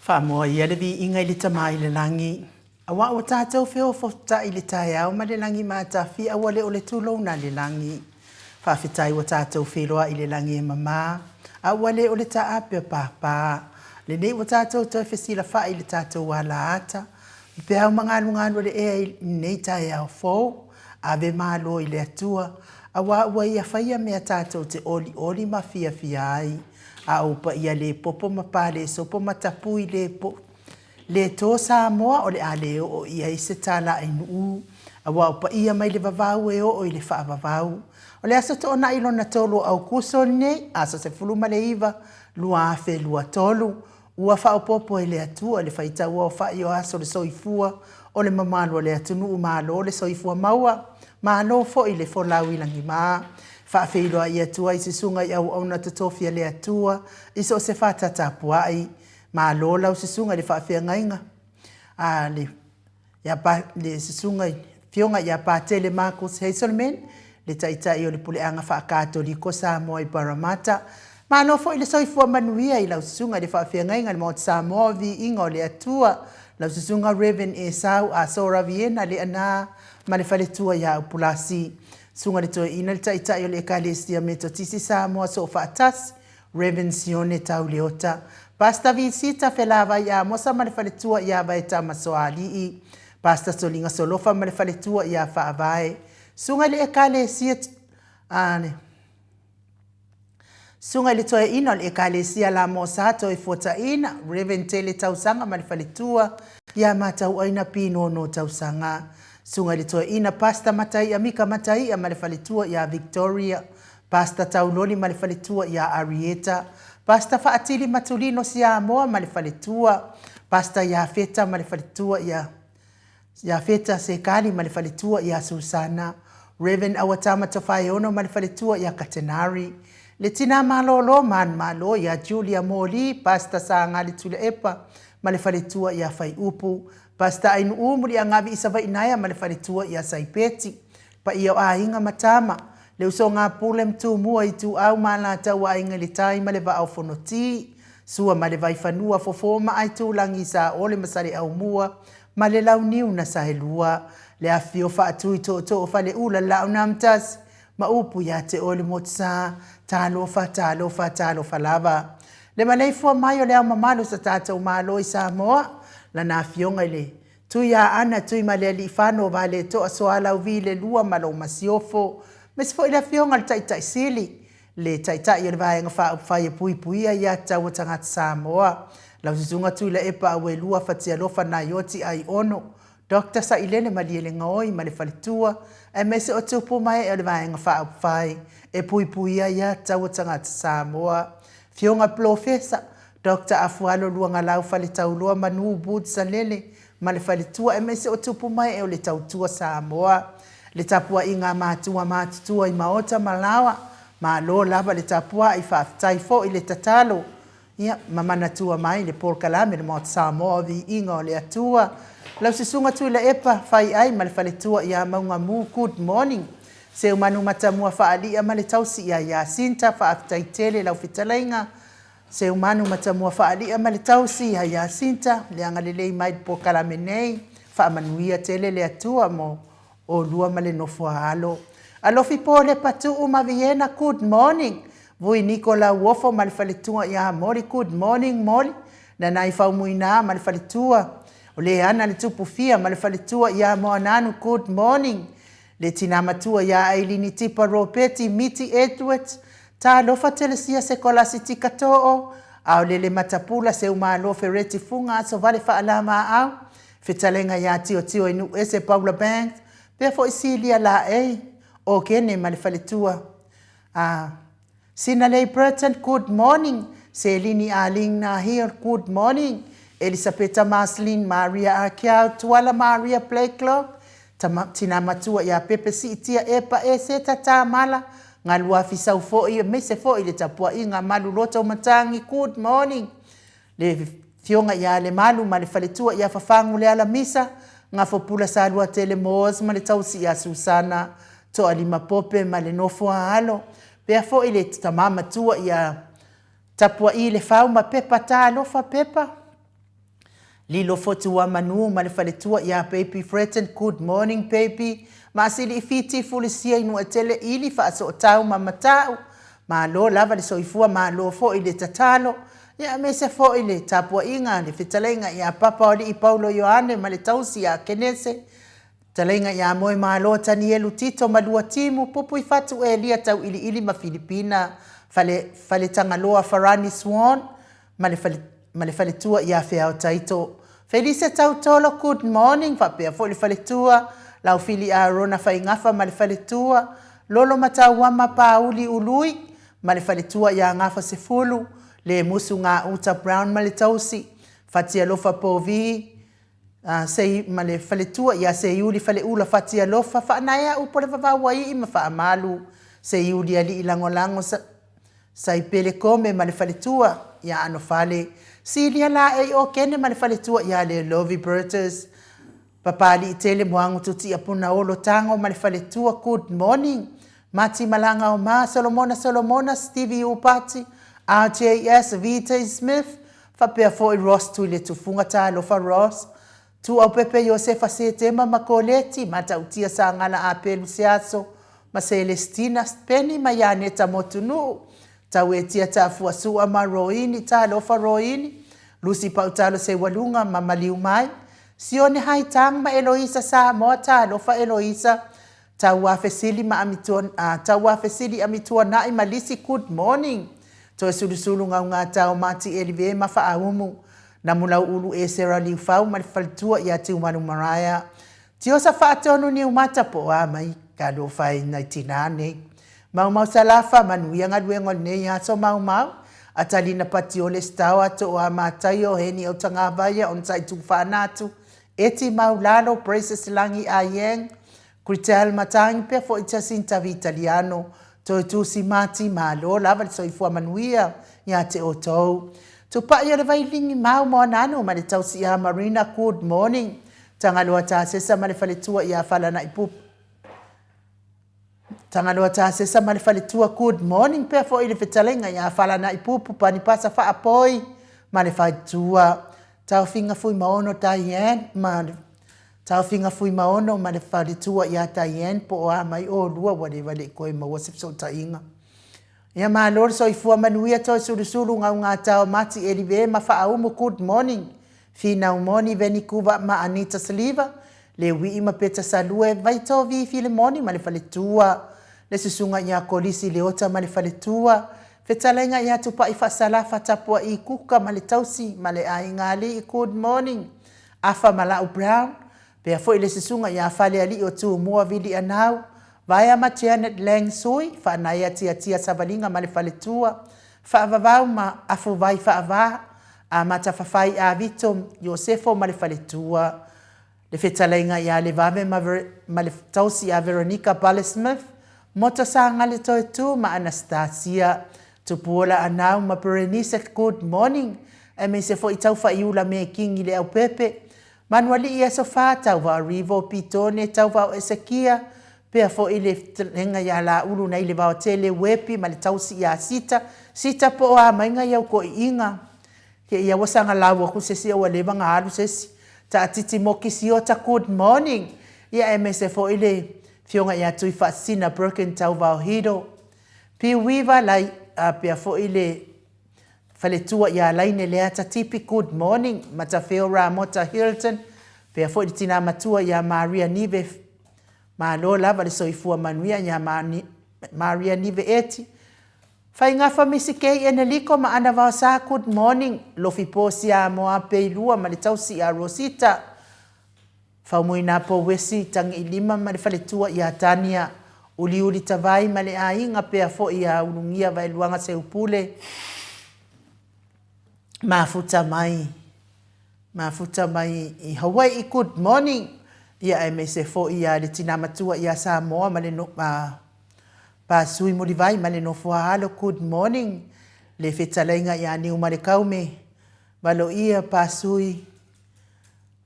Faamoa ia le viiga i le Tama i le lagi, aua ua tatou feofofota'i i le taeao ma le lagi matafia ua le o le tulouna a le lagi. Faafetai ua tatou feiloai i le lagi e mama, a ua le o le taape o pāpā. Lenei ua tatou toe fesilafa'i i le tatou alaata, ma peau magalugalu o le ea i lenei taeao fou. Ave malo i le Atua, aua ua Ia faia mea tatou te olioli ma fiafia ai. A ou paia le popo ma pale sopo ma tapui le po, le to Samoa o le a le oo i ai se tala ai Nuū, aua o paia mai le vavau e oo i le faavavau. O le aso Toonai lona tolu o Aukuso lenei, aso 19, 2023, Ua faaopoopo e le Atua le faitauaofai o aso o le soifua o le mamalu o le atunuu, malo le soifua maua, malo foi le folau i lagima. Faafeiloai atu ai susuga i auauna totofi a le Atua i so o se fata tapuai. Malo lau susuga i le faafeagaiga a le ia pa, le susuga i Afioga ia Patele Marcus Hazelman, le Taitai o le Puleaga Faakatoliko Samoa i Parramatta. Malo foi le soifua manuia i lau susuga i le faafeagaiga i le Maota Samoa o Viiga o le Atua, lau susuga Rev. Esau Asora Viena Leaana ma le faletua ia Upulasi. Susuga i le Toeaina le Taitai o le Ekalesia Metotisi Samoa Soofaatasi, Rev. Sione Tau Leota, Pastor Visita Felavai Amosa ma le faletua ia Vaetama Soalii, Pastor Soliga Solofa ma le faletua ia Faavae, Susuga i le Ekalesia a le Susuga i le Toeaina o le Ekalesia Lamosa Toefuataina, Rev. Tele Tausaga ma le faletua ia Matauaina Pinono Tausaga, Susuga i le Toeaina Pastor Mataia Mika Mataia ma le faletua ia Victoria Pastor Tauloli ma le faletua ia Arieta, Pastor Faatili Matulino Siamoa ma le faletua, Pastor Iafeta ma le faletua ia Iafeta Sekali ma le faletua ia Susana, Rev. Auatama Tofaeono ma le faletua ia Katenari, le tina malolo manumalo ia Julia Moli, Pastor Sagali Tuilaepa ma le faletua ia Faiupu, Pastor Ainuu Muliagavi Isavainaea ma le faletua ia Saipeti, Paia o aiga ma tama, le usoga pule ma Tumua, Ituau ma Alataua, Aiga i le Tai ma le Vaa o Fonoti, Sua ma le Vaifanua, Fofo ma Aitulagi, Saole ma Saleaaumua ma le Launiu na Saelua, le afifio Faatui Tootoo o Faleula, Laaunamtasi ma upu ia te oe le Motusa, talofa, talofa, talofa lava. Le maleifua mai o le Ao Mamalu o sa tatou Malo i Samoa, lana Afioga i le Tui Aana, Tuimalealiifano, Valetoa, Soalauvi, Lelua ma lou Masiofo, aemaise foi le Afioga i le Taitai Sili, le Taitai o le Vaega Faaupufai e Puipuia Ia Tatau a Tagata Samoa, lau Susuga Tuilaepa Auelua Fatialofa Naioti Aiono, Doctor Sailele Malielegaoi ma le Faletua, aemaise o tupu ma ee o le Vaega Faaupufai e Puipuia Ia Tatau a Tagata Samoa, Afioga Polofesa Doctor Afualo Luagalau Faletauloa Manu Boots Salele ma le faletua aemaise o tupu mae o le tautua Samoa. Le tapuaiga a matua matutua i maota ma laoa, malo lava le tapuai, faafetai foi le tatalo, ia, ma manatua mai le polokalame le Maota Samoa o Viiga o le Atua. Lau Susuga Tuilaepa Faiai ma le faletua ia Maugamu, good morning. Seumanu Matamua Faalia ma le tausi ia Yasinta, faafetai tele lau fetalaiga. Seumanu Matamua Faalia ma le tausi ia Yasinta, le agalelei mai le polokalame nei, faamanuia tele le Atua mo olua ma le nofo a alo. Alofi Polepa Tuu ma Viena, good morning. Vui Niko Lauofo ma le faletua ia Moli, good morning Moli. Nanai Faumuina ma le faletua o Leana le Tupufia ma le faletua ia Moananu, good morning. Le tina matua ia Ailini Tipa Ropeti Miti Edwards, Talofa Telesia Sekolasi Tika Too, Aolele Matapula Seumalo Fereti Fuga Asovale Faalamaau, Fetalenga ia Tiotio i Nuuese Paula Banks, pea foi Silia Laei, Okene ma le faletua a Sinalei Burton, good morning, Selini Arlene Nahir, good morning, Elisapeta Marceline Maria Akiau, Tuala Maria Blakelock, Tama, tina matua ia Pepe Siitia Epa Eseta Tamala, Galuafi Saufo'i aemaise foi le tapuaiga Malu Loto Matangi, good morning, Le Afioga ia Lemalu ma le faletua ia Fafagu Lealamisa, Gafopula Saluatele Moores ma le tausi ia Susana Toalima Pope ma le nofo a alo, pea foi le tama matua ia Tapua'i Lefau ma Pepa Talofa Pepa. Lilo Fotuamanu ma le faletua ia Baby Fretton Good morning baby Maasili i Fiti Fulisia i Nuatele Ili Faasootau ma Matau Malo lava le soifua malo foi le tatalo ia aemaise foi le tapuaiga le fetalaiga ia Papa o Alii Paulo Ioane ma le tausi ia Kenese Fetalaiga ia Moemalo Tanielu Tito ma Luatimu Pupuifatu Elia Tauiliili ma Filipina Fale Faletagaloa Farani Swan ma le fale ma le faletua ia Feao Taito Felise Tautolo Good morning faapea foi le faletua Laufili Arona Faigafa ma le faletua Lolo Matauama Pauli Ului ma le faletua ia Gafa Sefulu Lemusu Gauta Brown ma le tausi Fatialofa Povi Sei ma le faletua ia Seiuli Faleula Fatialofa Faanaea upu o le vavau ai ma Faamalu Seiuli Alii Lagolago Saipele Kome ma le faletua ia Anofale Silia Laei Okene ma le faletua ia Lelovi Bertus Papaliitele Moagu Tutia Punaolo Tago ma le faletua Good morning Mati Malaga Oma Solomona Solomona Stevie Upati RJS Vita Smith Faapea foi Ross Tuiletufuga Talofa Ross, Tuaupepe Iosefa Setema ma Koleti, Matautia Sagala Apelu Seaso ma Selestina Penny ma Ianeta Motunuu, Tauetia Tafua Sua ma Roini Talofa Roini, Lucy Pautalo Seualuga ma Maliumai, Sione Haitang ma Eloisa Samoa Talofa Eloisa, Tauafesili ma Tauafesili Amituanai ma Lisi Good morning Toe sulusulu Gaugata o Mati Elive ma Faaumu Namulauulu Esera Liufau ma le faletua ia Tiumalu Maraea Tiosa Faatonu Niumata po o a mai ka lofa i nai tinā nei Maumau Salafa Manuia galuega o lenei aso Maumau Atalina Patiole Stao Toa Mataio Heni Autagavaia Onosai Tuufaanatu Eti Maulalo Precious Lagi Ayeng Kritel Matangi pea foi Jacinta Vitaliano Toe Tusi Mati Malo lava le soifua manuia ia te outou. Tupai o le Vailigi Mau Moananu ma le tausi ia Marina Good morning Tagaloa Tasesa ma le faletua ia Falanaipupu Tagaloa Tasesa ma le faletua Good morning pea foi le fetalaiga ia Falanaipupu Panipasa Faapoi ma le faletua Taofiga Fuimaono Diane ma le Taofiga Fuimaono ma le faletua ia Diane po o a mai olua ua leva le i koe maua se fesootaiga. Ia malo le soifua manuia toe sulusulu gaugata o Mati Elive ma Faaumu Good morning Finau Moni Venikuva ma Anita Sliva le Wii ma Peta Salue Vaitovi Filemoni ma le faletua le susuga ia Kolisi Leota ma le faletua Fetalaiga ia Tupai Faasalafa Tapua'i Kuka ma le tausi ma le aiga alii Good morning Afa ma La'u Brown, pea foi le susuga ia Falealii o Tumua Vili Anau, Vaea ma Janet Lang Sui, Faanaea Tiatia Savaliga ma le Faletua, Faavavau ma Afuvai Faava, Amata Fafai Avito Iosefo ma le Faletua, le Fetalaiga ia Levave ma ma le Tausi ia Veronica Bale Smith, Moto Sagale Toetu ma Anastasia Tupuola Anau ma Berenice Good morning aemaise foi Taufaiula Mekingi Leaupepe, Manualii Aso Fa, Tauvao Rivo Pitone, Tauvao Esekia, pea foi le fetalaiga ia Laulu nai le Vaotele Wepi ma le tausi ia Sita, Sita po o a maiga i au koiiga. Ke ia ua saga lau aku sesi a ua leva ga alu sesi. Taatiti Moki Siota Good morning ia aemaise foi le fioga ia Tuifaasisina Birkin Tauvao Hiro Piuiva Lai a pea foi le Faletua ia Laine Leata Tipi Good morning Matafeo Ramota Hilton pea foi le tina matua ia Maria Nive Malo lava le soifua manuia ia Maria Nive Eti Faigafa Misi Kei Eneliko ma Ana Vaosa Good morning Lofi Po Siamoa Peilua ma le tausi ia Rosita Faumuina Pouesi Tagiilima ma le faletua ia Tania Uliuli Tavai ma le aiga pea foi ia Ulugia Vaeluaga Seupule Mafuta mai Mafuta mai i Hawai'i Good morning ia aemaise foi ia le tina matua ia Samoa ma le Pasui Mulivai ma le nofoa alo Good morning le fetalaiga ia Niumalekaume Valoia Pasui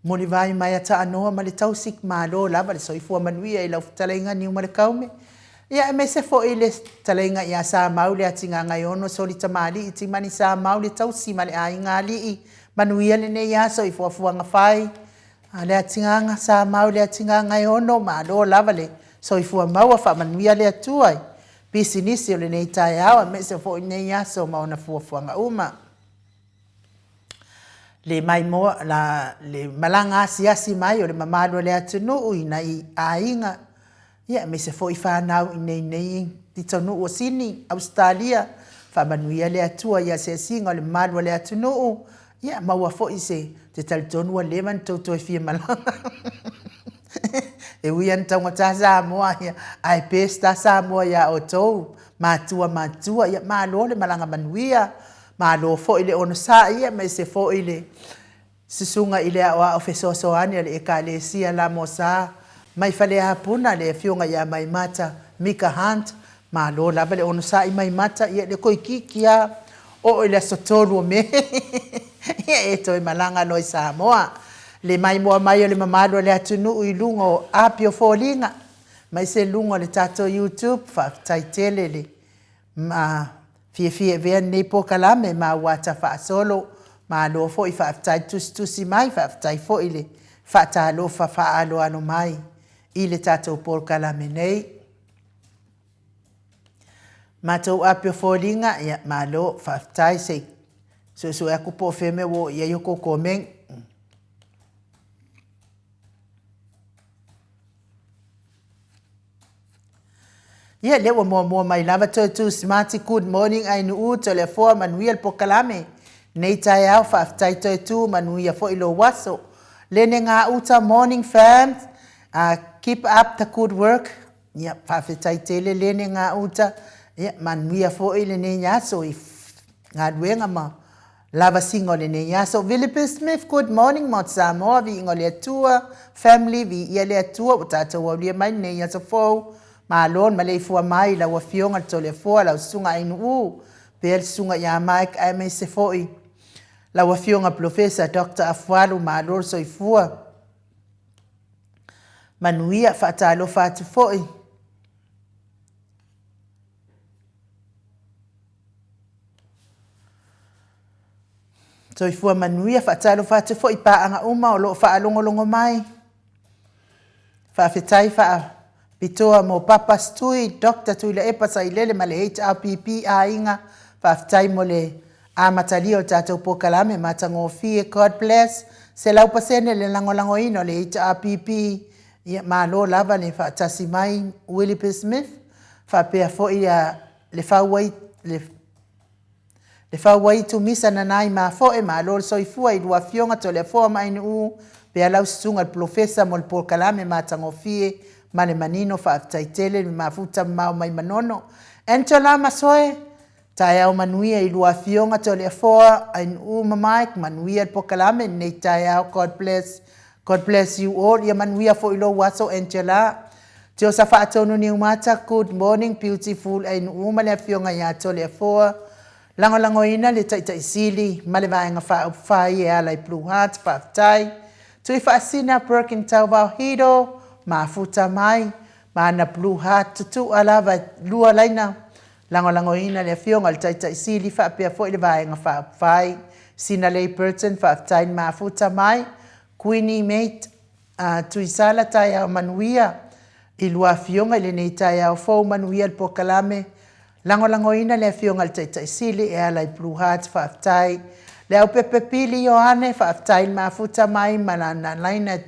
Mulivai mai a Taanoa ma le tausi malo lava le soifua manuia i lau fetalaiga Niumalekaume ia aemaise foi le fetalaiga ia Samau le Atigagaiono Soli Tamalii Timani Samau le tausi ma le aiga alii. Manuia lenei aso i fuafuaga fai a le atigaga sa mau le atigaga e ono, malo lava le soifua maua, faamanuia le Atua i pisinisi o lenei taeao aemaise foi lenei aso ma ona fuafuaga uma. Le maimoa la le malaga asiasi mai o le mamalu o le atunuu i nai aiga ia aemaise foi fanau i nei nei pitonuu o Sini, Ausetalia, faamanuia le Atua i asiasiga o le mamalu o le atunuu, ia maua foi se te talitonu ua leva ona tou toe fia malaga. E ui lava ina taugata Samoa, ia, ae best lava Samoa ia outou, matua matua, ia malo le malaga manuia, malo foi le onosai, aemaise foi le Susuga i le Aoao Fesoasoani a le Ekalesia Lamosa mai Faleapuna, le Afioga ia Maimata Mika Hunt, malo lava le onosai Maimata, ia le toeitiiti lava oo i le aso 3 o Me ia e toe malaga loa i Samoa. Le maimoa mai o le mamalu o le atunuu i luga o api o foliga, aemaise luga o le tatou YouTube, faafetai tele le Ma fiafia e avea lenei polokalame ma ua ata faasolo. Malo foi faafetai le tusitusi mai, faafetai foi le faatalofa faaaloalo mai i le tatou polokalame nei. Matou api o foliga, ia malo, faafetai, se i suesue atu po o fea mea ua oo i ai outou komeni. Ia lea ua muamua mai lava toe tu Smarty good morning Ainuu Toleafoa manuia le polokalame nei taeao faafetai toe tu manuia foi lou aso Lene Gauta morning fam keep up the good work ia faafetai tele Lene Gauta ia manuia foi lenei aso i galuega ma Lavasiga o lenei aso. Vilipe Smith, Good morning Mount Samoa, viiga o le Atua, family, viia le Atua ua tatou aulia mai lenei aso fou. Malo le maleifua mai i lau Afioga le Toleafoa, lau Susuga Ainuu, pea le Susuga ia Mike aemaise foi lau Afioga Polofesa Doctor Afualu, malo le soifua manuia. Faatalofa atu foi. Soifua manuia, faatalofa atu foi i paaga uma o lo o faalogologo mai. Faafetai faapitoa mo Papas Tui, Doctor Tuilaepa Sailele ma le HRPP aiga. Faafetai mo le amatalia o le tatou polokalame matagofie. God bless. 100% le lagolagoina o le HRPP. Ia malo lava le faatasi mai Willie P. Smith faapea foi a le fau le Le fau ai Tumisa Nanai Mafoe, malo le soifua i lua afioga Toleafoa ma Ainuu, pea lau susuga le Polofesa mo le polokalame matagofie ma le manino, faafetai tele le mafuta mamao mai Manono. Angela Masoe, taeao manuia i lua afioga Toleafoa, Ainuu ma Mike, manuia le polokalame i lenei taeao, God bless. God bless you all, ia manuia foi lou aso Angela. Tiosa Faatonu Niumata, Good morning beautiful Ainuu ma le Afioga ia Toleafoa. Lagolagoina le Taitai Sili ma le Vaega Faaupufai e ala i Blue Heart, faafetai. Tuifaasina Perkin Tauvao Hiro, mafuta mai ma ana Blue Heart tutua lava e lua laina. Lagolagoina le Afioga i le Taitai Sili faapea foi le Vaega Faaupufai. Sinalei Burton, faafetai le mafuta mai. Queenie Mate, A Tuisala taeao manuia i lua afioga i lenei taeao fou manuia le polokalame lagolagoina le afioga i le Taitai Sili e ala i Blue Heart faafetai le Aupepe Pili Ioane faafetai le mafuta mai ma lana laina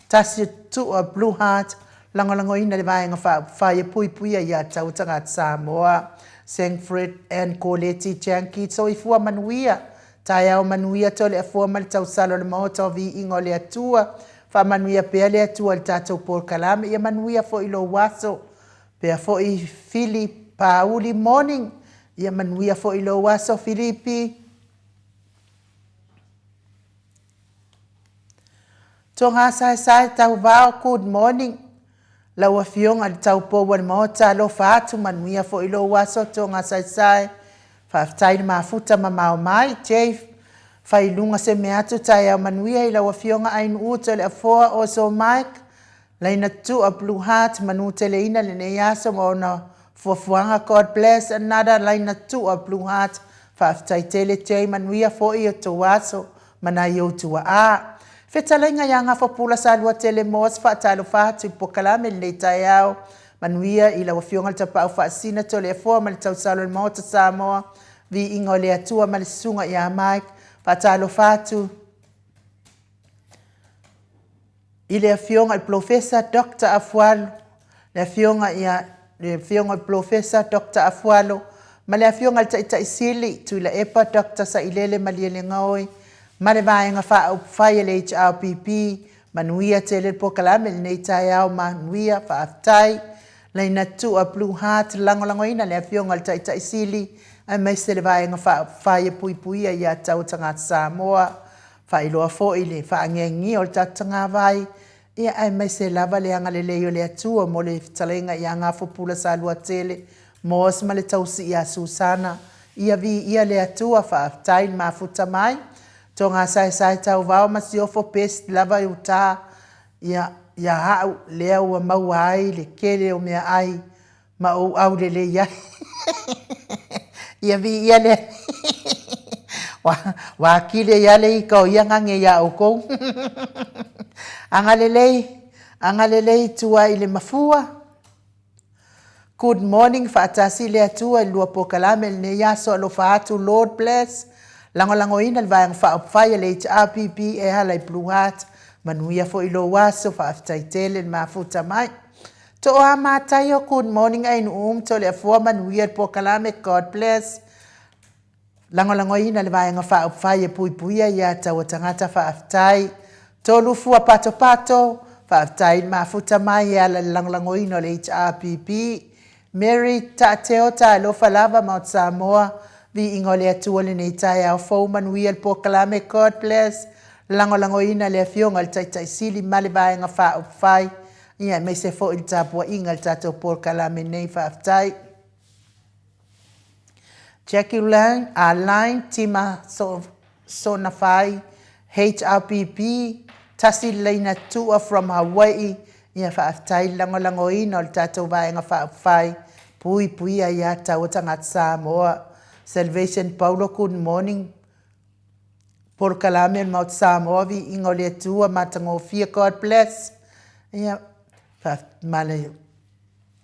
tasi o tutua Blue Heart lagolagoina le Vaega Faaupufai e puipuia ia taua tagata Samoa Sangfred and Koleti Janki soifua manuia Taeao manuia Toleafua ma le tausala o le Maota o Viiga o le Atua. Faamanuia pea le Atua i le tatou polokalame. Ia manuia foi lou aso. Pea foi Fili Pauli morning. Ia manuia foi lou aso Filipi. Togasaesae Tauvao good morning. Lau Afioga i le Taupou o le Maota, alofa atu, manuia foi lou aso Togasaesae. Faafetai le mafuta mamao mai, Jave. Fai i luga se mea atu taeao manuia i lau Afioga Ainuu Toleafoa also Mike, Laina Tutua Blue Heart, manuteleina lenei aso ma ona fuafuaga God bless another Laina Tutua Blue Heart. Faafetai tele Jay, manuia foi o tou aso. ma nai ou tuaa. Fetalaiga ia Gafapula Saluatele Moss faatalofa atu i le polokalame i lenei taeao. Manuia i lau Afioga i le Tapaau Faasisina Toleafoa ma le tausala o le Maota Samoa, viiga o le Atua ma le Susuga ia Mike. Faatalofa atu i le Afioga i le Polofesa Dr. Afualo, le Afioga ia le Afioga i le Polofesa Dr. Afualo ma le Afioga i le Taitai Sili Tuilaepa Dr. Sailele Malielegaoi ma le Vaega Faaupufai a le HRPP. Manuia tele le polokalame i lenei taeao, manuia, faafetai. Laina Tua Blue Heart, lagolagoina le Afioga i le Taitai Sili aemaise le Vaega Faaupufai e puipuia ia tau tagata Samoa. Faailoa foi le faangiangia o le tatou tagavai, ia aemaise lava le agalelei o le Atua mo le fetalaiga ia Gafopula Saluatele, Moss ma le tausi ia Susana. Ia viia le Atua, faafetai le mafuta mai. Toga saesae tauvao ma siofo best lava i uta ia ia au lea ua maua ai le kele o meaai ma ou aulelei ai. Ia viia le Alii. Ua kile ia le ika o ia gage iā ʻoukou. Agalelei, agalelei i tua i le mafua. Good morning, faatasi le Atua i le lua polokalame i lenei aso, alofa atu, Lord bless. Lagolagoina le Vaega Faaupufai a le HRPP e ala i Blue Heart. Manuia foi lou aso, faafetai tele le mafuta mai. Toa Mataio, good morning Ainuum, Toleafoa, manuia le polokalame, God bless. Lagolagoina le Vaega Faaupufai e puipuia ia taua tagata, faafetai. Tolu fua patopato, faafetai le mafuta mai e ala i le lagolagoina o le HRPP. Mary Taateo, talofa lava Maota Samoa, viiga o le Atua lenei taeao fou, manuia le polokalame, God bless. Lagolagoina le Afioga i le Taitai Sili ma le Vaega Faaupufai, ia aemaise foi le tapuaiga i le tatou polokalame nei, faafetai. Jackie Lang, Line Tima so, Sonafai, HRPP, tasi le laina tua from Hawaii, ia faafetai le lagolagoina o le tatou Vaega Faaupufai, puipuia ia taua tagata Samoa. Salvation Paulo, good morning. Polokalame o le Maota Samoa, viiga o le Atua, matagofie, God bless. Ia, ma le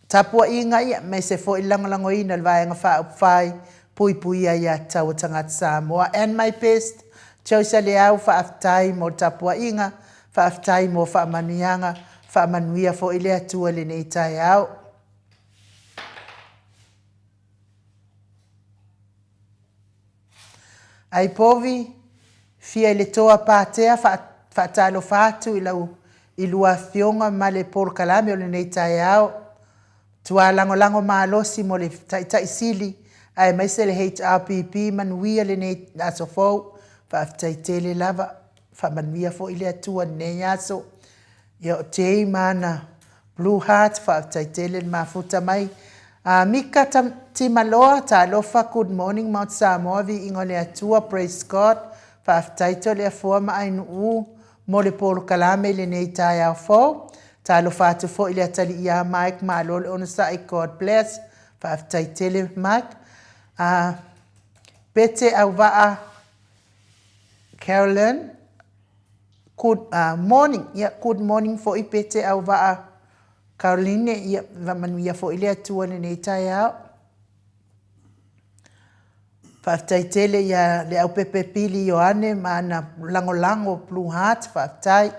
tapuaiga ia, aemaise foi le lagolagoina o le Vaega Faaupufai, puipuia ia tatau a tagata Samoa. And my best, Joyce Leau, faafetai mo le tapuaiga, faafetai mo faamanuiaga, faamanuia foi le Atua i lenei taeao. Ai povi, fia i le toa Patea faatalofa atu i lau i lua afioga ma le polokalame o lenei taeao. Tua lagolago malosi mo le Taitai Sili aemaise le HRPP manuia lenei aso fou. Faafetai tele lava. Faamanuia foi le Atua i lenei aso. Ia o Jay ma ana Blue Heart, faafetai tele le mafuta mai. Mika Timaloa, talofa, good morning Mount Samoa, viiga o le Atua, praise God, faafetai Toleafoa ma Ainuu mo le polokalame i lenei taeao fou. Talofa atu foi i le atalii ia Mike, malo le onosai, God bless, faafetai tele Mike. Pete Auvaa Carolyn, Good morning, ia good morning foi Pete Auvaa Caroline, ia manuia foi le Atua i lenei taeao. Faafetai tele ia le aupepe Pili Ioane ma ana lagolago Blue Heart, faafetai.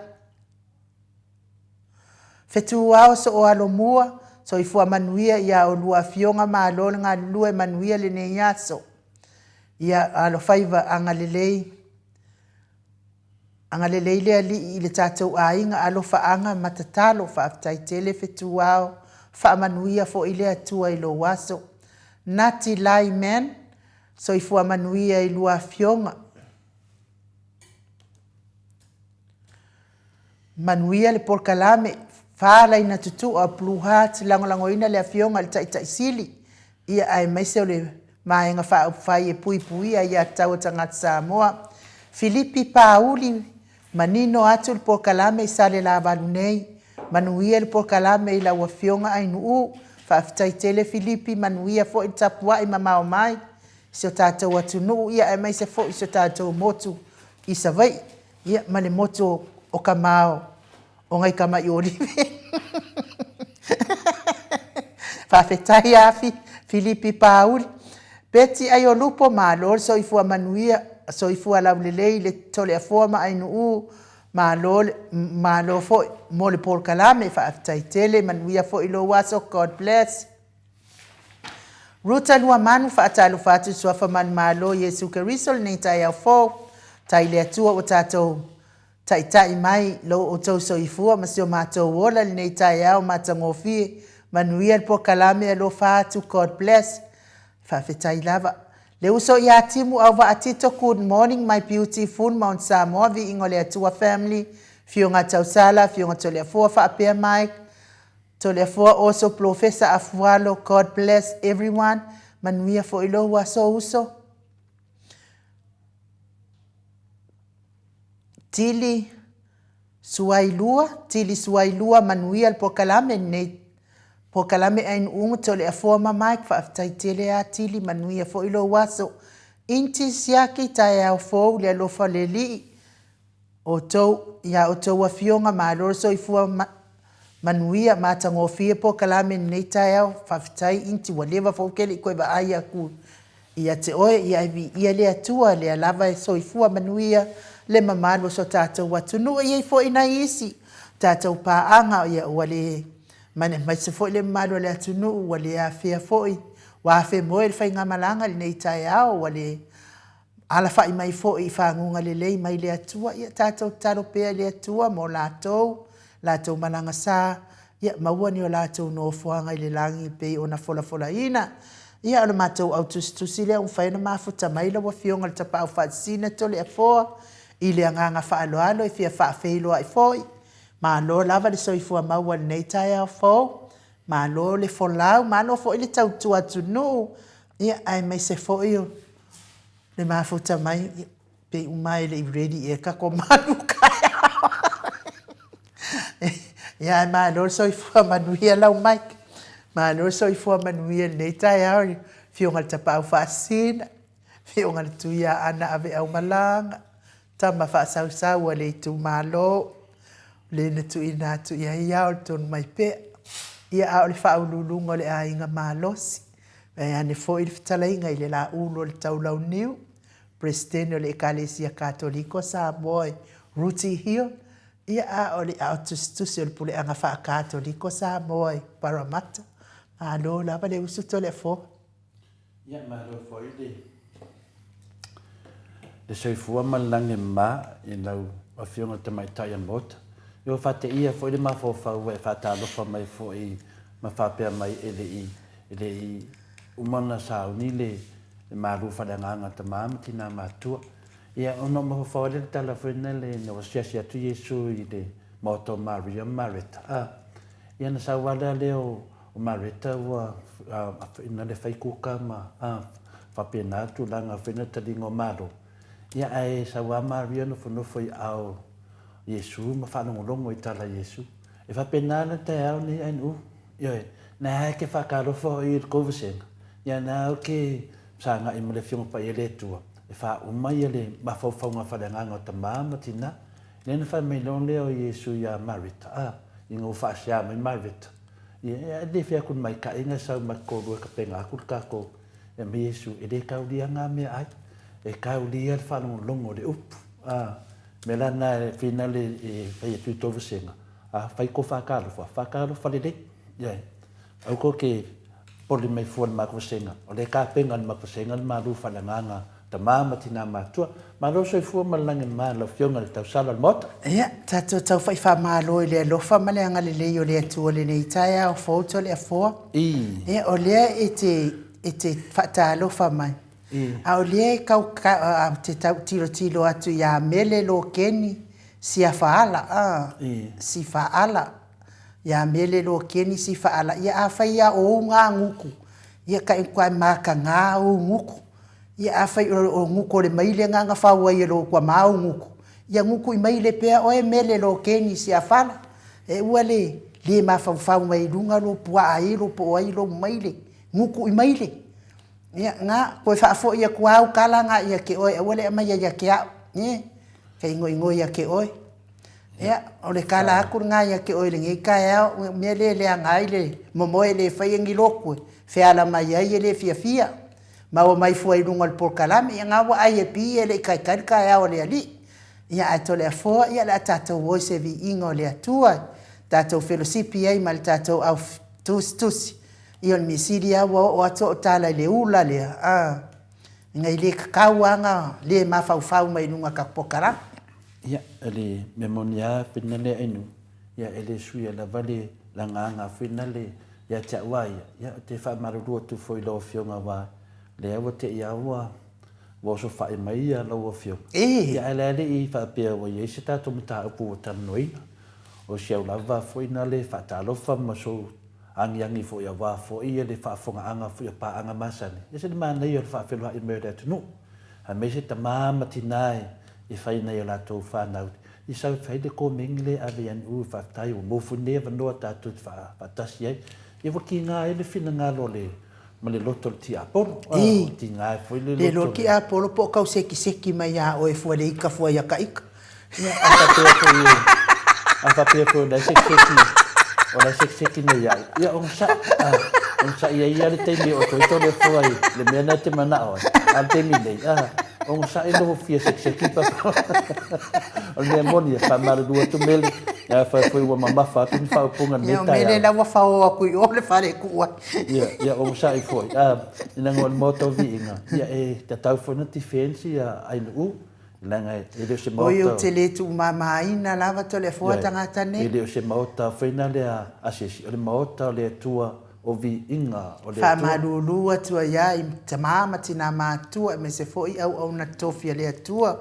Fetuao soo alomua, soifua manuia ia olua afioga malo le galulue manuia lenei aso. Ia alofaiva agalelei. Agalelei le Alii i le tatou aiga alofaaga ma tatalo faafetai tele fetuao faamanuia foi le Atua i lou aso Nati Lai Man soifua manuia i lua afioga manuia le polokalame fa laina tutua Blue Heart lagolagoina le afioga i le Taitai Sili ia aemaise o le Vaega Faaupufai e puipuia ia tatau a tagata Samoa. Filipi Pauli, Manino atu le polokalame i Salelavalu nei. Manuia le polokalame i lau Afioga Ainuu. Faafetai tele Filipi, manuia foi le tapuai mamao mai i si o tatou atunuu ia aemaise foi si o tatou motu. i Savaii, ia, ma le motu o Kamao o Gaikamaʻi-o-Olive. Faafetai ia Filipi Pauli. Beti Aiolupo, malo le soifua manuia, soifua laulelei i le Toleafoa ma Ainuu, malo, malo foi mo le polokalame, faafetai tele, manuia foi lou aso, God bless. Ruta Luamanu, faatalofa atu i Suafa Manumalo Iesu Keriso lenei taeao fou, tai le Atua ua tatou taitai mai lo outou soifua ma si o matou ola lenei taeao matagofie, manuia le polokalame, alofa atu, God bless. Faafetai lava. Le uso ia Timu Auvaa Tito, good morning my beautiful Mount Samoa, viiga o le Atua family, Afioga Tausala, Afioga Toleafoa faapea Mike, Toleafoa Oso, Polofesa Afualo, God bless everyone, manuia foi lou aso uso. Tili Suailua, Tili Suailua, manuia le polokalame lenei polokalame Ainuuga Toleafoa ma Mike, faafetai tele a Tili, manuia foi lou aso. Inti Siaki, taeao fou le alofa o le Alii, outou, ia outou afioga, malo le soifua manuia, matagofie polokalame i lenei taeao. Faafetai Inti, ua leva foi ou te le i toe vaai aku ia te oe, ia e viia le Atua, lea lava e soifua manuia le mamalu o so tatou atunuu. E i ai foi nai isi tatou paaga, ia ua le aemaise foi le mamalu o le atunuu ua le afea foi, ua afemoe le faigamalaga i lenei taeao, ua le alafai mai foi i faguga lelei mai le Atua, ia tatou tatalo pea i le Atua mo latou, latou malaga sa, ia maua ni o latou nofoaga i le lagi e pei ona folafolaina. Ia o le matou au tusitusi lea ua mafai ona mafuta mai lau Afioga i le Tapaau Faasisina Toleafoa i le agaga faaaloalo e fia faafeiloai foi. Malo lava le soifua maua i lenei taeao fou, malo le folau, malo foi le tautua atunuu, ia aemaise foi o le mafuta mai, pei uma e le i ready ea tatou malu taeao. Ia ae malo le soifua manuia lau Mike. Malo le soifua manuia i lenei taeao i le Afioga i le Tapaau Faasisina, Afioga i le Tuiaana Aveaumalaga, tama faasausau a le itumalo, o le na tuuina atu i ai ao le tonu mai pea. Ia a o le faauluuluga o le aiga malosi. Vaeane foi le fetalaiga i le Laulu o le Taulauniu, Peresetene o le Ekalesia Katoliko Samoa i Rooty Hill, ia a o le ao tusitusi o le Puleaga Faa-Katoliko Samoa i Parramatta. Malo lava le usu Toleafoa. Ia, malo foi le le soifua ma le lagi e mama i lau Afioga i le Tamaitai o le Maota. Ia ua faateia foi le mafaufau ua e faatalofa mai foi ma faapea mai e le i, e le i uma ona sauni le malu faaleagaga a tama ma tina matua. Ia ona ou mafaufau ai lea i le tala foi lena ina ua asiasi atu Iesu i le maota o Maria ma Mareta, a, ia ona sau lava lea lea o Mareta ua ina le fai kuka ma faapena tulaga foi na taliga o Malo. Ia ae sau lava Maria nofonofo i aao Iesu ma faalogologo i tala a Iesu. E faapena le taeao nei ae Ioe, na e ke whakaalofa hoi i le kou vasega, ia na au ke sagai ma le Afioga Paia le Atua, e whauma ia le mafaufauga whaleagaga o tamā ma tinā. Lea na whai mai loa lea o Iesu iā Mareta, a, ina ua whaasea mai Mareta, ia, e le whea aku le maikaʻi nga sau mai kōlua e kapenga aku le kākou, e mai Iesu, e le kaulia ngā mea ai, e kaulia le whaalongolongo o le upu, a, mea la na e whina le e whai atu i tō vasega, A fai ko whakaalofa, whakaalofa lelei. Ioe. Au ko ke poli mai fua le maku vasenga. O le kapenga le maku vasenga le malu whaleagaga tamā ma tinā matua. Malo soifua ma le lagi ma lau Afioga i le tausala o le Maota. Ia, tatou tauwhai whamalo i le alofa ma le agalelei o le Atua lenei taeao fou Toleafoa. I. Ia, o lea e te, e te whaatalofa mai. I. A o lea e kau, ka, a, te tau tilotilo atu iā Mele Lokeni, Siafaala, a, Sifaala, ia Mele Lokeni Sifaala, ia afai ia o ou ngā nguku, ia kai kuai maka ngā ou nguku, ia afai o, o nguku o le maile ngā nga whau ai e lo kua mā ou nguku, ia nguku i maile pea oe Mele Lokeni Siafala, e ua le, le mafaufau mai lunga lo puaa ai lo po ai lo maile, nguku i maile. Ia, ngā, koe whaafo ia kua au kala ngā ia ke oe, aua le amaia ia ke au, e. Ka igoigo ia te oe. Ia, o le tala atu lena ia te oe i lenei taeao, o mea lea e leaga ai le momoe e le faia ni lotu e feala mai ai e le fiafia. Maua mai fua i luga o le polokalame, ia na ua ai e pi e le i taitai le taeao o le Alii. Ia ae Toleafoa, ia o le a tatou o i se viiga o le Atua, tatou felosipi ai ma le tatou au tusitusi. Ia o le mea sili lava ua oo atu au tala i le ula lea, a, ina e le tatau lava ona le mafaufau mai luga o tatou polokalame. Ia, o le mea moni lava Fina lea Inu, ia e le suia lava le agaga foi lale ia te au a ia, ia ou te faamalulu atu foi i lau Afioga aua lea ua te i lava ua ua osofai mai ia lau Afioga. Ia ae le a le i faapea ua i ai se tatou mataupu ua talanoaina. O si au lava foi nale faatalofa ma sou agiagi foi aua foi ia le faafofogaaga foi a paaga masani, e ese le manaia o le faafeloa'i mai o le atunuu. Aemaise tama ma tina e fai nai o latou fanau i sau e fai le komeni lea e ave ia Nu'u faafetai ua maua foi lenei avanoa tatou te faatasi ai. Ia ua tiga ai le finagalo o le ma le loto o le tiapolo. Ua tiga ai foi le loto. Le loto tiapolo po o tau sekiseki mai ia oe fua le ika fua ia ka ika. Ia, a faapea foi e, a faapea foi o la e sekiseki, o la e sekiseki nei au, ia onosai, a, onosai ai ia le taimi o toe Toleafoa i le mea lena e te manao ai, a o le taimi nei, a, onosai noho fia sekiseki papa. O le mea moni, e faamalulu atu Mele, a fai foi ua mamafa atu ni faaupuga i lenei taeao. Ia, o Mele la ua fao atu i o le fale e tuu ai. Ia, ia onosai foi, a, ina o le Maota o Viiga, ia e tatau foi ona defense ia Ainuu, Leaga e le o se Maota. Oi ou te le tuumamaina lava Toleafoa tagata nei. E le o se Maota foi na lea a se isi, o le Maota o le Atua, o viiga o le Atua. Faamalulu atu ai a i tama ma tina matua aemaise foi auauna tofi a le Atua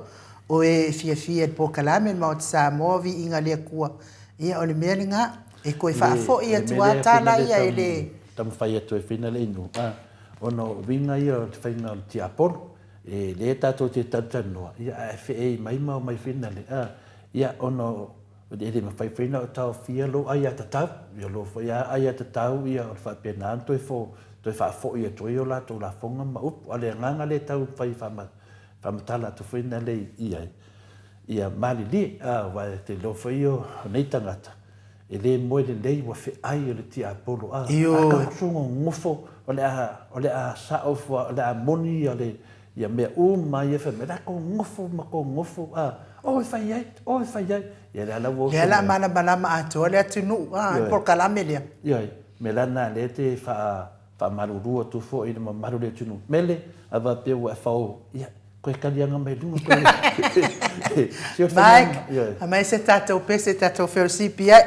o e e fiafia i le polokalame le Maota Samoa viiga le Atua. Ia o le mea lena e toe faafoi atu a tala ia e le. Taumafai atu ai foi na le inu ona o uiga ia o le faiga o le tiapolo. E lea tatou te talatalanoa, ia ae feei mai ma omai finale, a, ia ona e le mafai foi ona taofia lou aiatatau, ia lou foi lava aiatatau ia o le faapena ona toe fo, toe faafoi atu ai o latou lafoga ma upu. A o le agaga lea e taumafai e faamatala atu foi nale i ai, ia malilie, a, aua e te iloa foi o nei tagata, E le moe lelei ua feai o le tiapolo a a ka gofo o le a o le a sao fua o le a moni ia le ia mea uma ia fai mai la ko gofo ma ko gofo a o e fai ai o e fai ai ia le ala ua Lea la malamalama atoa le atunuu a le polokalame lea. Ioe, me lana lea te faa faamalulu atu foi i le mamalu o le atunuu. Mele, a faapea ua e fao, ia, koe kaliaga mai luga koe. Mike, aumai se tatou pese tatou felosipi ai.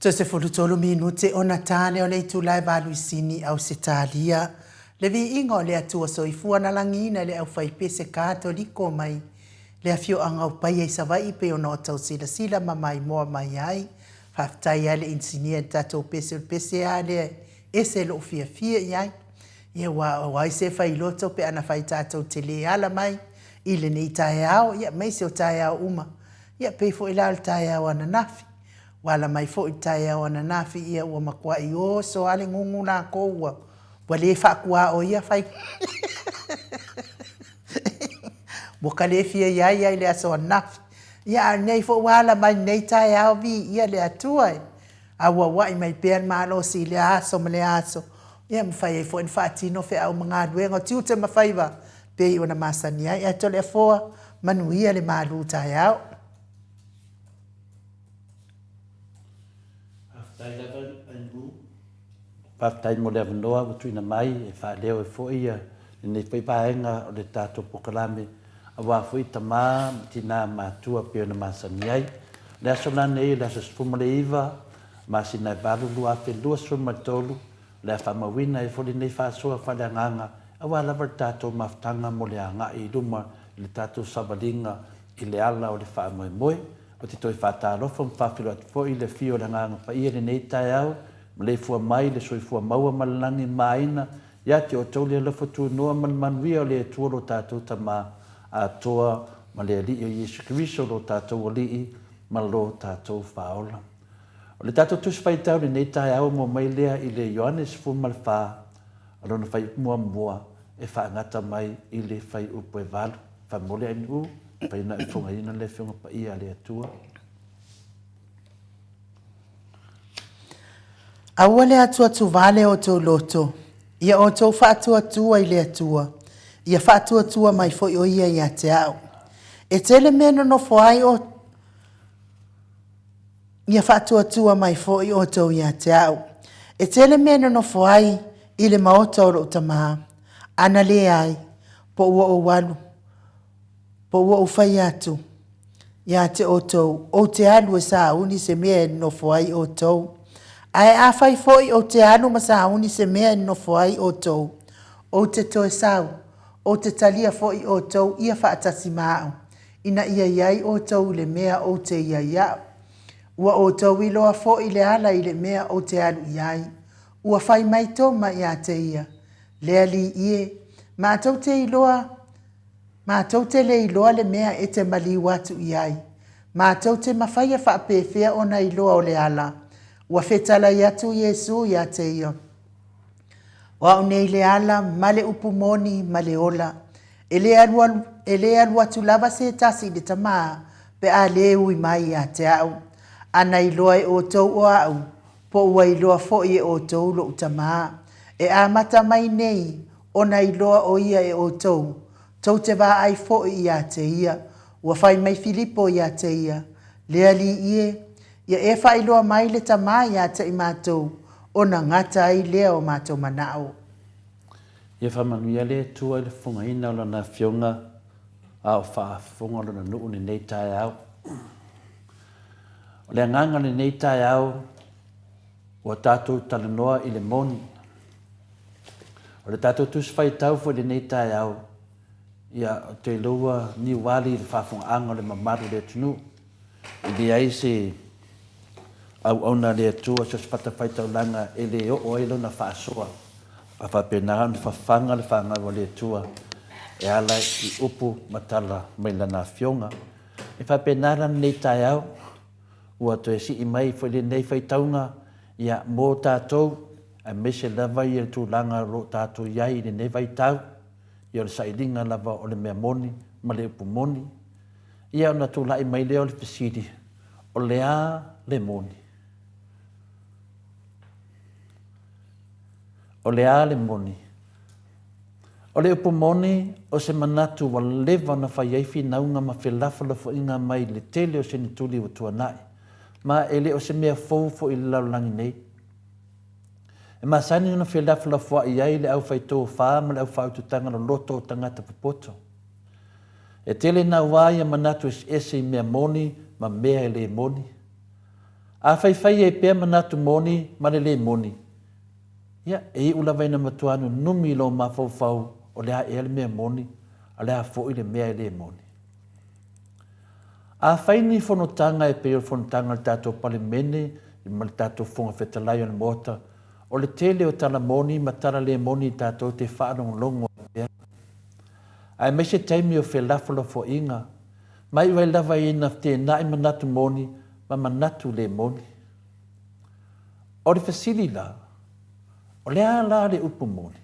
Toe 13 minute ona ta lea o le itula e valu i Sini, Ausetalia. Le viiga o le Atua Soifua na lagiina e le aufaipese Katoliko mai le afioaga o Paia i Savaii pei ona o tau silasila ma maimoa mai ai. Faafetai lava i le inisinia i le tatou pese, o le pese lava lea e ese lou fiafia i ai. Ia aua o ai se failoto pe ana fai tatou te le ala mai i lenei taeao, ia aemaise o taeao uma. Ia pei foi la o le taeao ananafi. Ua ala mai foi i le taeao ananafi, ia ua matuai oso lava le gugu lakou ua ua le faakuaoia fai ua ka le fia iai ai le aso ananafi. Ia a o lenei foi ua ala mai lenei taeao viia le Atua e auauai mai pea le malosi i lea aso ma lea aso, ia mafai ai foi ona faatino feau ma galuega o tiute ma faiva pei ona masani ai. Ae Toleafoa, manuia le malu taeao. Faafetai lava Andrew. Faafetai mo le avanoa ua tuuina mai e faaleo ai foi lenei foi vaega o le tatou polokalame aua foi tama ma tina matua pei ona masani ai. O le aso la nei o le aso 19 masina e 8 2023, o le a faamauina ai foi lenei faasoa faaleagaga aua lava le tatou mafutaga mo le agai i luma i le tatou savaliga i le ala o le faamoemoe. Ou te toe faatalofa ma faafeiloai atu foi i le afio o le Agaga Paia i lenei taeao, maleifua mai le soifua maua ma le lagi maina ia te outou le alofa tunoa ma le manuia o le Atua lo tatou Tama atoa ma le Alii o Iesu Keriso lo tatou Alii ma lo tatou Faaola. O le tatou Tusi Faitau i lenei taeao ua maua mai lea i le Ioane 14, o lona fuaiupu muamua e faagata mai i le fuaiupu e valu. Faamomoli ai nuu, fai na fofogaina le Afioga Paia a le Atua. Aua le atuatu vale outou loto, ia outou faatuatua i le Atua, ia faatuatua mai foi o Ia ia te au. E tele mea e nonofo ai o Ia faatuatua mai foi outou ia te au. E tele mea e nonofo ai i le maota o lou Tamā, ana leai, po ua ou alu, po ua ou fai atu ia te outou, ou te alu e sauni se mea e nonofo ai outou. Ae afai foi ou te alu ma sauni se mea e nonofo ai outou, ou te toe sau, ou te talia foi outou ia faatasi ma au, ina ia i ai outou i le mea ou te i ai au. Ua outou iloa foi le ala i le mea ou te alu i ai. Ua fai mai Toma ia te ia, Le Alii e, matou te iloa, matou te le iloa le mea e te maliu atu i ai. Matou te mafaia faapefea ona iloa o le ala. Ua fetalai atu Iesu ia te ia, O au nei le ala ma le upu moni ma le ola. E le alu, e le alu atu lava se tasi i le Tamā pe a le ui mai ia te au. Ana iloa e outou o au, po ua iloa foi e outou lou Tamā. E amata mai nei ona iloa o ia e outou, tou te vaai foi ia te ia. Ua fai mai Filipo ia te ia, Le Alii e, ia e faailoa mai le Tamā ia te i matou, ona gata ai lea o matou manao. Ia faamanuia le Atua i le fofogaina o Lana Afioga a o faafofoga Lona nuu lenei taeao. O le agaga o lenei taeao, ua tatou talanoa i le moni. O le tatou Tusi Faitau foi i lenei taeao, ia, ou te iloa ua niuali i le faafofogaaga o le mamalu o le atunuu. E leai se auauna a le Atua, so o se fatafaitaulaga e le oo ai lona faasoa, a faapena ona fafaga le fanau a le Atua e ala i upu ma tala mai Lana Afioga. E faapena la lenei taeao, ua toe sii mai foi lenei faitauga, ia, mo tatou, aemaise lava ia le tulaga o lo o tatou i ai i lenei vaitau, ia o le sailiga lava o le mea moni ma le upu moni. Ia ona tulai mai lea o le fesili, o le a le moni? O le a le moni? O le upu moni, o se manatu ua leva ona fai ai finauga ma felafolafoaiga mai le tele o senetuli ua tuanai, ma e le o se mea fou foi i le lalolagi nei. E masani ona felafolafoai ai le aufaitofa ma le aufaaututaga loloto o tagata popoto. E tele naua ia manatu eseese i mea moni ma mea e le moni. Afai fai ai pea manatu moni ma le le moni, ia, e iu lava ina matua nunumi i lou mafaufau o le a ea le mea moni, a o le a foi le mea e le moni. Afai ni fonotaga e pei o le fonotaga a le tatou Palemene ma le tatou Fofoga Fetalai o le Maota, o le tele o tala moni ma tala le moni tatou te faalogologo ai pea. Aemaise taimi o felafolafoaiga, ma iu ai lava ina feteenai manatu moni ma manatu le moni. O le fesili la, o le a la le upu moni?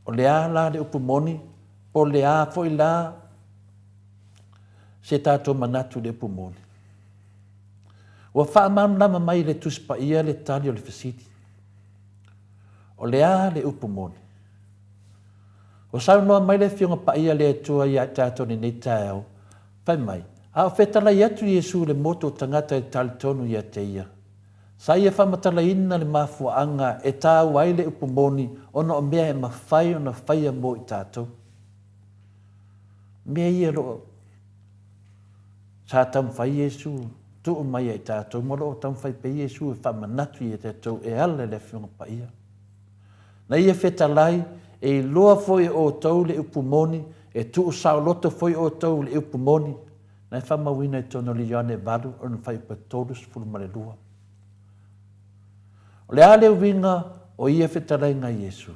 O le a la le upu moni, po o le a foi la se tatou manatu i le upu moni? Ua faamalamalama mai e le Tusi Paia le tali o le fesili. O le a le upu moni? Ua saunoa mai le Afioga Paia a le Atua ia i tatou i lenei taeao, fai mai, A o fetalai atu Iesu i le motu o tagata e talitonu ia te Ia. Sa ia faamatalaina le mafuaaga e tāua ai le upu moni ona o mea e mafai ona faia mo i tatou. Mea ia o lo o sa taumafai Iesu tuu mai ia i tatou ma o lo o taumafai pea Iesu e faamanatu ia tatou e ala i le Afioga Paia. Na ia fetalai, e iloa foi e outou le upu moni, e tuusaoloto foi outou i le upu moni. Na e faamauina i totonu o le Ioane 8, ona fuaiupu e 32. O le a le uiga o ia fetalaiga a Iesu?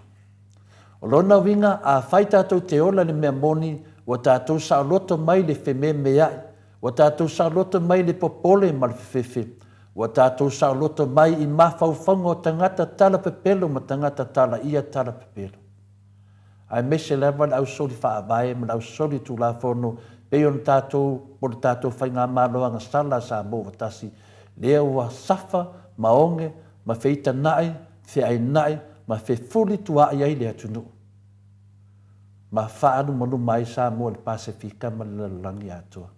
O lona uiga, afai tatou te ola i le mea moni, ua tatou saoloto mai le fememeai, ua tatou saoloto mai le popole ma le fefefe, ua tatou saoloto mai i mafaufauga o tagata tala pepelo ma tagata talaia tala pepelo. Aemaise lava le au soli faavae ma le au soli tulafono pei ona tatou po le tatou faigamalo agasala a Samoa ua tasi, lea ua safa ma oge ma feitana'i, feaina'i ma fefulitua'i ai le atunuu, ma faalumaluma ai Samoa i le Pasefika ma le lalolagi atoa.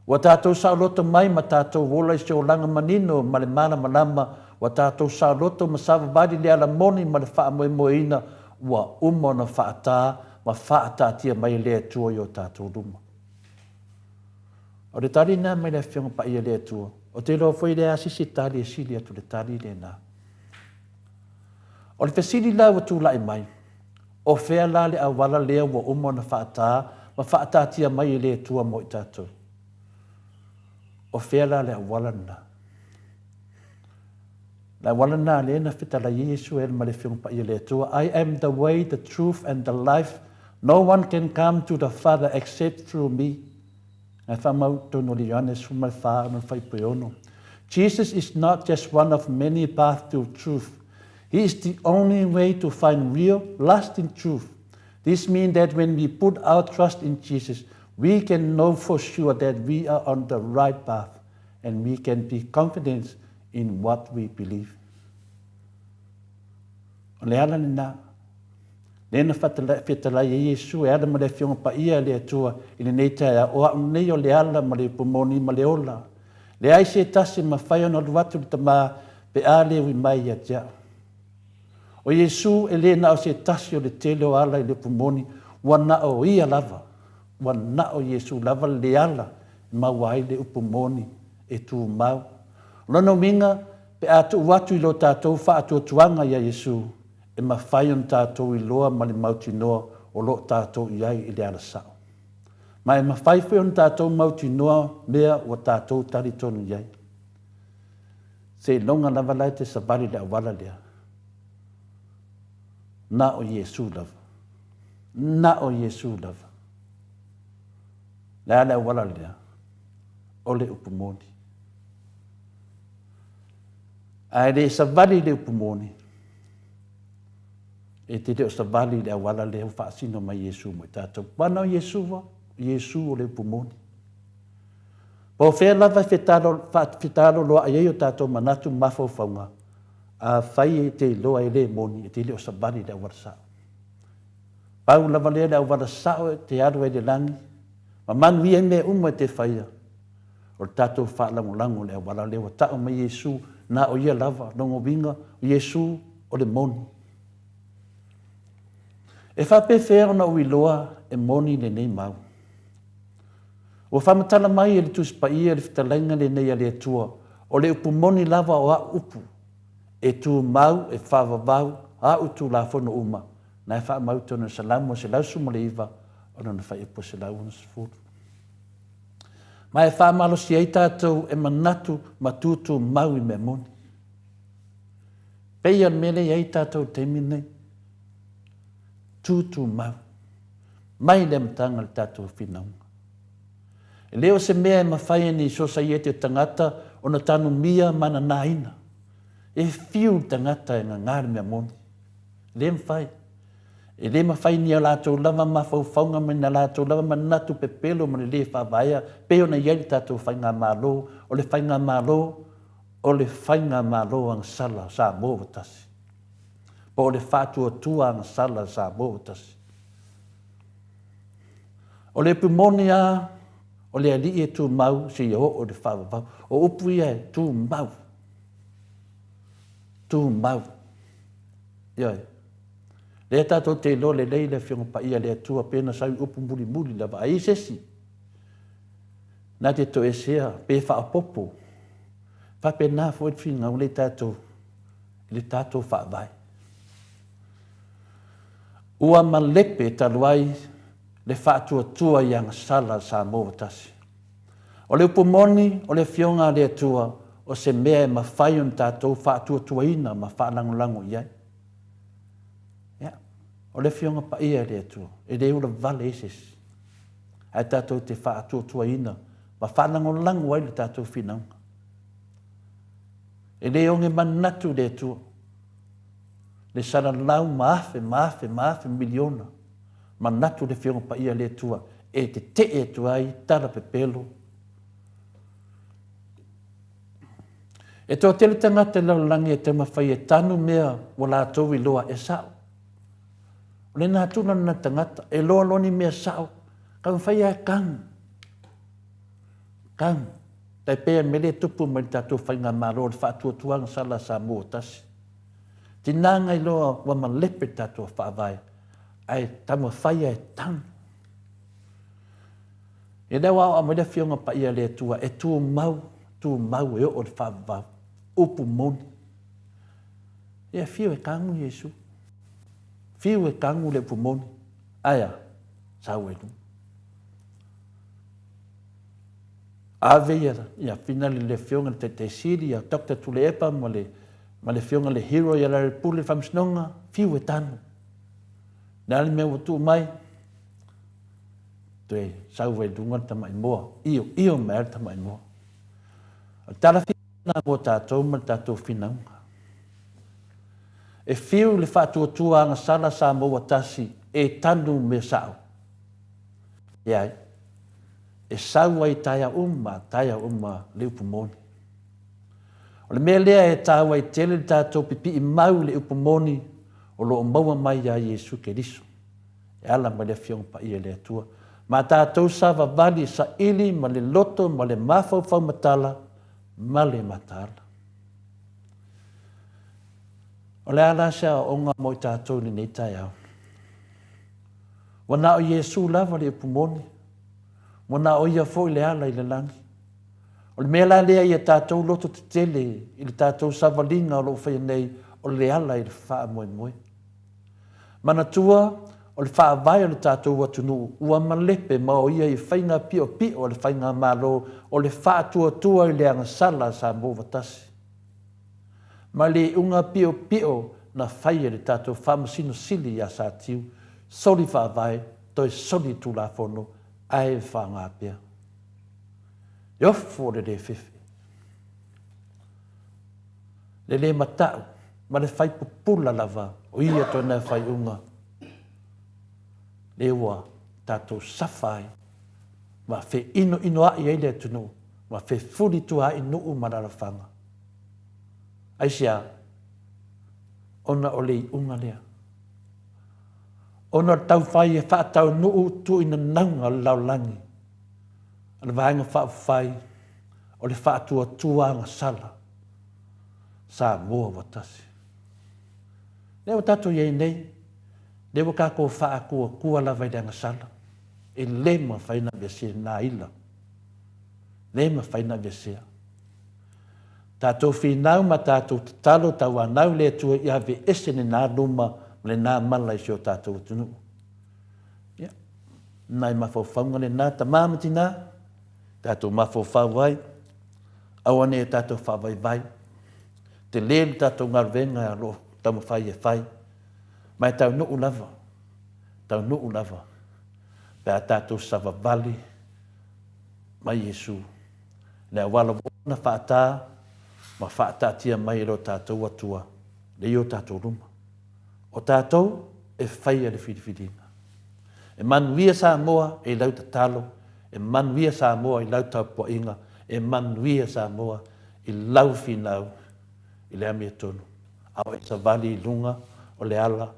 Ua tatou saoloto mai ma tatou ola i se olaga manino ma le malamalama, ua tatou saoloto ma savavali le ala moni ma le faamoemoeina ua uma ona faata ma faataatia mai e le Atua i o tatou luma. O le tali lena mai le Afioga Paia a le Atua. Ou te iloa foi e leai lava se isi tali e sili atu i le tali lena. O le fesili la ua tulai mai, o fea la le auala lea ua uma ona faata ma faataatia mai e le Atua mo i tatou? O fea la le auala lena? Le auala lena lea na fetalai ai Iesu e ma le Afioga Paia le Atua, I am the way, the truth and the life. No one can come to the Father except through me. Ae faamau tonu o le Ioane 14 ona fuaiupu e 6. Jesus is not just one of many paths to truth. He is the only way to find real, lasting truth. This means that when we put our trust in Jesus, we can know for sure that we are on the right path and we can be confident in what we believe. O le ala lena, lea na fetalai ai Iesu e ala ma le Afioga Paia a le Atua i lenei taeao, o au nei o le ala ma le upu moni ma le ola. Leai se tasi e mafai ona alu atu i le Tama pe a le ui mai ia te au. O Iesu e le na o se tasi o le tele o ala i le upu moni, ua na o ia lava, ua na o Iesu lava le ala e maua ai le upu moni e tumau. O lona uiga, pe a tuu atu i lo tatou faatuatuaga iā Iesu, e mafai ona tatou iloa ma le mautinoa o lo o tatou i ai i le ala sao. Ma e mafai foi ona tatou mautinoa mea ua tatou talitonu i ai. Seiloga lava la e te savali i le auala lea, na o Iesu lava. Na o Iesu lava. Le a le auala lea? O le upu moni. A e le savali i le upu moni, e te le o savali i le auala lea ua faasino mai Iesu mo i tatou. Ua na o Iesu a, o Iesu o le upu moni. Po o fea lava e fetaloloaʻi ai o tatou manatu ma mafaufauga, afai e te iloa e le moni, e te le o savali i le auala sao. Pau lava lea le auala sao e te alu ai i le lagi, ma manuia ai mea uma e te faia, o le tatou faalagolago i le auala lea ua tau mai Iesu, na o ia lava, lona uiga, o Iesu o le moni. E faapefea ona ou iloa e moni lenei mau? Ua faamatala mai e le Tusi Paia le fetalaiga lenei a le Atua, O le upu moni lava o a'u upu, e tumau, e faavavau a'u Tulafono uma, na e faamau i totonu o le Salamo 119 o lona fuaiupu 160. Ma e faamalosi ai tatou e manatu ma tutumau i mea moni. Pei o le mea lea e i ai tatou i le taimi lenei. Tutumau. Mai le amataga o le tatou finauga. E le o se mea e mafai e ni sosaiete o tagata ona tanumia ma nanaina. E fiu le tagata e gaga le mea moni. E le mafai. E le mafai ni a latou lava mafaufauga ma ni a latou lava manatu pepelo ma le lē faavaea pei ona i ai le tatou Faigamalo, o le Faigamalo o le Faigamalo Agasala o Samoa ua tasi, po o le Faatuatua Agasala a Samoa ua tasi. O le upu moni lava, o le Alii e tumau seia oo i le faavavau. O upu ia e tumau, tumau. Ioe. Lea tatou te iloa lelei le Afioga Paia a le Atua pe na sau i upu mulimuli lava. A i ai se isi na te toesea pe faaopoopo, faapena foi le finau lea i tatou i le tatou Faavae. Ua malepe talu ai le faatuatua i agasala a Samoa ua tasi. O le upu moni, o le Afioga a le Atua, o se mea e mafai ona tatou faatuatuaina ma faalagolago i ai. Ia, o le Afioga Paia a le Atua, e le ulavale ai se isi, ae tatou te faatuatuaina ma faalagolago ai le tatou finauga. E le oge manatu le Atua, le salalau ma afe ma afe ma afe miliona, manatu le Afioga Paia a le Atua e tetee atu ai tala pepelo. E toatele tagata i le lalolagi e taumafai e tanu mea ua latou iloa e sao. O le natura lena tagata, e loa loa ni mea sao, taumafai lava e tanu. Tanu. Tai pei o le mea lea e tupu mai i le tatou faigamalo o le faatuatuaga sala a Samoa tasi. Tinaga iloa ua malepe le tatou faavae, ae taumafai lava e tanu. Ia lea ua aoao mai le Afioga Paia a le Atua e tumau, tumau e oo i le faavavau. Upu moni. Ia fiu e tagu Iesu. Fiu e tagu le upu moni. Ae a? Sau ai luga. Ave ia, ia finale le Afioga le Taitai Sili ia Doctor Tuilaepa ma le, ma le Afioga le Hero ia Larry Pule le Faamasinoga, fiu e tanu. Le a le mea ua tuu mai? Toe sau ai luga le tamai moa, io, io mai ai le tamai moa. O le tala lena mo tatou ma le tatou finauga. E fiu le faatuatua agasala Samoa tasi e tanu mea sao. Leai. E sau ai taeao uma, taeao uma le upu moni. O le mea lea e taua ai tele le tatou pipii mau i le upu moni o lo o maua mai iā Iesu Keriso, e ala mai le Afioga Paia i le Atua. Ma tatou savavali saili ma le loto ma le mafaufau matala ma le mataala. O le a la se aoaoga mo i tatou i lenei taeao? Ua na o Iesu lava le upu moni. Ua na o Ia foi le ala i le lagi. O le mea la lea ia tatou loto tetele i le tatou savaliga o lo o faia nei o le ala i le faamoemoe. Manatua, o le faavae o le tatou atunuu ua malepe ma o ia i faiga piopio a le faigamalo o le faatuatua i le agasala a Samoa ua tasi. Ma le iuga piopio na fai e le tatou Faamasino Sili ia Satiu, soli faavae, toe soli Tulafono, ae faaaoga pea. Le ofo o le le fefe, le le matau ma le fai pupula lava o ia toe mea faaiuga lea ua tatou safa ai ma feinoinoai ai le atunuu ma fefulituaai nuu ma alaalafaga. Aisea? Ona o le iuga lea. Ona o le taufai e faataunuu tuuinanauga o le lalolagi a le Vaega Faaupufai o le Faatuatua Agasala Samoa ua tasi. Lea ua tatou i ai nei, Lea ua tatou faatuatua lava i le agasala, e le mafai ona aveesea lena ila. Le mafai ona aveesea. Tatou finau ma tatou tatalo tauanau i le Atua ia aveese lena luma ma lena mala i si o tatou atunuu. Ia, nai mafaufauga lena, tama ma tina, tatou mafaufau ai, aua ne i tatou faavaivai. Tele le tatou galuega o lo o taumafai e fai, ma e taunuu lava, taunuu lava pe a tatou savavali mai Iesu, le auala ua uma ona faata ma faataatia mai e lo tatou Atua lea i o tatou luma. O tatou e faia le filifiliga. E manuia Samoa i lau tatalo, e manuia Samoa i lau tapuaiga, e manuia Samoa i lau finau i le amiotonu, a o e savali i luga o le ala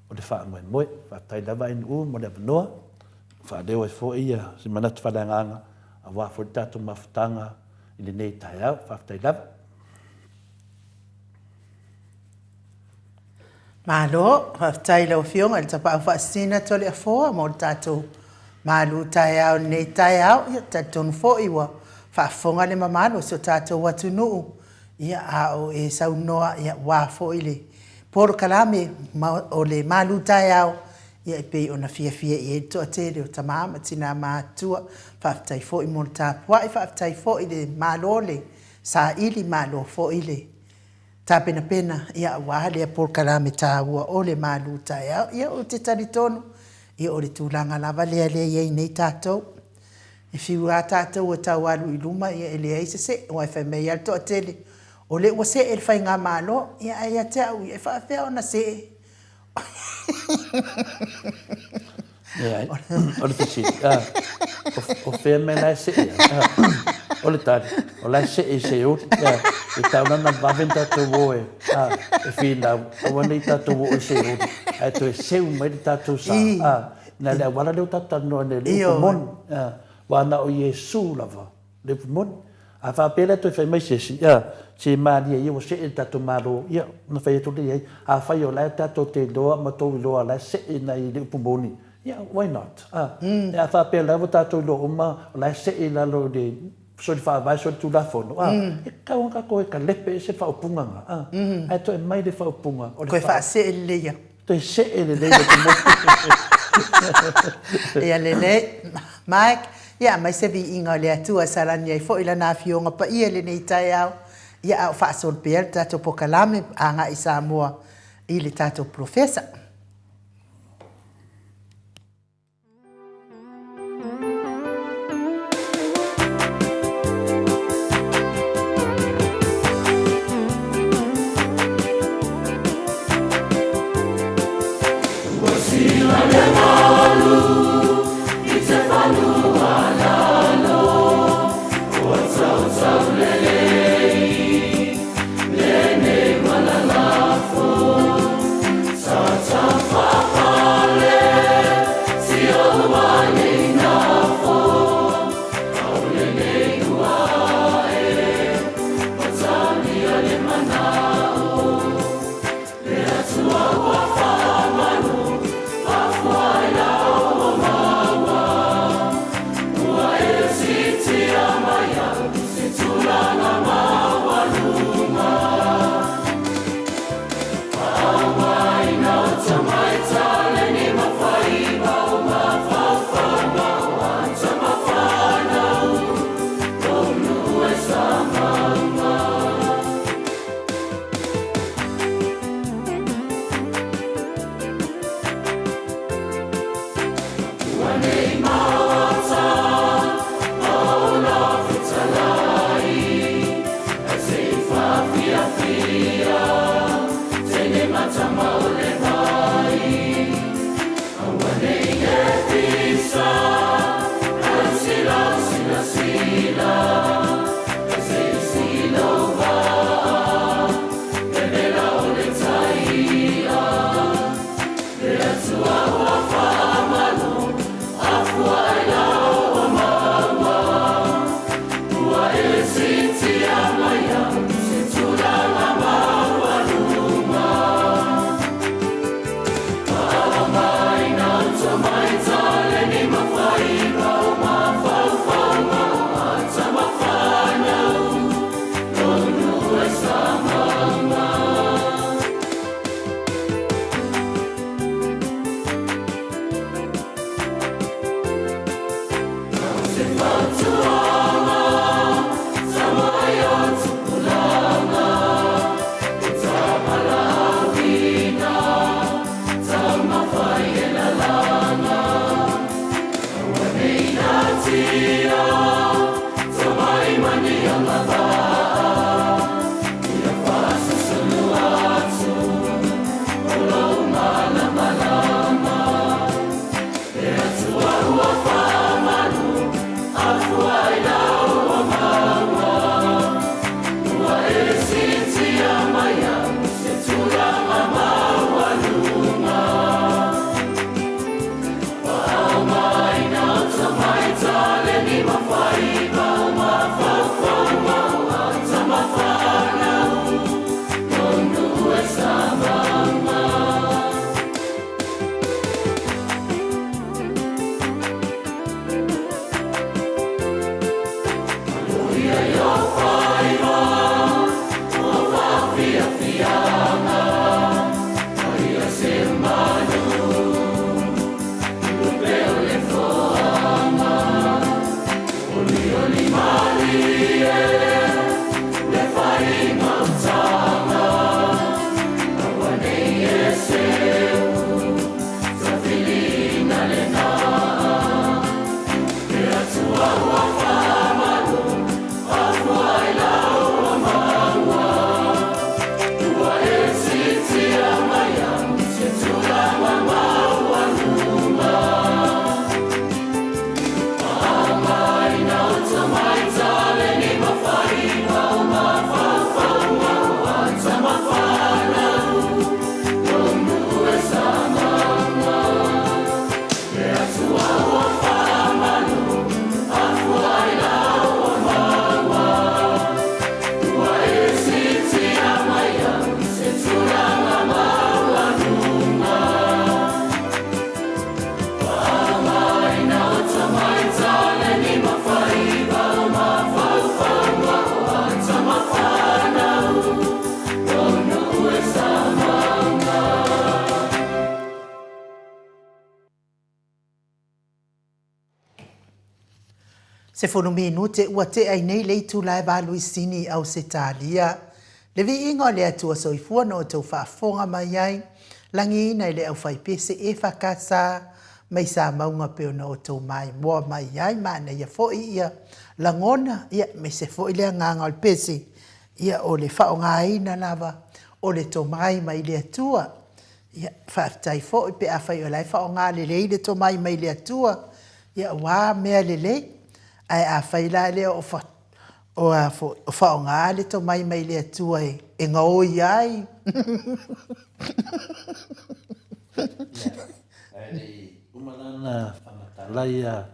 o le faamoemoe. Faafetai lava NU mo le avanoa, faaleo ai foi se manatu faaleagaga aua foi le tatou mafutaga i lenei taeao. Faafetai lava. Malo, faafetai i lau Afioga i le Tapaau Faasisina Toleafoa mo le tatou malu taeao i lenei taeao. Ia, talitonu foi ua faafofoga le mamalu o si o tatou atunuu, ia, a o e saunoa, ia, aua foi le polokalame o le malu taeao, ia, e pei ona fiafia i ai le toatele o tama ma tina matutua. Faafetai foi mo le tapuai, faafetai foi le malo le saili, malo foi le tapenapena ia aua lea polokalame taua o le malu taeao. Ia ou te talitonu, ia o le tulaga lava lea lea e i ai nei tatou. E fiu lava tatou e tau alu i luma, ia e leai se see, aua e fai mai lava le toatele, o lea ua see le faigamalo, ia ae ia te au ia, e faapefea ona see? Leai, o le fesili, o fea mea la e see ai? O le tali, o la e see i Seoli. E tatau la ona vave ona tatou o e finau, aua ne i tatou oo i Seoli, ae toe seu mai le tatou sa. Na le auala lea ua tatou talanoa nei, le upu moni, aua na o Iesu lava Le upu moni. A faapea la e toe fai mai se isi, ia, se malie ia ua see le tatou Malo, ia, ona fai atu lea i ai, afai o la e tatou te iloa ma outou iloa o la e see nai le upu moni, ia, why not? A, a faapea o la ua tatou iloa uma o la e see i lalo i le soli faavae, soli tulafono, a, e tatau ona tatou o e kalepe ese le faaupuga lena, a, ae toe aumai le faaupuga o le. Toe faasee lelei atu. Toe see lelei le motu. Ia lelei. Mike, ia aumai se viiga o le Atua e salani ai foi Lana Afioga Paia i lenei taeao, ia a o faasolo pea le tatou pokalame agai i Samoa i le tatou Polofesa. Sefulu minute ua tea ai nei le itula e valu i Sini i Ausetalia. Le viiga o le Atua Soifua na outou faafofoga mai ai, lagiina i le aufaipese EFKS mai Samauga pei ona outou maimoa mai ai, manaia foi ia lagona, ia aemaise foi le agaga o le pese, ia o le faaaogaina lava o le tomai mai le Atua. Ia, faafetai foi pe afai o la e faaaoga lelei le tomai mai le Atua, ia aua mea lelei. Ae afai la lea o fa, o a foi, o faaaoga le tomai mai le Atua e, e gaoi ai. Ia, ae le i uma la ona faamatala ia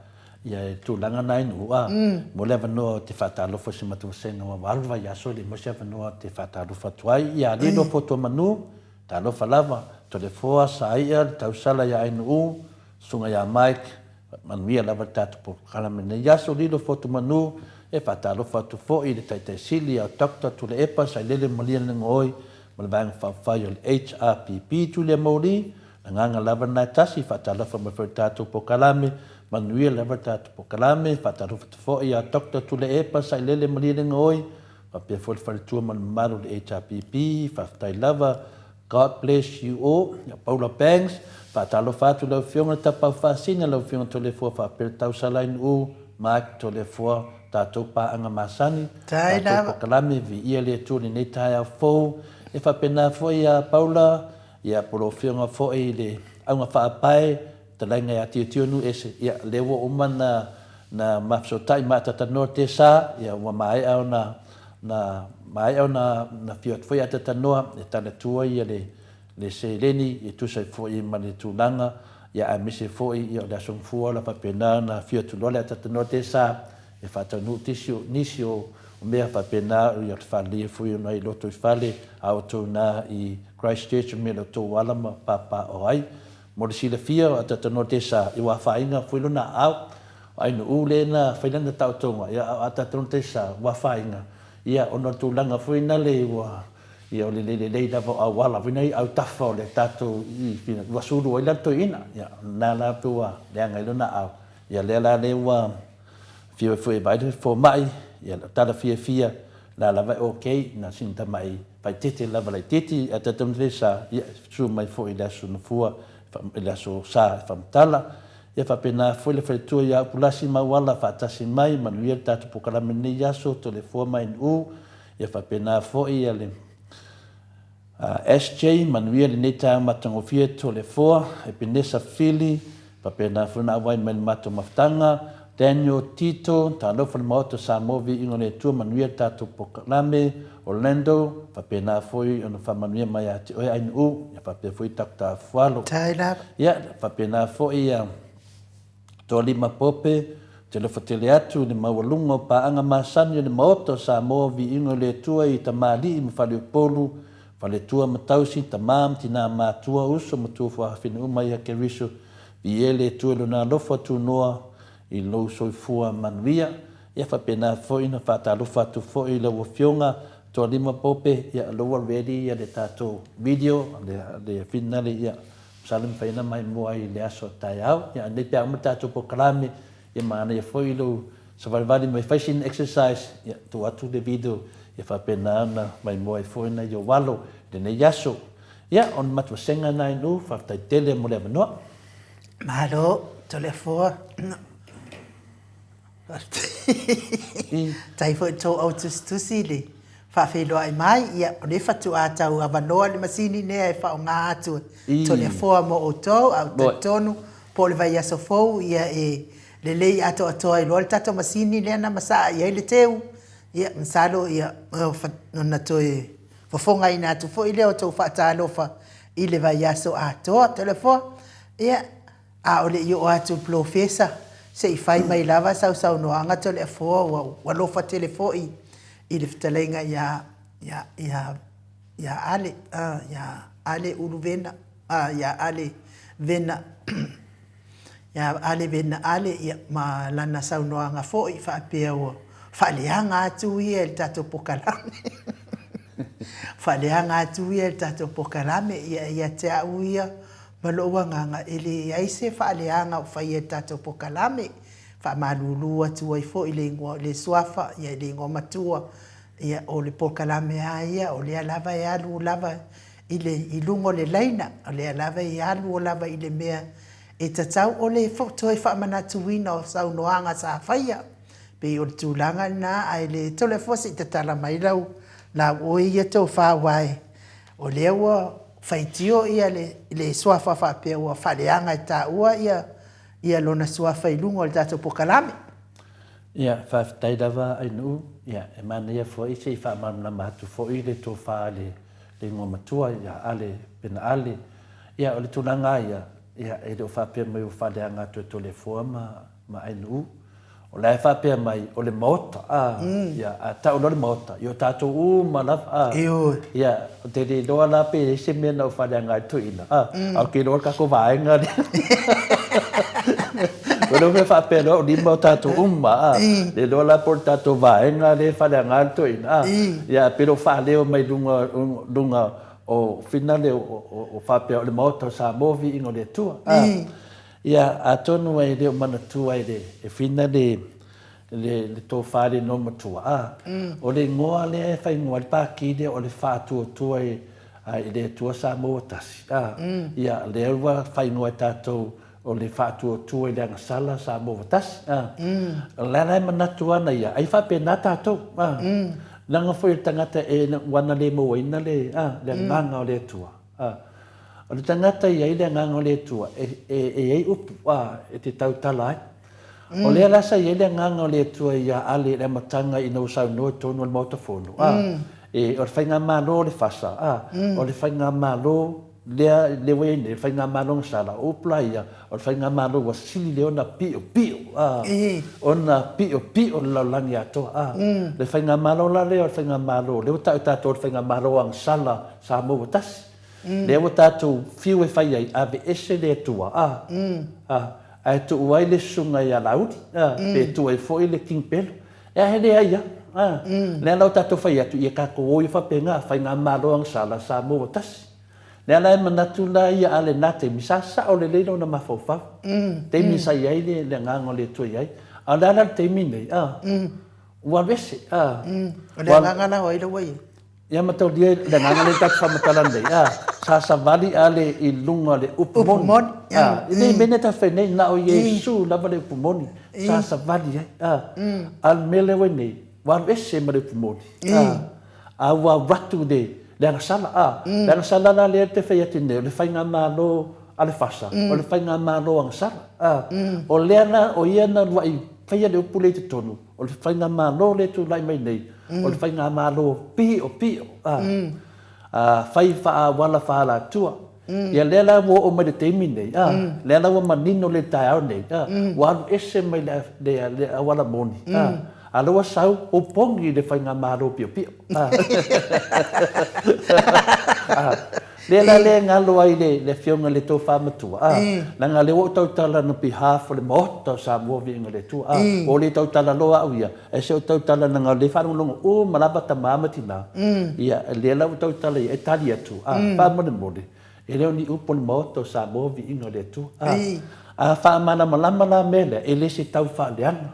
ia tulaga na i Nu'u, a, mo le avanoa ou te faatalofa i si matou vasega ua alu vaiaso e le i maua se avanoa ou te faatalofa atu ai. Ia alii loa Fotuamanu, talofa lava, Toleafoa, Saia, le tausala ia Ainu'u, Susuga ia Mike, Manuia lava le tatou polokalame i lenei aso. Lilo Fotumanu, e faatalofa atu foi i le Taitai Sili ia Doctor Tuilaepa Sailele Malielegaoi ma le Vaega Faaupufai o le HRPP. Julia Moli, agaga lava lena e tasi, faatalofa mai foi i le tatou polokalame. Manuia lava le tatou polokalame. Faatalofa atu foi ia Doctor Tuilaepa Sailele Malielegaoi faapea foi le faletua ma le mamalu o le HRPP. Faafetai lava. God bless you all. Ia Paula Banks, faatalofa atu i lau Afioga i le Tapaau Faasina, lau Afioga Toleafoa faapea le Tausalainuu, Mark Toleafoa, tatou paaga masani, tatou polokalame, viia le Atua i lenei taeao fou. E faapena foi ia Paula, ia po o lau Afioga foi i le Auga Faapae, Fetalaiga ia Tiotio Nuuese, ia lea ua uma na na ma fesootai ma atatanoa Tesa, ia ua maea ona na maea ona na afio atu foi atatanoa e tali atu ai ia le le seleni e tusa ai foi ma le tulaga, ia aemaise foi ia o le Aso Gafua la faapena ona afio atu loa le atatanoa Tesa e faataunuu tisi o nisi o mea faapena ia o le faaleleia foi o nai lotoifale a outou na i Christchurch me lo outou ala ma papaaao ai. Mo le silafia, o Atatanoa Tesa i ua afaina foi lona aao. O Ainu'u lea na fai lana taotoga, ia a o Atatanoa Tesa ua afaina, ia ona o le tulaga foi nale ua, ia o le le lelei lava o auala foi na i autafa o le tatou i ua sulu ai la le toeaina. Ia o lena la pei ua leaga ai lona aao. Ia lea la lea ua afio ai foi e vaai le fomai, ia o tala fiafia, la lava e okay, na sina tamai Faaeteete lava laitiiti ae talitonu lelei sa ia susu mai foi i le Aso Gafua i le Aso Sa e faamatala. Ia faapena foi le faletua ia Upulasi ma Auala faatasi mai, manuia le tatou polokalame i lenei aso, Toleafoa ma NU. Ia faapena foi ia le SJ, manuia lenei taeao matagofie Toleafoa, Epenesa Fili, Faapena foi ona auai mai le matou mafutaga, Daniel Tito, Talofa le Maota Samoa Viiga o le Atua Manuia le tatou polokalame, Orlando, faapena foi ona faamanuia mai ia te oe Ainuu, ia faapea foi Doctor Afualo. Tai lava. Ia, faapena foi ia Toalima Pope, ou te alofa tele atu i le maualuga o paaga masani o le Maota o Samoa Viiga o le Atua i tamalii ma faleupolu, Faletua ma tausi, tama ma tina matua, uso ma tuafuafafine uma ia Keriso, viia le Atua i Lona alofa tunoa i lou soifua manuia. Ia faapena foi ona faatalofa atu foi i lau Afioga Toalima Pope, ia o lea ua ready ia le tatou video, le finale ia masalo e mafai ona maimoa ai i le aso taeao. Ia anei pe a uma le tatou polokalame, ia manaia foi lou. Savalivali mai fai sina exercise, ia, tuu atu le video ia faapena ona maimoa ai foi nai ou alo i lenei aso. Ia, o ni matou vasega na i nuu, faafetai tele mo le avanoa. Malo, Toleafoa. Faafetai foi i tou au tusitusi i le faafeiloai mai. Ia, o lea faatoa tau avanoa le masini lea e faaaoga atu e Toleafoa mo outou, ae ou te talitonu po o le vaiaso fou ia e lelei atoatoa ai loa le tatou masini lea na masaa i ai le teu. Ia, masalo ia ona toe fofogaina atu foi lea o tou faatalofa i le vaiaso atoa. Toleafoa, ia, a o le i oo atu i le Polofesa, se i fai mai lava sau saunoaga Toleafoa, ua ou alofa tele foi i le fetalaiga ia, ia, ia, ia Ale, ia Ale Ulu Vena, ia Ale Vena. Ia Ale Vena Ale, ia, ma lana saunoaga foi faapea ua faaleaga atu ia i le tatou pokalame. Faaleaga atu ia i le tatou pokalame, ia, ia te au ia ma lou agaga, e leai se faaleaga o faia i le tatou pokalame. Faamalulu atu ai foi i le igoa, le suafa, ia, i le igoa matua, ia, o le pokalame lava ia, o lea lava e alu lava i le, i luga o le laina, o lea lava e alu lava i le mea e tatau o le toe faamanatuina o saunoaga sa faia. Pei o le tulaga lena, ae le Toleafoa se i tatala mai lau lauoe ia tofa aua o lea ua faitio ia le, le suafa faapea ua faaleaga e taua ia, ia lona suafa i luga o le tatou pokalame. Ia, faafetai lava Ainuu, ia, e manaia foi se i faamalamalama atu foi le tofa a le le igoa matua ia Ale Pena Ale. Ia, o le tulaga lava ia, ia, e le o faapea mai ua faaleaga atu e Toleafoa ma, ma Ainuu. O la e faapea mai, o le Maota, a, ia, a tau loa le Maota, ia o tatou uma lava, a. Ioe. Ia, ou te le iloa la pe i ai se mea na ou faaleaga ai le toeaina, a, ae ou te iloa le tatou vaega lea. O lea ua faapea loa o lima o tatou uma, a, le iloa la po o le tatou vaega lea e faaleaga ai le toeaina, a, ia, pe le o faaleo mai luga, luga o finale o faapea o le Maota o Samoa viiga o le Atua, a. Ia, atonu e le o manatua e le e Whina le, le, le tofa le igoa matua, a, o le igoa lea e faaigoa ai le Pākī lea o le Faatuatua i, i le Atua Samoa ua Tasi, a, ia, lea ua faaigoa e tatou o le Faatuatua i le Agasala Samoa ua Tasi, a. O la la e manatu ana ia, ai faapena tatou, a. Leaga foi o le tagata e, ua na le mauaina le, a, le agaga o le Atua, A, o le tagata e i ai le Agaga o le Atua, e, e, e i ai upu, a, e te tautala ai. O lea la sa i ai le Agaga o le Atua iā Ale i le amataga ina ua saunoa i totonu o le Maota Fono, a, e, o le Faigamalo o le Fasa, a, o le Faigamalo lea, lea ua i ai nei, le Faigamalo Gasala, o upu la ia, o le Faigamalo ua sili lea ona piopio, a, ona piopio le lalolagi atoa, a. Le Faigamalo la lea o le Faigamalo, lea ua tau e tatou o le Faigamalo Agasala, Samoa ua tasi. Lea ua tatou fiu e fai ai, aveese le Atua, a, a, ae tuu ai le susuga ia Laauli, a, pe tuu ai foi le King Pelo. E a, e leai a, a. Lea la ua tatou fai atu, ia tatou o ia faapena, Faigamalo Agasala, Samoa ua tasi. Lea la e manatu la ia a lena taimi, sa sao lelei lona mafaufau, taimi sa i ai le, le Agaga o le Atua i ai. A o le a la le taimi nei, a, ua alu ese, a. O le agaga la o ai la ua i ai? Ia mataulia le agaga lea tatou faamatala nei, a, sa savali ale i luga o le upu moni, a, e le mea nei tatou fai nei, na o Iesu lava le upu moni, sa savali ai, a, a o le mea lea ua i nei, ua alu ese ma le upu moni, a, a ua alu atu le, le agasala, a, le agasala la lea ou te fai atu nei, o le faigamalo a le FASA, o le faigamalo agasala, a, o lea la, o ia na uluai faia le upu lea i totonu, O le faigamalo lea e tulai mai nei, o le faigamalo piopio, a, fai faaauala faaalatua. Ia lea la ua oo mai le taimi nei, a, lea la ua manino le taeao nei, a, ua alu ese mai le, le, le auala moni, a, a lea ua sau opogi le faigamalo piopio. A. A. Lea la lea e galo ai le, le Afioga i le Tofa Matua, a, leaga lea ua ou tautala on behalf o le Maota o Samoa Viiga le Atua, a, ua ou le tautala loa au ia, ae se i ou tautala leaga o lea e faalogologo uma lava tama ma tina, ia, lea la ua tautala ia, e tali atu, a, faamolemole, e le o ni upu o le Maota o Samoa Viiga le Atua, a, a faamalamalama la mea lea, e le se tau faaleaga.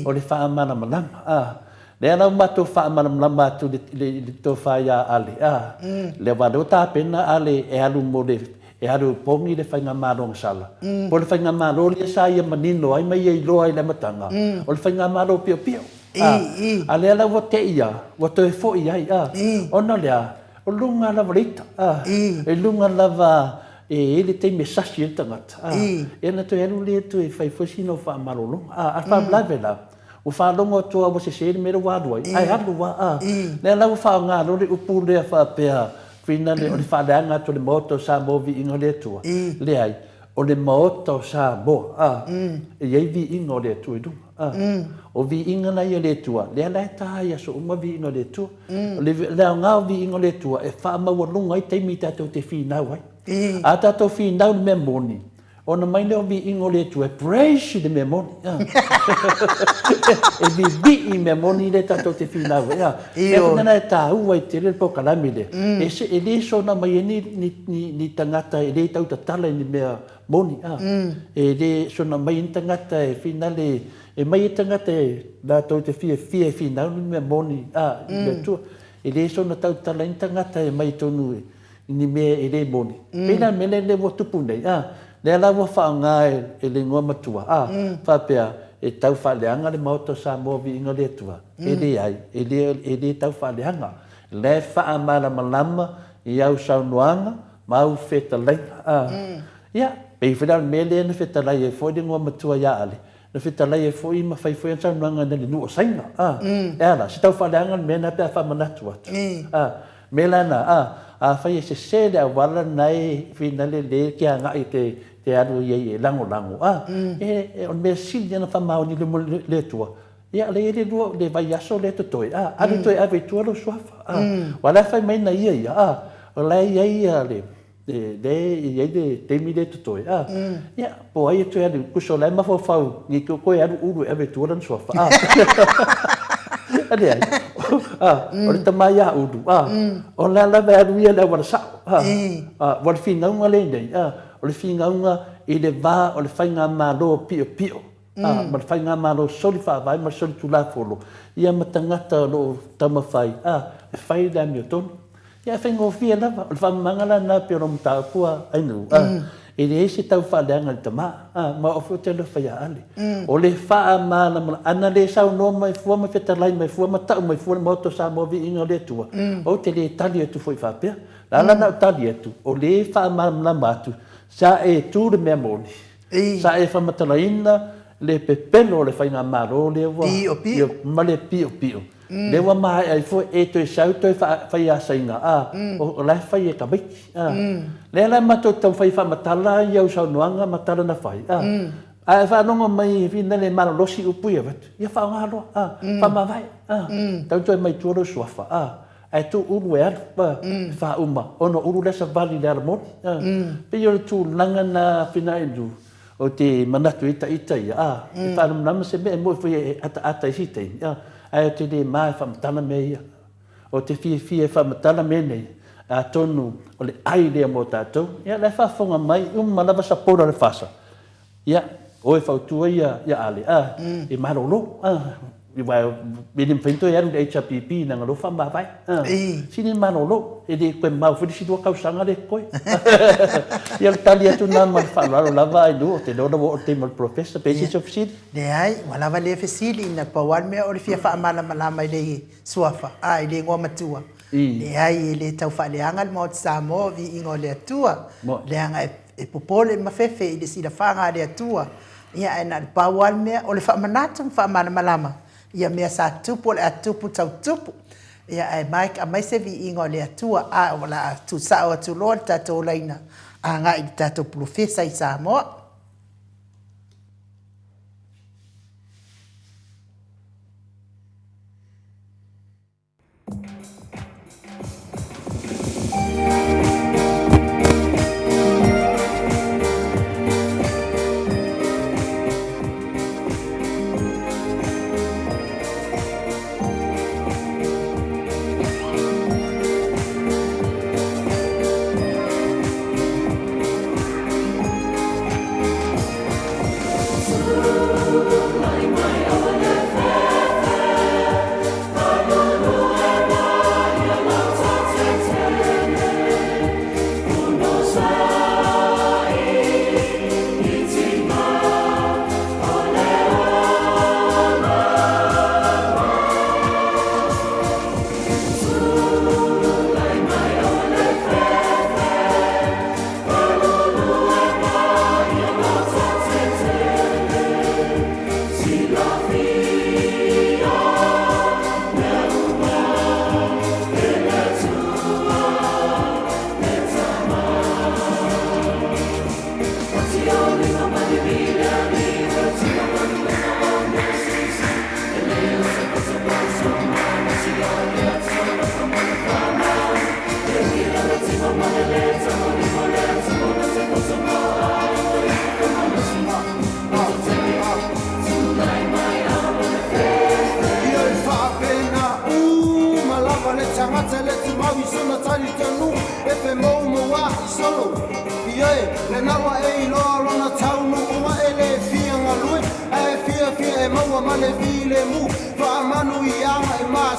O le faamalamalama, a. Lea la ua matou faamalamalama atu i le tofa ia Ale, a. Lea aua o lea ua tapena Ale e alu mo le, e alu e opogi le Faigamalo Gasala, po o le Faigamalo lea sa ia manino ai ma ia iloa ai i le amataga, o le Faigamalo piopio, a. A lea la ua te i lava, ua toe foi ai, a. Ona o le a? O luga lava o le ita, a. I luga lava e i ai le taimi e sasi ai le tagata, a. Ia ona toe alu lea toe fai foi sina faamalologa, a. A o le faalavelave la, ua faalogo atu lava ua sese le mea lea ua alu ai, ae alu lava, a. Lea la ua faaaoga loa le upu lea faapea, finale o le faaleaga atu o le Maota o Samoa Viiga o le Atua. Leai, o le Maota o Samoa, a. E i ai viiga o le Atua i luga, a. O viiga la ia o le Atua, lea la e ta ai i aso uma viiga o le Atua. O le aoga o viiga o le Atua, e faamaualuga ai taimi tatou te finau ai. A tatou finau i le mea moni, ona mai lea o viiga o le Atua e praise i le mea moni. E vivii i mea moni lea tatou te finau ai. Mea foi lena e taua ai tele le polokalame lea. E le soona mai ai ni tagata e le tautatala i ni mea moni. E le soona mai ai ni tagata e finale, e mai ai tagata e latou te fiafia e finau ni mea moni i le Atua. E le soona tautala ai ni tagata e mai tonu i ni mea e le moni. Pei la le mea lea ua tupu nei, a, lea la ua faaaoga e le igoa matua, a, faapea, e tau faaleaga le Maota o Samoa Viiga o le Atua. E leai, e le, e le tau faaleaga. O la e faamalamalama i au saunoaga ma au fetalaiga, a. Ia, pei foi la o le mea lea na fetalai ai foi le igoa matua ia Ale, na fetalai ai foi ma fai foi ana saunoaga i le nuu o Saina, a. E a la, se tau faaleaga le mea lena pe a faamanatu atu, a. Mea la na, a, afai e sese le auala na e finale le e te agai te, te alu i ai e lagolago, a, e, e, o le mea sili ia na faamaoni i luma o le Atua, ia, o lea e i ai le lua, le vaiaso lea e totoe, a, alu toe ave i tua lou suafa, a. Aua o la e fai mai na ia ia, a, o la e i ai ia le, lea e i ai le taimi lea e totoe, a, ia, po o ai e toe alu, tusa o la e mafaufau ne i te i ua toe alu Ulu e ave i tua lana suafa, a. A leai, a, o le tama ia a Ulu, a, o la lava e alu ia i le auala sao, a, a, ua o le finauga lea i nei, a, o le finauga i le va o le faigamalo piopio, a, ma le faigamalo soli faavae ma le soli tulafono, ia ma tagata o lo o taumafai, a, e fai le amiotonu. Ia e faigofie lava, o le faamamaga la lena pei o lau mataupu a Ainuu, a, e leai se tau faaleaga i le tama, a, ma o au foi ou te alofa ia Ale. O le faamalamalama, ana le saunoa mai fua ma fetalai mai fua ma tau mai fua le Maota o Samoa Viiga o le Atua, ou te le tali atu foi faapea. O le ala lena o tali atu, o lea e faamalamalama atu, sa e tu le mea moni, Sa e faamatalaina le pepelo o le faigamalo lea ua piopio ma le piopio lea ua maea ai foi e toe sau toe fai asaina a o la e fai e tamaiti a lea la matou taumafai e faamatala i au saunoaga ma tala na fai a a e faalogo mai fina le malolosi upu ia avatu ia faaaoga loa a faamavae a tau toe mai tua lou suafa a Ae tuu ulu e alu, e faauma, ona ulu lea savali i le alamoni. Pei o le tulaga na Finaelu, ou te manatu ai ita ia, a, e faalamalama se mea, e moni foi e ataata i isi taimi, a, ae ou te le ma e faamatala mea ia. Ou te fiafia e faamatala mea nei, atonu o le ai lea mo tatou. Ia, o la e faafofoga mai uma lava sapola o le FASA, Ia, o e fautua ia ia Ale, a, e malolo, a, aua e le mafai ona toe alu i le HRPP leaga o lea ua faamavae, a, sili ona malolo, e le toe mamao foi le isi lua tausaga lea e totoe. Ia, o le tali atu lena ma le faaaloalo lava Ainuu, ou te iloa ua oo i le taimi o le Polofesa, pe i ai se isi o fesili? Leai, ua lava lea fesili, na pau lava le mea o le fia faamalamalama i le suafa, a, i le igoa matua. Leai, e le tau faaleaga le Maota Samoa o Viiga o le Atua, leaga e popole ma fefe i le silafaga a le Atua. Ia, ae na o le pau lava le mea, o le faamanatu ma faamalamalama ia mea sa tupu, o le a tupu tau tupu. Ia, ae Mike, aumai se Viiga o le Atua, a o le a tuusao atu loa le tatou laina agai i le tatou polofesa i Samoa.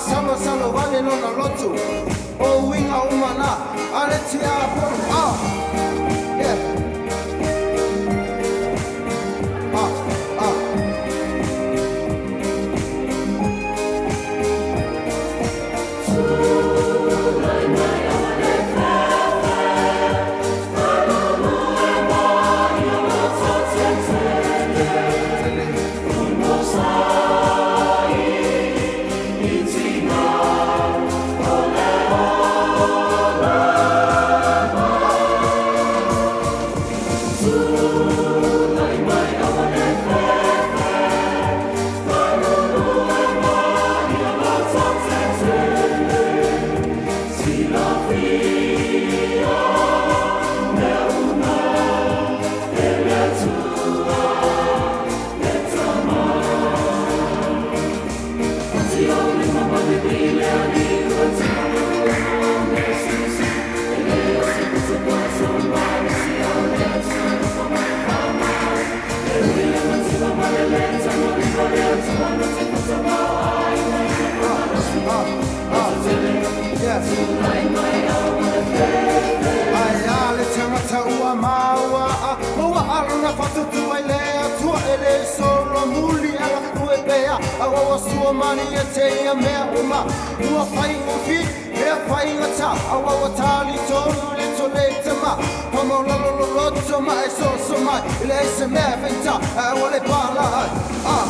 Masalosalo vale lona loto O uiga uma na a le tiafono Ah Yeah Ah Ah. Ae a le tagata ua maua a maua a lona faatutu ai le Atua e le solomuli ala ue pea a ua sua mani e te ia mea uma ua faigofie mea faigata a ua talitonu le tole tama pamaulalo loloto ma e soso mai i le se mea faita a ua le pala ai ah.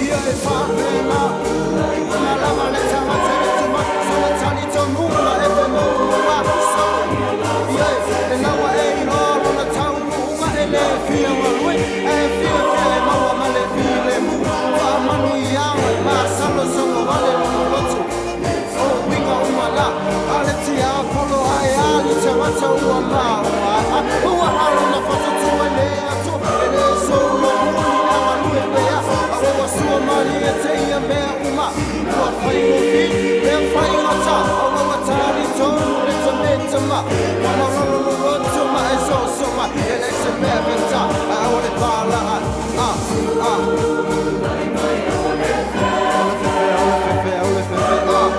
Ia e faapena ona lava le tagata i le tuma sona talitonuga e femoumou aso. Ia e laua e iloa lona taunuuga e le fia galue ae fiafia e maua ma le filemu. Faamanuiaga e masalosalo vale lona loto. O uiga uma la a le tiapolo ae a le tagata ua maua ua alona fatutua i le Atua e le solomuli a galue pea a ua sua malie te ia mea uma ua faigofie mea faigata a ua talitonu le tametama pamaulololoto ma e soso mai e le se mea feta a ua le palaa ah ah. Ole fefe, ole fefe, ole fefe, ah.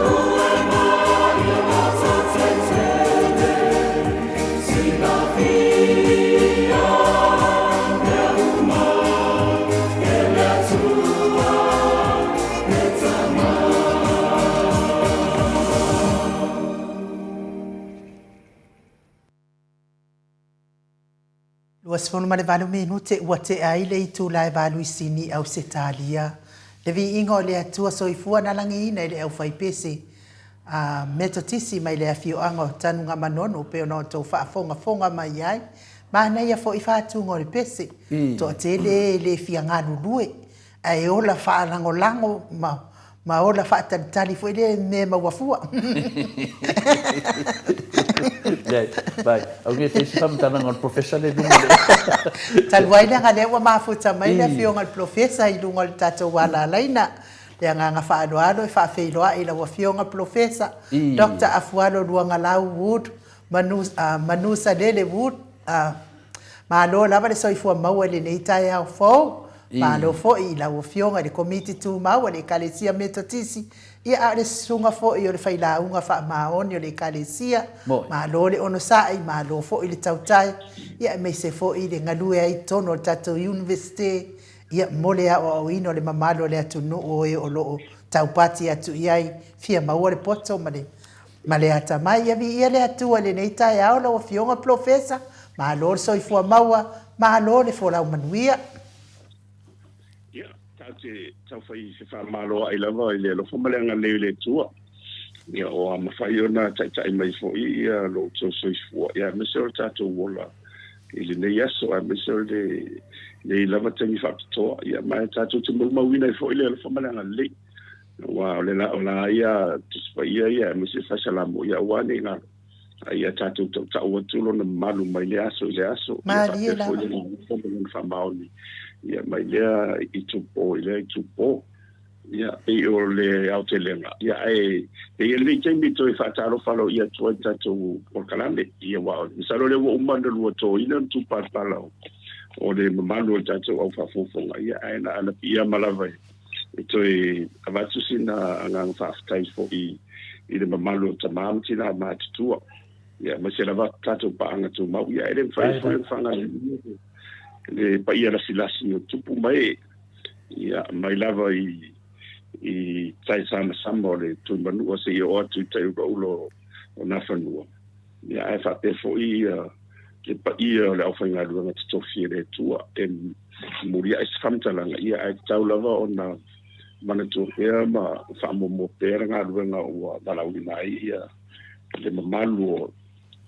28 minute ua tea ai le itula e valu i Sini, Ausetalia. Le viiga o le Atua soifua na lagiina i le aufaipese a Metotisi mai le afioaga o Tanugamanono pei ona outou faafogafoga mai ai. Manaia foi faatuga o le pese. Toatele e le fia galulue ae ola faalagolago ma ma ola faatalitali foi lea i mea e maua fua. Leai, vai, au nei fai se faamatalaga o le Professor lea i luga o le. Talu ai leaga lea ua mafuta mai le afioga i le Polofesa i luga o le tatou alalaina. Le agaga faaaloalo e faafeiloai i lau afioga Polofesa Doctor Afualo Luagalau Wood Manusalele Wood. Malo lava le soifua maua i lenei taeao fou. Malo foi i lau Afioga i le Komiti Tumau a le Ekalesia Metotisi, ia a o le susuga foi o le Failauga Faamaoni o le Ekalesia. Malo le onosai, malo foi le tautai, ia aemaise foi le galue ai i totonu o le tatou Iunivesite, ia mo le aoaoina o le mamalu o le atunuu o e o lo o taupati atu i ai, fia maua le poto ma le Ma le atamai, ia viia le Atua i lenei taeao lau Afioga Polofesa, malo le soifua maua, malo le folau manuia. Ia, tatou te taufai fefaamaloai lava i le alofa ma le agalelei o le Atua. Ia, ua mafai ona taitai mai foi ia lo outou soifua, ia aemaise o le tatou ola i lenei aso, aemaise o lenei lava taimi faapitoa. Ia, ma e tatou te molimauina ai foi le alofa ma le agalelei. Aua o le o la ia Tusi Paia ia aemaise Faisalamo, ia aua ne i galo, a ia tatou tautau atu lona mamalu mai lea aso i lea aso, ia Malie faapea foi lava. lona alofa ma lona faamaoni Ia, mai lea itupo i lea itupo. Ia, pei o le aotelega, ia, ae e i ai lenei taimi toe faatalofa aloaia atu ai i le tatou polokalame. Ia, aua masalo o lea ua uma ona lua toina le tupalapala o le mamalu o le tatou au faafofoga, ia, ae na ona piiama lava e toe avatu sina agaga faafetai foi i le mamalu o tama ma tina matutua. Ia, aemaise lava tatou paaga tumau, ia, e le mafai foi ona faagaloina le paia lasilasi o tupu ma ee, ia, mai lava i i tai samasama o le Tuimanua seia oo atu i tai ulaula o Nafanua, ia, ae faapea foi ia le paia o le aufaigaluega totofi e le Atua e muliai se faamatalaga, ia, ae tatau lava ona manatua pea ma faamuamua pea le galuega ua valaauina ai ia le mamalu o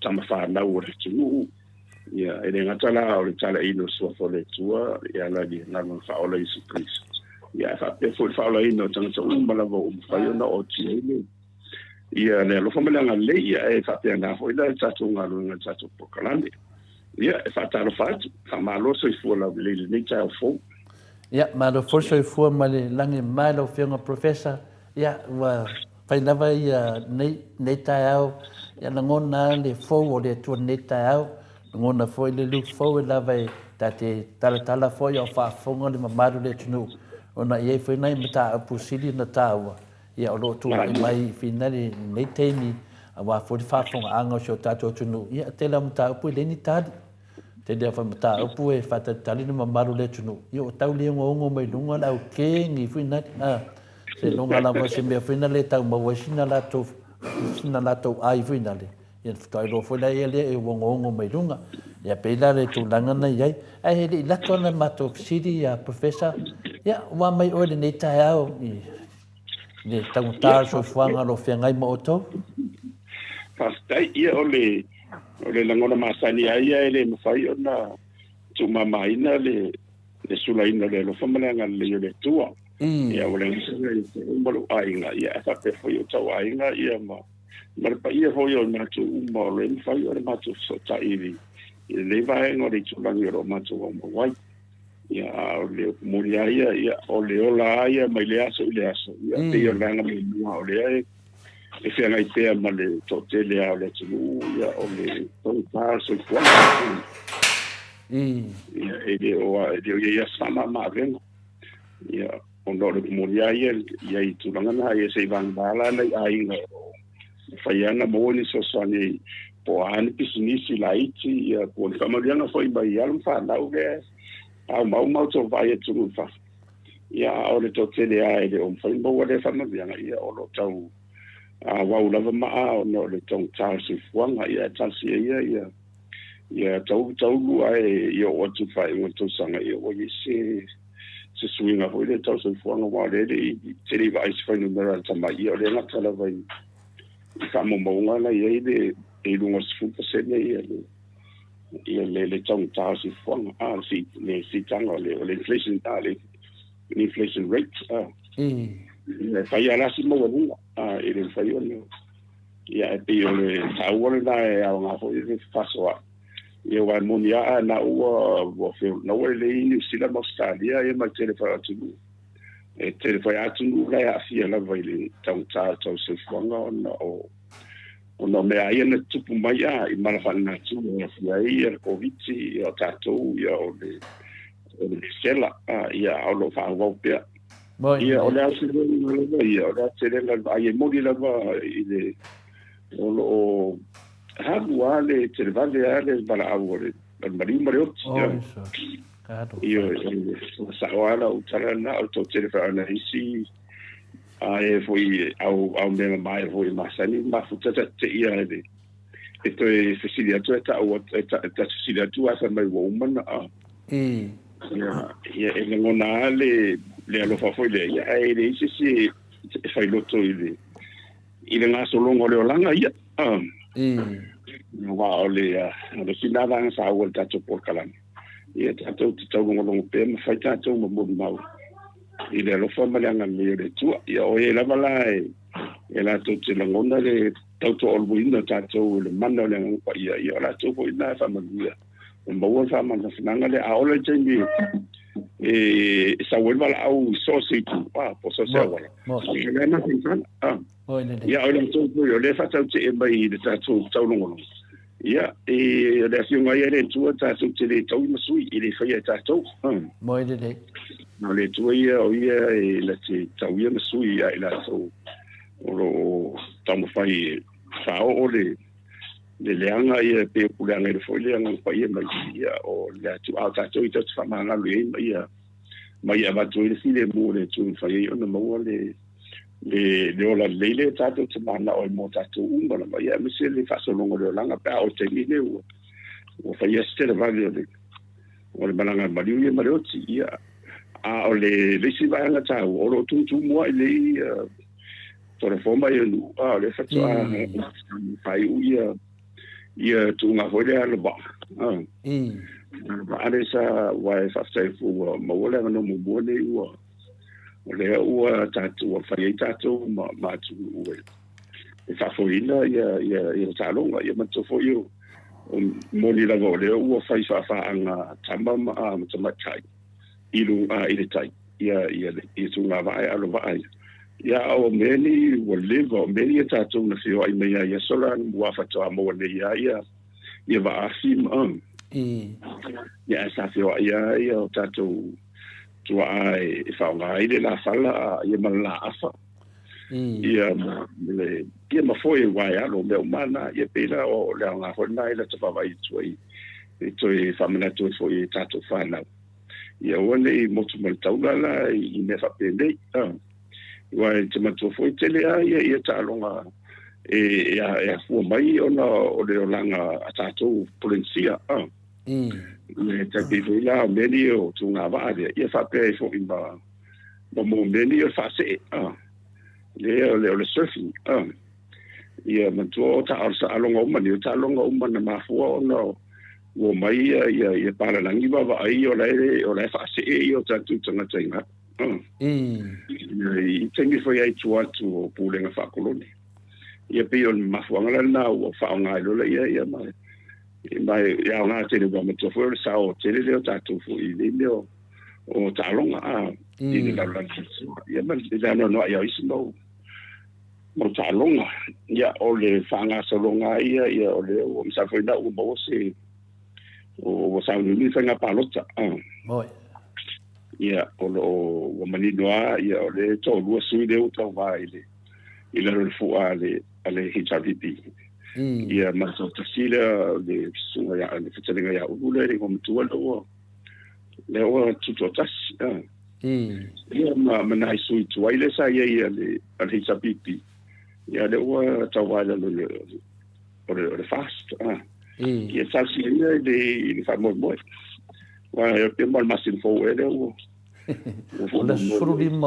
tama fanau o le atunuu. Ia, e le gata la o le talaina o le Suafa o le Atua e ala i le galuega faaola Iesu Keriso, ia, ae faapea foi le faaolaina o tagata uma lava ua mafai ona ootia ai le ia le alofa ma le agalelei, ia, e faapena foi la le tatou galuega i le tatou polokalame. Ia, e faatalofa atu, faamalo soifua laulelei i lenei taeao fou. Ia, malo foi le soifua ma le lagi e mama i lau Afioga Professor. Ia, ua fai lava ia nei, nei taeao, ia lagona lava le fou o le Atua i lenei taeao, lagona foi le lu fou e lava e ta te talatala foi a o faafofoga le mamalu o le atunuu, ona e i ai foi nai mataupu sili ona taua, ia o lo o tulai mai finale i lenei taimi, aua foi le faafofogaaga o si o tatou atunuu, ia tele lava mataupu e leai ni tali. Tele lava foi mataupu e faatalitali le mamalu o le atunuu, ia ua tau le ogaoga mai luga le au kegi foi nale, a, seiloga lava se mea foi nale e tau maua ai sina latou, sina latou ai foi nale, ia ona faatoa iloa foi laia lea e ogaoga mai luga. Ia pei la le tulaga na i ai. Ae e le i lata ona matou fesili ia Professor, ia ua mai oe i lenei taeao i le taugata o le soifuaga o lo o feagai ma outou? Faafetai. Ia o le O le lagona masani lava ia e le mafai ona tuumamaina le le sulaina o le alofa ma le agalelei o le Atua. Ia ua leai se mea i te uma lou aiga, ia ae faapea foi o tau aiga ia ma ma le paia foi o i matou uma o le mafai ona matou fesootai i lenei vaega o le itulagi o lo o matou aumau ai. Ia a o le upu moni lava ia, ia o le ola lava ia mai le aso i le aso, ia pei o le vaega muamua o lea e e feagai pea ma le toatele lava o le atunuu, ia, o le taugata o le soifuaga. Ia, e le o, e le o i ai lava se faamama-avega. Ia, ona o le momoli lava ia i ai i tulaga na, ia se i vagana la nai aiga o lo o mafai lava ona maua ni fesoasoani po o a ni pisinisi laiti, ia, po o ni faamanuiaga foi mai alo ma fanau lea e aumau ma outou vaai atunuu i fafo. Ia, a o le toatele lava e le o mafai ona maua lea faamanuiaga, ia, o lo o tau auau lava maa ona o le taugata o le soifuaga. Ia, ae talosia ia, ia, ia taulu taulu ae ia oo atu i le faaiuga o le tausaga, ia ua i ai se, se suiga foi lea tau soifuaga, aua o lea e le i tele i vaai se fuainumera a le tamai, ia, o lea e gata lava i, i faamaumauga la e i ai le, i luga o le 10% ia le, ia le, le taugata o le soifuaga, a, le, le siitaga o le, o le inflation, a, le, le inflation rate, a. E fai lava la si maualuga, a, e le mafai ona, ia, e pei o le taua lena e aoga foi le fefaasoaai. Ia, aua e moni lava, a na ua, ua na ua lelei Niu Sila ma Ausetalia, ia ma le tele foi o atunuu. E tele foi atunuu la e aafia lava i le taugata o le tau soifuaga ona o, ona o mea ia na tutupu mai a i mala faalenatura e aafia ai ia le Koviti, ia o tatou, ia o le, o le misela, a, ia a o lo o faaauau pea. Ia, o le aotelega lava ia, o le aotelega o le vaai e moni lava i le, o lo o halu lava le televave lava le valaau o le maliu ma le oti. Ia, o sao lava lau tala lena, o le toatele foi o nai isi a e foi au, au mea mamae foi e masani mafuta ta teia e le e toe fesili atu e ta'u e ta, ta fesili atu ae fai mai ua uma na a. Ia, ia e lagona lava le, le alofa foi lea, ia ae leai se isi e fai loto i le, i le gasologa o le olaga ia. Aua o le, o le isi lena vaega taua o le tatou polokalame, ia tatou te taulogologo pea ma fai tatou ma molimau i le alofa ma le agalelei o le Atua. Ia o e lava la e, e latou te lagona le tautoaluaina o tatou i le mana o le Agaga Paia, ia o latou foi lena e faamanuia. E maua le faamanuiaga lea, a ola i le taimi E sau ai le valaau i so o se itu, a, po o so o se auala. O lea na faitala, a. Ia, o latou foi o lea e faatautee mai i le tatou taulogologo, ia, e, o le Afioga ia a le Atua tatou te le taui ma sui, e le faia e tatou. Moe lelei. O le Atua ia, o ia e na te tauia ma sui ia i latou o lo o taumafai e faaoo le le leaga ia e pei o puleagaina foi le Agaga Paia mai ia o le Atua, a o tatou i tatou te faamagalo i ai ma ia ma ia avatu ai le filemu o le Atua e mafai ai ona maua le le le ola lelei lea tatou te manao ai mo tatou uma lava, ia aemaise le faasologa o le olaga pe a oo i le taimi lea ua ua faia se televave o le o le malaga a le maliu ia ma le oti. Ia a o le le isi vaega taua o lo o tumutumu ai nei Tolafoa mai o nuu, a o lea faatoa faaiu ia ia tuuga foi lea alo vaa. Alo vaa lea sa ua e faafetai foi ua maua le avanoa muamua nei ua o lea ua tatou ua fai ai tatou ma ma atunuu e e faafoeina ia ia ia taaloga. Ia manatua foi o o moni lava o lea ua fai faafaaga tama ma ma tamaitai i luga i le tai ia ia ia tuuga vaa e alo vaa ia. Ia a o mea nei ua leva, o mea ia tatou na feoai mai ai i aso la ua faatoa maua nei lava ia ia vaafi ma ia ae sa feoai lava ia o tatou tuaa e faaaoga ai le lafala ia ma le laafa ia ma le ia ma foe uaea alo mea uma na ia pei la o le aoga foi lena i lata vaavaai atu ai e toe faamanatu ai foi i tatou fanau Ia aua ne i motu mai le taula la i mea faapenei. Aua e te manatua foi tele lava ia, ia taaloga e, e, e afua mai ona o le olaga a tatou Polenisia. E tai pei foi la o mea nei o tugavaa lea, ia faapea ai foi ma, ma mo mea nei o le faasee. Lea o le, o le surfing. Ia manatua o taaloga uma nei, o taaloga uma na mafua ona o Ua omai ia ia ia palalagi vaavaai o la e o la e faasee ia o tatou tagata i galu. I taimi foi ai tua atu o pulega faakolone. Ia pei o le mafuaaga la lena ua faaaoga ai loa ia ia ma ma e aoga tele ua matua foi o le sao tele lea o tatou foi i nei mea o taaloga a i le lalolagi. Ia ma le anoanoai o isi mau mau taaloga. Ia, o le faagasologa ia, ia o lea ua masalo foi na ua maua se ua sauniuni faiga palota. Moi. Ia, o lo o ua manino lava, ia o lea e toalua sui lea ua tauva i le i lalo o le fua a le a le HRPP. Ia ma le toatasi lea o le susuga ia le fetalaiga ia Ulu lea le igoamatua lea ua lea ua tutoatasi. Ia ma, ma nai sui tuai lea sa i ai a le, a le HRPP. Ia lea ua tauva i lalo o le, o le FAST. Ah. Ia talosia ia i le, i le faamoemoe. Aua e pei mo le masina fou ea lea ua O le 15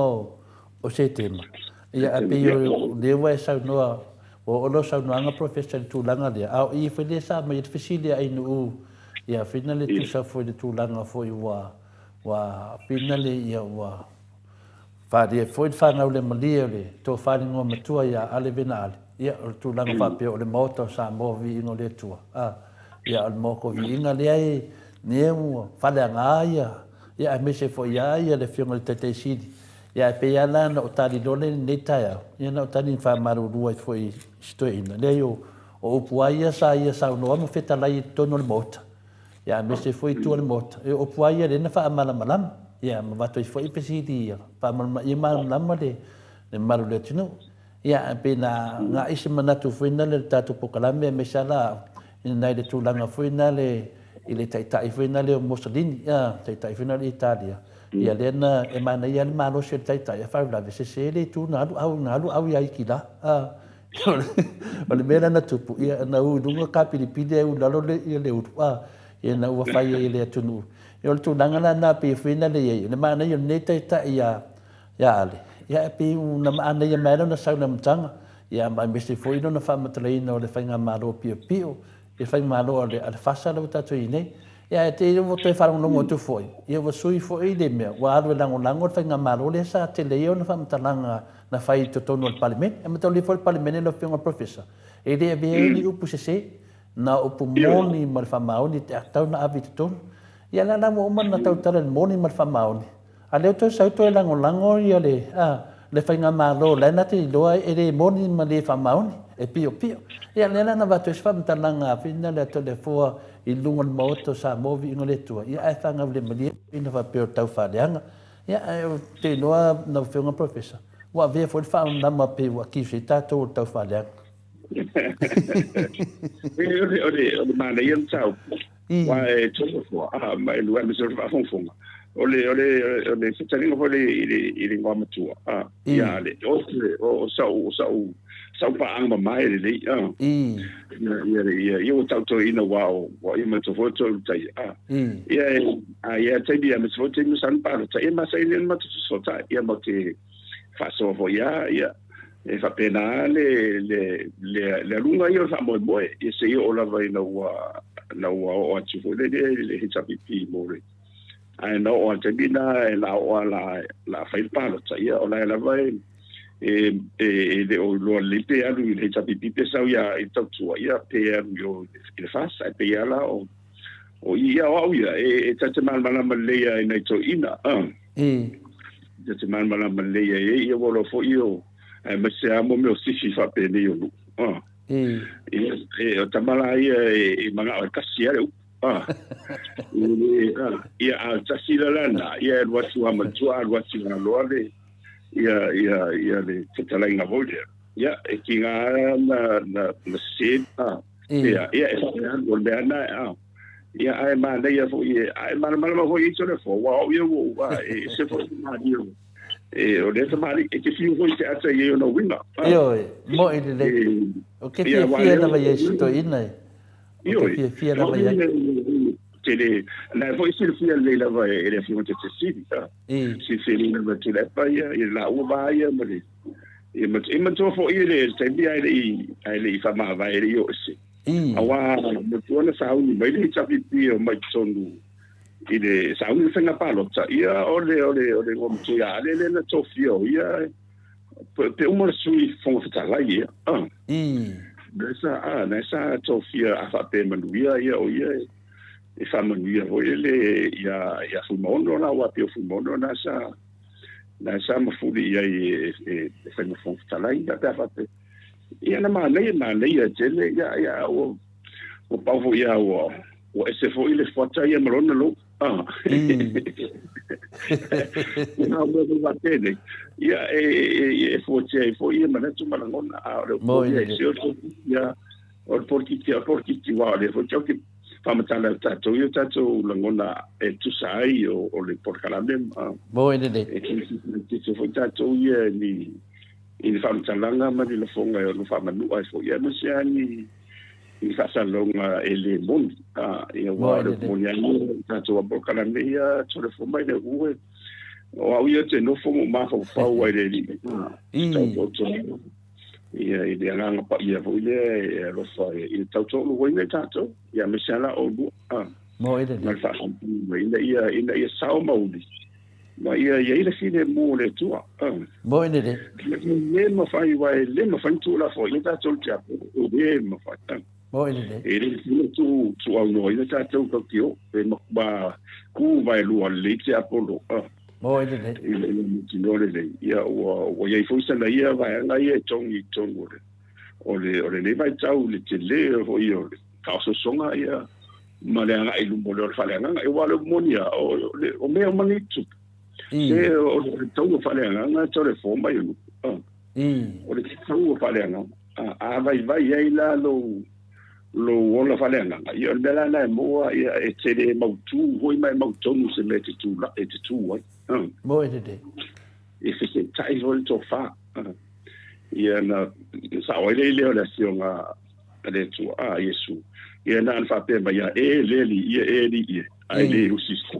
o Setema. Ia ae pei o lea ua e saunoa, ua oo lau saunoaga Professor i le tulaga lea, a o i foi lea sa aumai ai le fesili a Ainuu, ia whina le tusa foi i le tulaga foi ua Ua pina le ia ua faaalia foi le fanau le malie o le tofa le igoa matua ia Ale Vena Ale. Ia, o le tulaga faapea o le Maota o Samoa Viiga o le Atua. A, ia, o le Maota o Viiga lea e, lea ua faaleaga ia, ia aemaise foi lava ia le Afioga i le Taitai Sili. Ia, ae pei lava la na ou tali loa lea i lenei taeao, ia na ou tali faamalulu ai foi i si toeaina. Leai, o, o upu lava ia sa ia saunoa ma fetalai i totonu o le Maota. Ia aemaise foi i tua o le Maota. E o upu lava ia lea na faamalamalama, ia ma avatu ai foi fesili ia faamalamalama, ia malamalama le mamalu o le atunuu. Ia ae pei na agai se manatu foi na le i le tatou polokalame aemaise lava la au, nai le tulaga foi na le i le taitai foi na le o Mussolini, ia taitai foi na o le Italia. Ia lea na e manaia lava le malosi o le taitai, a faalavelave sese le itu na alu au, na alu au ia Ikila. O le mea lea na tupu, ia, na u i luga kapilipili ae u i lalo le, ia le ulu, a, ia na ua fai ai e le atunuu. Ia o le tulaga la lena pei foi na le i ai, o le manaia o lenei taitai ia, ia Ale, ia e pei na manaia mai lava lona sau i le amataga, ia ma aemaise foi lona faamatalaina o le faigamalo piopio, le faigamalo a le, a le FASA lea ua tatou i ai nei. Ia ae te i ua toe faalogologo atu foi, ia ua sui foi le mea, ua alu e lagolago le faigamalo lea sa tele ai ona faamatalaga na fai i totonu o le Palemene. E mataulia foi le Palemene lau Afioga i le Professor, e le avea ai ni upu sese, na o upu moni ma le faamaoni e tatau ona ave i totonu. Ia la la ua uma ona tautala i le moni ma le faamaoni, a lea ua toe sau toe lagolago ia le, a, le faigamalo la e na te iloa e le moni ma le faamaoni, e piopio. Ia lea la na avatu ai se faamatalaga a Fina le Toleafoa i luga o le Maota o Samoa Viiga o le Atua, ia ae faagaulemalie ina faapea o le taufaaleaga. Ia ae ou te iloa lau Afioga Professor, ua avea foi le faamanama pei ua accuse ai tatou o le taufaaleaga. O le manaia mataupu aua e toa a ma e lua aemaise o le faafogafoga o le o le o le fetalaiga foi le i le i le igoa matua a ia le o o sau o sau sau paaga mamae lelei a ia ia ia ia ua tautoina ua o ua ia matua foi toe ulutaia a ia a ia taimi aemaise foi taimi sa na palota ia ma sa ile ma te ia ma te faasoa foi a ia e faapena le le le le aluga ia o le faamoemoe ia seia oo lava ina ua na ua oo atu foi lele i le HRPP mo le ae na oo a taimi na e la oo a la la fai le palota ia o la e lava e e e, e le o iloa lelei pe alu i le HRPP pe sau ia i tautua ia pe alu i o i le FAS ae pei lava la o o ia o au ia e, e ta te malamalama lelei ai nai toeaiina Ta te malamalama lelei ai e ia ua loa foi o aemaise lava mo mea o sifi faapenei o nuu. Ia, e, o tama la ia e, e manao e tasi lava le upu. Ia, a o tasi la lana, ia e alu atu lava matua, alu atu lava loa le, ia, ia, ia le fetalaiga foi lea. Ia, e tiga lava na, na, na sese, ia, ia, e faapea, o le mea lena, Ia, ae manaia foi e, ae malamalama foi i Toleafoa, aua o au ia ua ou, a, e ese foi le malie o, e, o lea tamalii, e te fiu foi i te ata i ai ona uiga. Ioe, moʻi lelei. O ke fiafia lava ia i si toeaina e. O ke fiafia lava ia. Tele, na e foi silafia lelei lava e le Afioga Tetesili, silafia lelei lava e Tuilaepa ia, ia laua va ia ma le, ia ma, e manatua foi le taimi ae le i, ae le i faamavae, e le i oo ese. Aua matua na sauni mai le HRPP o mai totonu i le sauni le faiga palota, ia o le o le o le igoa matua ia Ale lea na tofia o ia pe uma le sui fofoga fetalai ia. Na sa a na sa tofia a faapea manuia ia o ia e faamanuia foi le ia ia Fuimaono la aua pei o Fuimaono na sa na sa mafuli i ai e e fai ma fofoga fetalai pe a faapea Ia na manaia, manaia tele, ia, ia, ua, ua pau foi ia, ua, ua ese foi le fuata ia ma lona lou. Ah. Ia, o mea foi faapea Ia, e, e, e fuatia ai foi ia manatu ma lagona, a o le upu ia, e se o le ia, o le polokiki, o le polokiki, aua o lea foi tatou te faamatala e tatou ia tatou lagona e tusa ai o, o le polokalame. Mo e lelei. E titi foi tatou ia ni, i ni faamatalaga ma ni lafoga e ono faamanua ai foi, aemaise lava ni ni faasalalauga e le moni. Ia aua o le moni lava ia i tatou polokalame ia, tole fua mai le ue, o au ia ou te nofo ma ou mafaufau ai i le alii, tau ia i le agaga paia foi lea e alofa i le tautoaluaina i tatou, ia aemaise lava la oulua, ma le faasalalauga ina ia sao ma uli. Ma ia i ai le filemu o le Atua. Moi lelei. E le mafai, aua e le mafai ona tuulafoaina tatou i le tiakono. E le mafai. Moi lelei. E le mafai ona tuuaunoaina tatou tatou te o. E ma ku vaelua lelei tiakono. Moi lelei. I le mautinoa lelei. Ia ua, ua i ai foi sana ia vaega ia e togi i totonu o le, o le, o lenei vaitau i le tele foi o le taososoga ia ma le agai i luma o le faaleagaga. Aua o le moni lava, o mea uma nei tupu, se o le taua faaleagaga e tau fo mai o nuu. O le taua faaleagaga. A vaivai ai la lou lou ola faaleagaga, ia o le mea la lena e maua, ia e te le mautu foi ma e mautonu se mea e te tu, e te tu ai. Moe lelei. E fesetai foi le tofa. Ia na sao ai le leo o le Afioga a le Atua, a Iesu, ia na ana faapea mai ia, e le alii ia, e alii ia, ae le usi isi.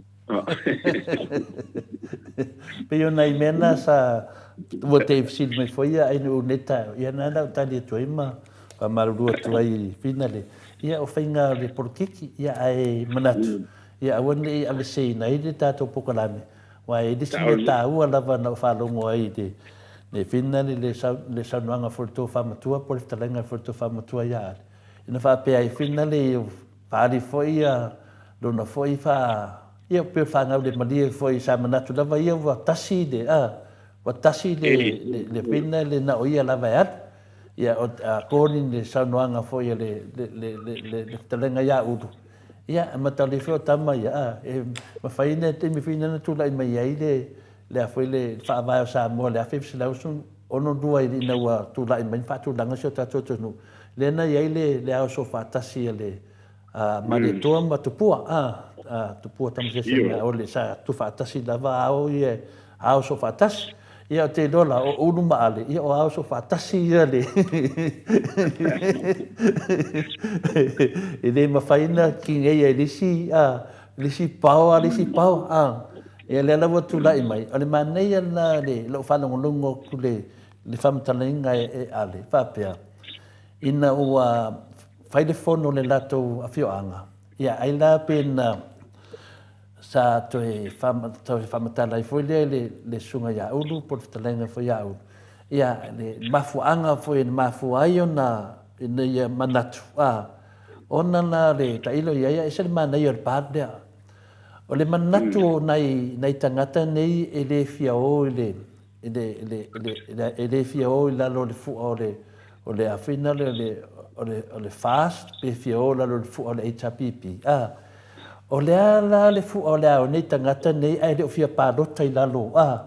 Pei o nai mea na sa ua te i fesili mai foi ia ai nu'u nei taeao, ia na na ou tali atu ai ma faamalulu atu ai i Finale, ia o faiga o le polokiki, ia ae manatu, ia aua ne i aveseina ai le tatou polokalame, Aua e le isi mea taua lava na ou faalogo ai i le le finale le le saunoaga foi le tofa matua po o le fetalaiga foi le tofa matua ia Ale. Ina faapea ai finale faaali foi ia lona foi fa Ia, pei o le fanau le malie foi sa manatu lava ia ua tasi le, a, ua tasi le, le, le fina le na o ia lava e alu. Ia, o, according le saunoaga foi a le, le, le, le, le, le fetalaiga ia Ulu, ia, e mataulia foi o tama ia, a, e mafai ona taimi foi na tulai mai ai le, le a foi le faavae o Samoa i le 1962 ina ua tulai mai ma faatulaga si o tatou atunuu, lea na i ai le, le ao soofaatasi a le, a Malietoa ma Tupua, a, a Tupua Tamasese ma o le sa tufaatasi lava ao ia, ao soofaatasi. Ia ou te iloa la, o Ulu ma Ale, ia o ao soofaatasi ia le e le mafai ona kineia e le isi, a, le isi pao a le isi pao, a. Ia lea la ua tulai mai, o le manaia lena le lou faalogologo atu le le faamatalaina e Ale, faapea, ina ua fai le fono le latou afioaga, ia ai la pe na sa toe toe faamatala ai foi lea le le susuga ia Ulu po o le fetalaiga foi ia Ulu, ia le mafuaaga foi na mafua ai ona ina ia manatu, a, ona la le tailo i ai, e ese le manaia o le pa lea. O le manatu o nai, nai tagata nei e le fia o i le, i le, i le, i le, i le, e le fia o i lalo o le fua o le, o le afina lea o le, o le, o le FAST pe fia o i lalo o le fua o le HRPP. A, o le a la le fua o le a o nei tagata nei ae le o fia palota i lalo, a,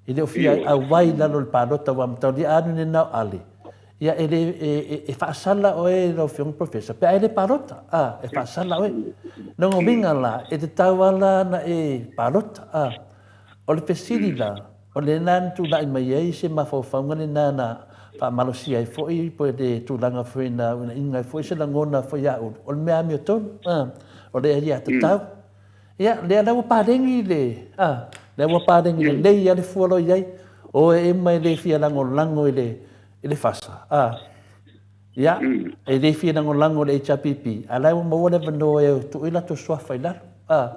e le o fia auai i lalo o le palota ua mataulia a nune nao ale. Ia, e le, e, e, e faasala oe lau Afioga Professor, pe a e le palota, a, e faasala oe. Lona uiga la, e tatau lava la ona e palota, a. O le fesili la, o lena na tulai mai ai se mafaufauga lena na faamalosia ai foi po o le tulaga foi na uunaiga ai foi se lagona foi ia Ulu, o le mea amiotonu, a, o le aiatatau. Ia, lea la ua paleni le, a, lea ua paleni lelei lava le fua o lo o i ai, o e uma e le fia lagolago i le, i le FASA, a, ia, e le fia lagolago i le HRPP, a la e ua maua le avanoa e tuu ai latou suafa i lalo, a,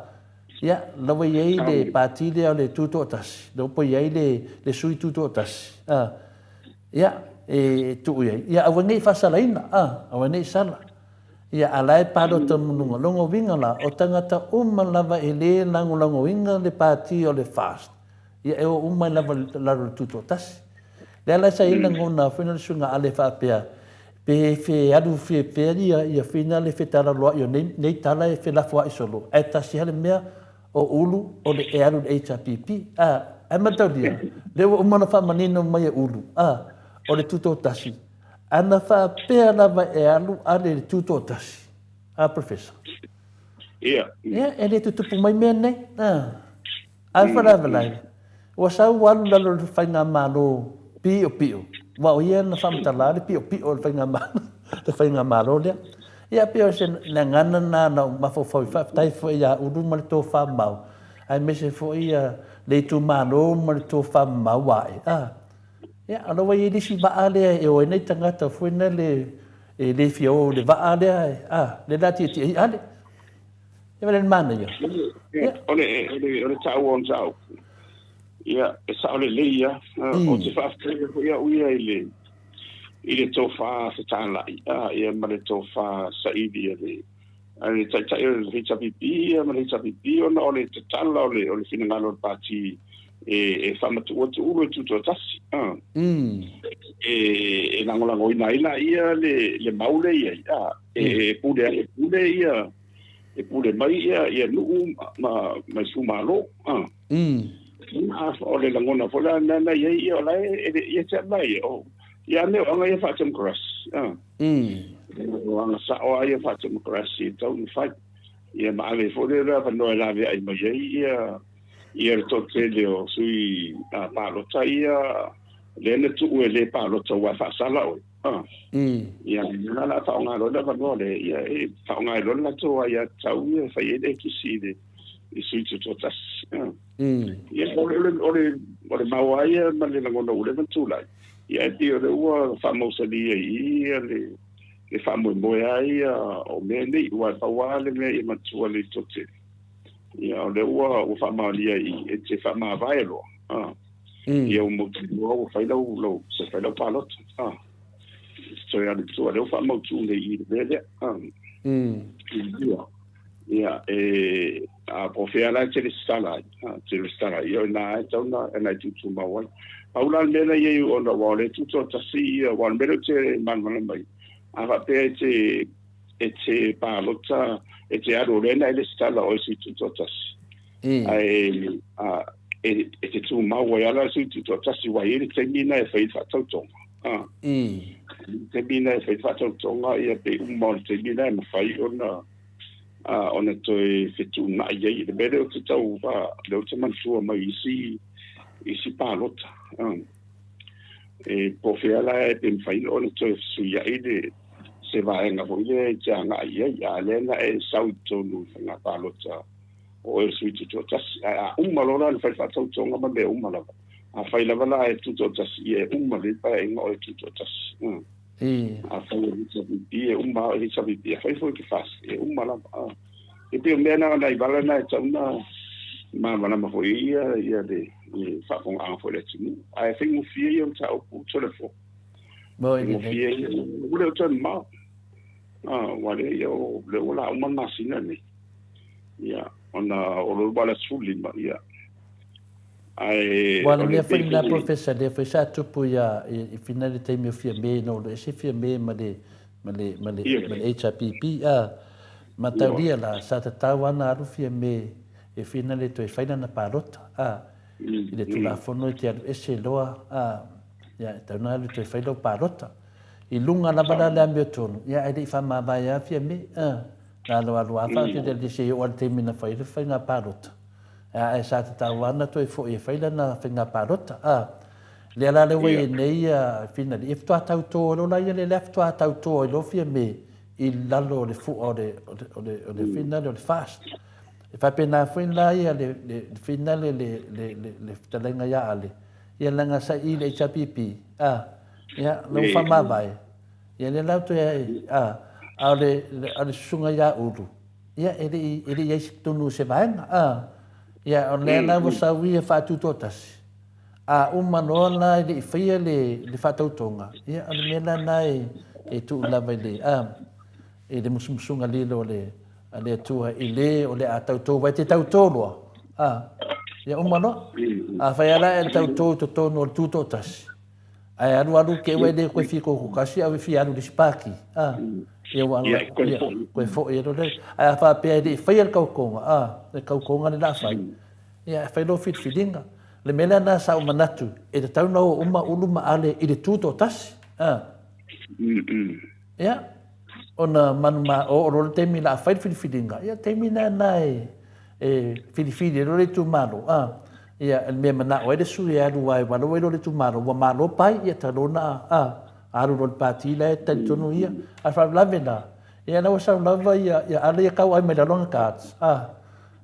ia, la ua i ai le pati lea o le Tutoatasi, la ua i ai le, le sui Tutoatasi, a, ia, e tuu i ai, ia aua ne i faasalaina, a, aua ne i sala. Ia, a la e palota ma luga. Lona uiga la, o tagata uma lava e le lagolagoina le pati o le FAST, ia e o uma ai lava i lalo o le Tutoatasi. Lea la sa i ai lagona foi na le suiga ale faapea, pe fe alu fe pea ia, ia fina le fetalaloa'i o nei, nei tala e felafoa'i solo, ae tasi lava le mea o Ulu o le e alu i le HRPP. A, ae mataulia, lea ua uma ona faamanino mai e Ulu, a, o le Tutoatasi, Ana faapea lava e alu ale i le tutoatasi, a Professor. Ia. Ia, e le tutupu mai mea nei. A. Ae faalavelave, ua sau ua alu lalo i le faigamalo piopio, aua o ia na faamatala le piopio o le faigamalo, le faigamalo lea. Ia, pei o se gagana lena na ou mafaufau ai, faafetai foi ia Ulu ma le tofamamao, aemaise foi ia le itumalo ma le tofamamao ae. A. Ia, o la ua i ai le isi vaa lea e o ai nai tagata foi na le, e le fia o i le vaa lea, a, lea la tietie ai Ale. E wale le manaia. Ia. O le, o le, o le taua o mataupu, ia, e sao lelei lava. Ou te faafetaia foi au ia i le, i le tofa fetalai, a, ia, ma le tofa saili a le, a le Taitai o le HRPP ia ma le HRPP ona o le tatala o le, o le finagalo o le pati e, e faamatuu atu Ulu e tutoatasi. Ah. E, e lagolagoina ai la ia le, le mau lea i ai. Ah. E, e pule ai, e pule ia, e pule mai ia, ia nuu ma, ma, ma itumalo. Ah. A, o le lagona foi la na na i ai ia o la e, e, ia te mai, o, ia mea o aga ia faa-democracy. Ah. O aga sao lava ia faa-democracy e tatau ona fai. Ia ma ave foi lea le avanoa e laveai mai ai ia ia le toatele o sui palota ia lea na tuu e le palota aua e faasala oe. Ia lena la faaaoga loa le avanoa lea, ia e faaaoga ai loa le latou aiatatau ia e fai ai le ekisi i le i sui tutoatasi. Ia o le o le o le mau lava ia ma le lagona ua leva ona tulai. Ia e pei o lea ua faamausali ai i i ia le le faamoemoe lava ia o mea nei, aua e pau lava le mea ia matua le toatele. Ia o lea ua ua faamaonia i i e te faamavae loa, a. Ia ua mautinoa ua fai lau lau ua fai lau palota, a. Toe alu i tua, lea ua faamautu nei i i le mea lea, a. Ia, e A po o fea la e te resitala ai, a, te resitala ai, ia o i ina e tatau ona e tuutumau ai. Pau la le mea la e i ai ona aua o lea e tutoatasi ia, aua o le mea lea ou te malamalama ai, a faapea e te, e te palota, e te alu o lea na e resitala oe i sui tutoatasi, ae a, e, e te tumau ai lava la le sui tutoatasi, aua e i ai le taimi lena e fai ai le faatautoga. A, le taimi lena e fai ai le faatautoga, ia pe uma o le taimi lena e mafai ona ona toe fetuunai ai. Le mea lea ou te tau, lea ou te manatua mai isi, isi palota. E po o fea la e pe mafai ona toe fesuiai le, se vaega foi lea e te agai i ai, a lea na e sau i totonu i faiga palota o oe o le sui tutoatasi. Ae a uma loa la ona fai le faatautoga ma mea uma lava, afai lava la e tutoatasi, ia e uma lelei le paeaiga o oe e tutoatasi. Afai o le HRPP, e uma lava o le HRPP. Afai foi e te FAST, e uma lava. E pei o mea na, o nai vala na e tatau ona malamalama foi ia, ia le, le faafofogaaga foi a le atunuu. Ae faigofie ia o mataupu Toleafoa. Faigofie ia, ua le o toe mamao. Aua lea ia, o lea ua la uma le masina lenei. Ia, ona o lo ua le 15, ia. Ae Ua le mea foi lena Professor lea foi sa tupu ia i Fina le taimi o Fiame ina ua ese Fiame ma le ma le ma le ma le HRPP a mataulia la sa tatau ana alu Fiame e Fina le toe fai lana palota a i le Tulafono e te alu ese loa a ia e tatau ona alu toe fai lau palota i luga lava la le amiotonu ia ae le i faamavae a Fiame a na aloalo a faafetai se i oo lava i le taimi na fai ai le faiga palota. Ae sa tatau lava ona toe foi e fai lana faiga palota. A, lea la lea ua i ai nei ia Finali, ia faatoa tauto loa la ia lea faatoa tauto ai loa Fiame i lalo o le fua o le, o le, o le, o le Finali o le FAST. E faapena foi la ia le, le, le Finali le, le, le, le fetalaiga ia Ale, ia leaga sa i le HRPP, a, ia, la ua faamavae, ia lea la ua toe, a, a o le, a o le susuga ia Ulu, Ia, e le i, e le i ai tonu se vaega, a. Ia, o lea la ua sau ia faatutoatasi, a uma loa la e le i faia le, le faatautoga, ia, o le mea la lena e, e tuu lava i le, a, i le musumusuga lilo a le, a le Atua i le o le a tautō, aua e te tautō loa, a, ia uma loa. Afai lava la e tautō i totonu o le tutoatasi, Ae alu alu te ua e le koe fia koko kasi au e fia alu i le isi pāti. A, ia ua Ia, koe ia, foʻi. koe foʻi e lole. Ae a faapea e le i faia le kaukonga, a, le kaukonga le la fai, ia e fai lou filifiliga. O le mea lea na sa ou manatu, e tatau ona o uma Ulu ma Ale i le tu toatasi. A. Ia, ona manuma, o o loa le taimi la fai le filifiliga, ia taimi lena na e, e filifili ai loa le itumalo, a, ia, le mea e manao ai le sui e alu ai, aua ua iloa le itumalo, ua malo pai, ia talu ona, a, alu loa i le pati la e talitonu ia. A o le faalavelave la, ia la ua sau lava ia, ia Ale ia tau ai mai lalo ana cards, a,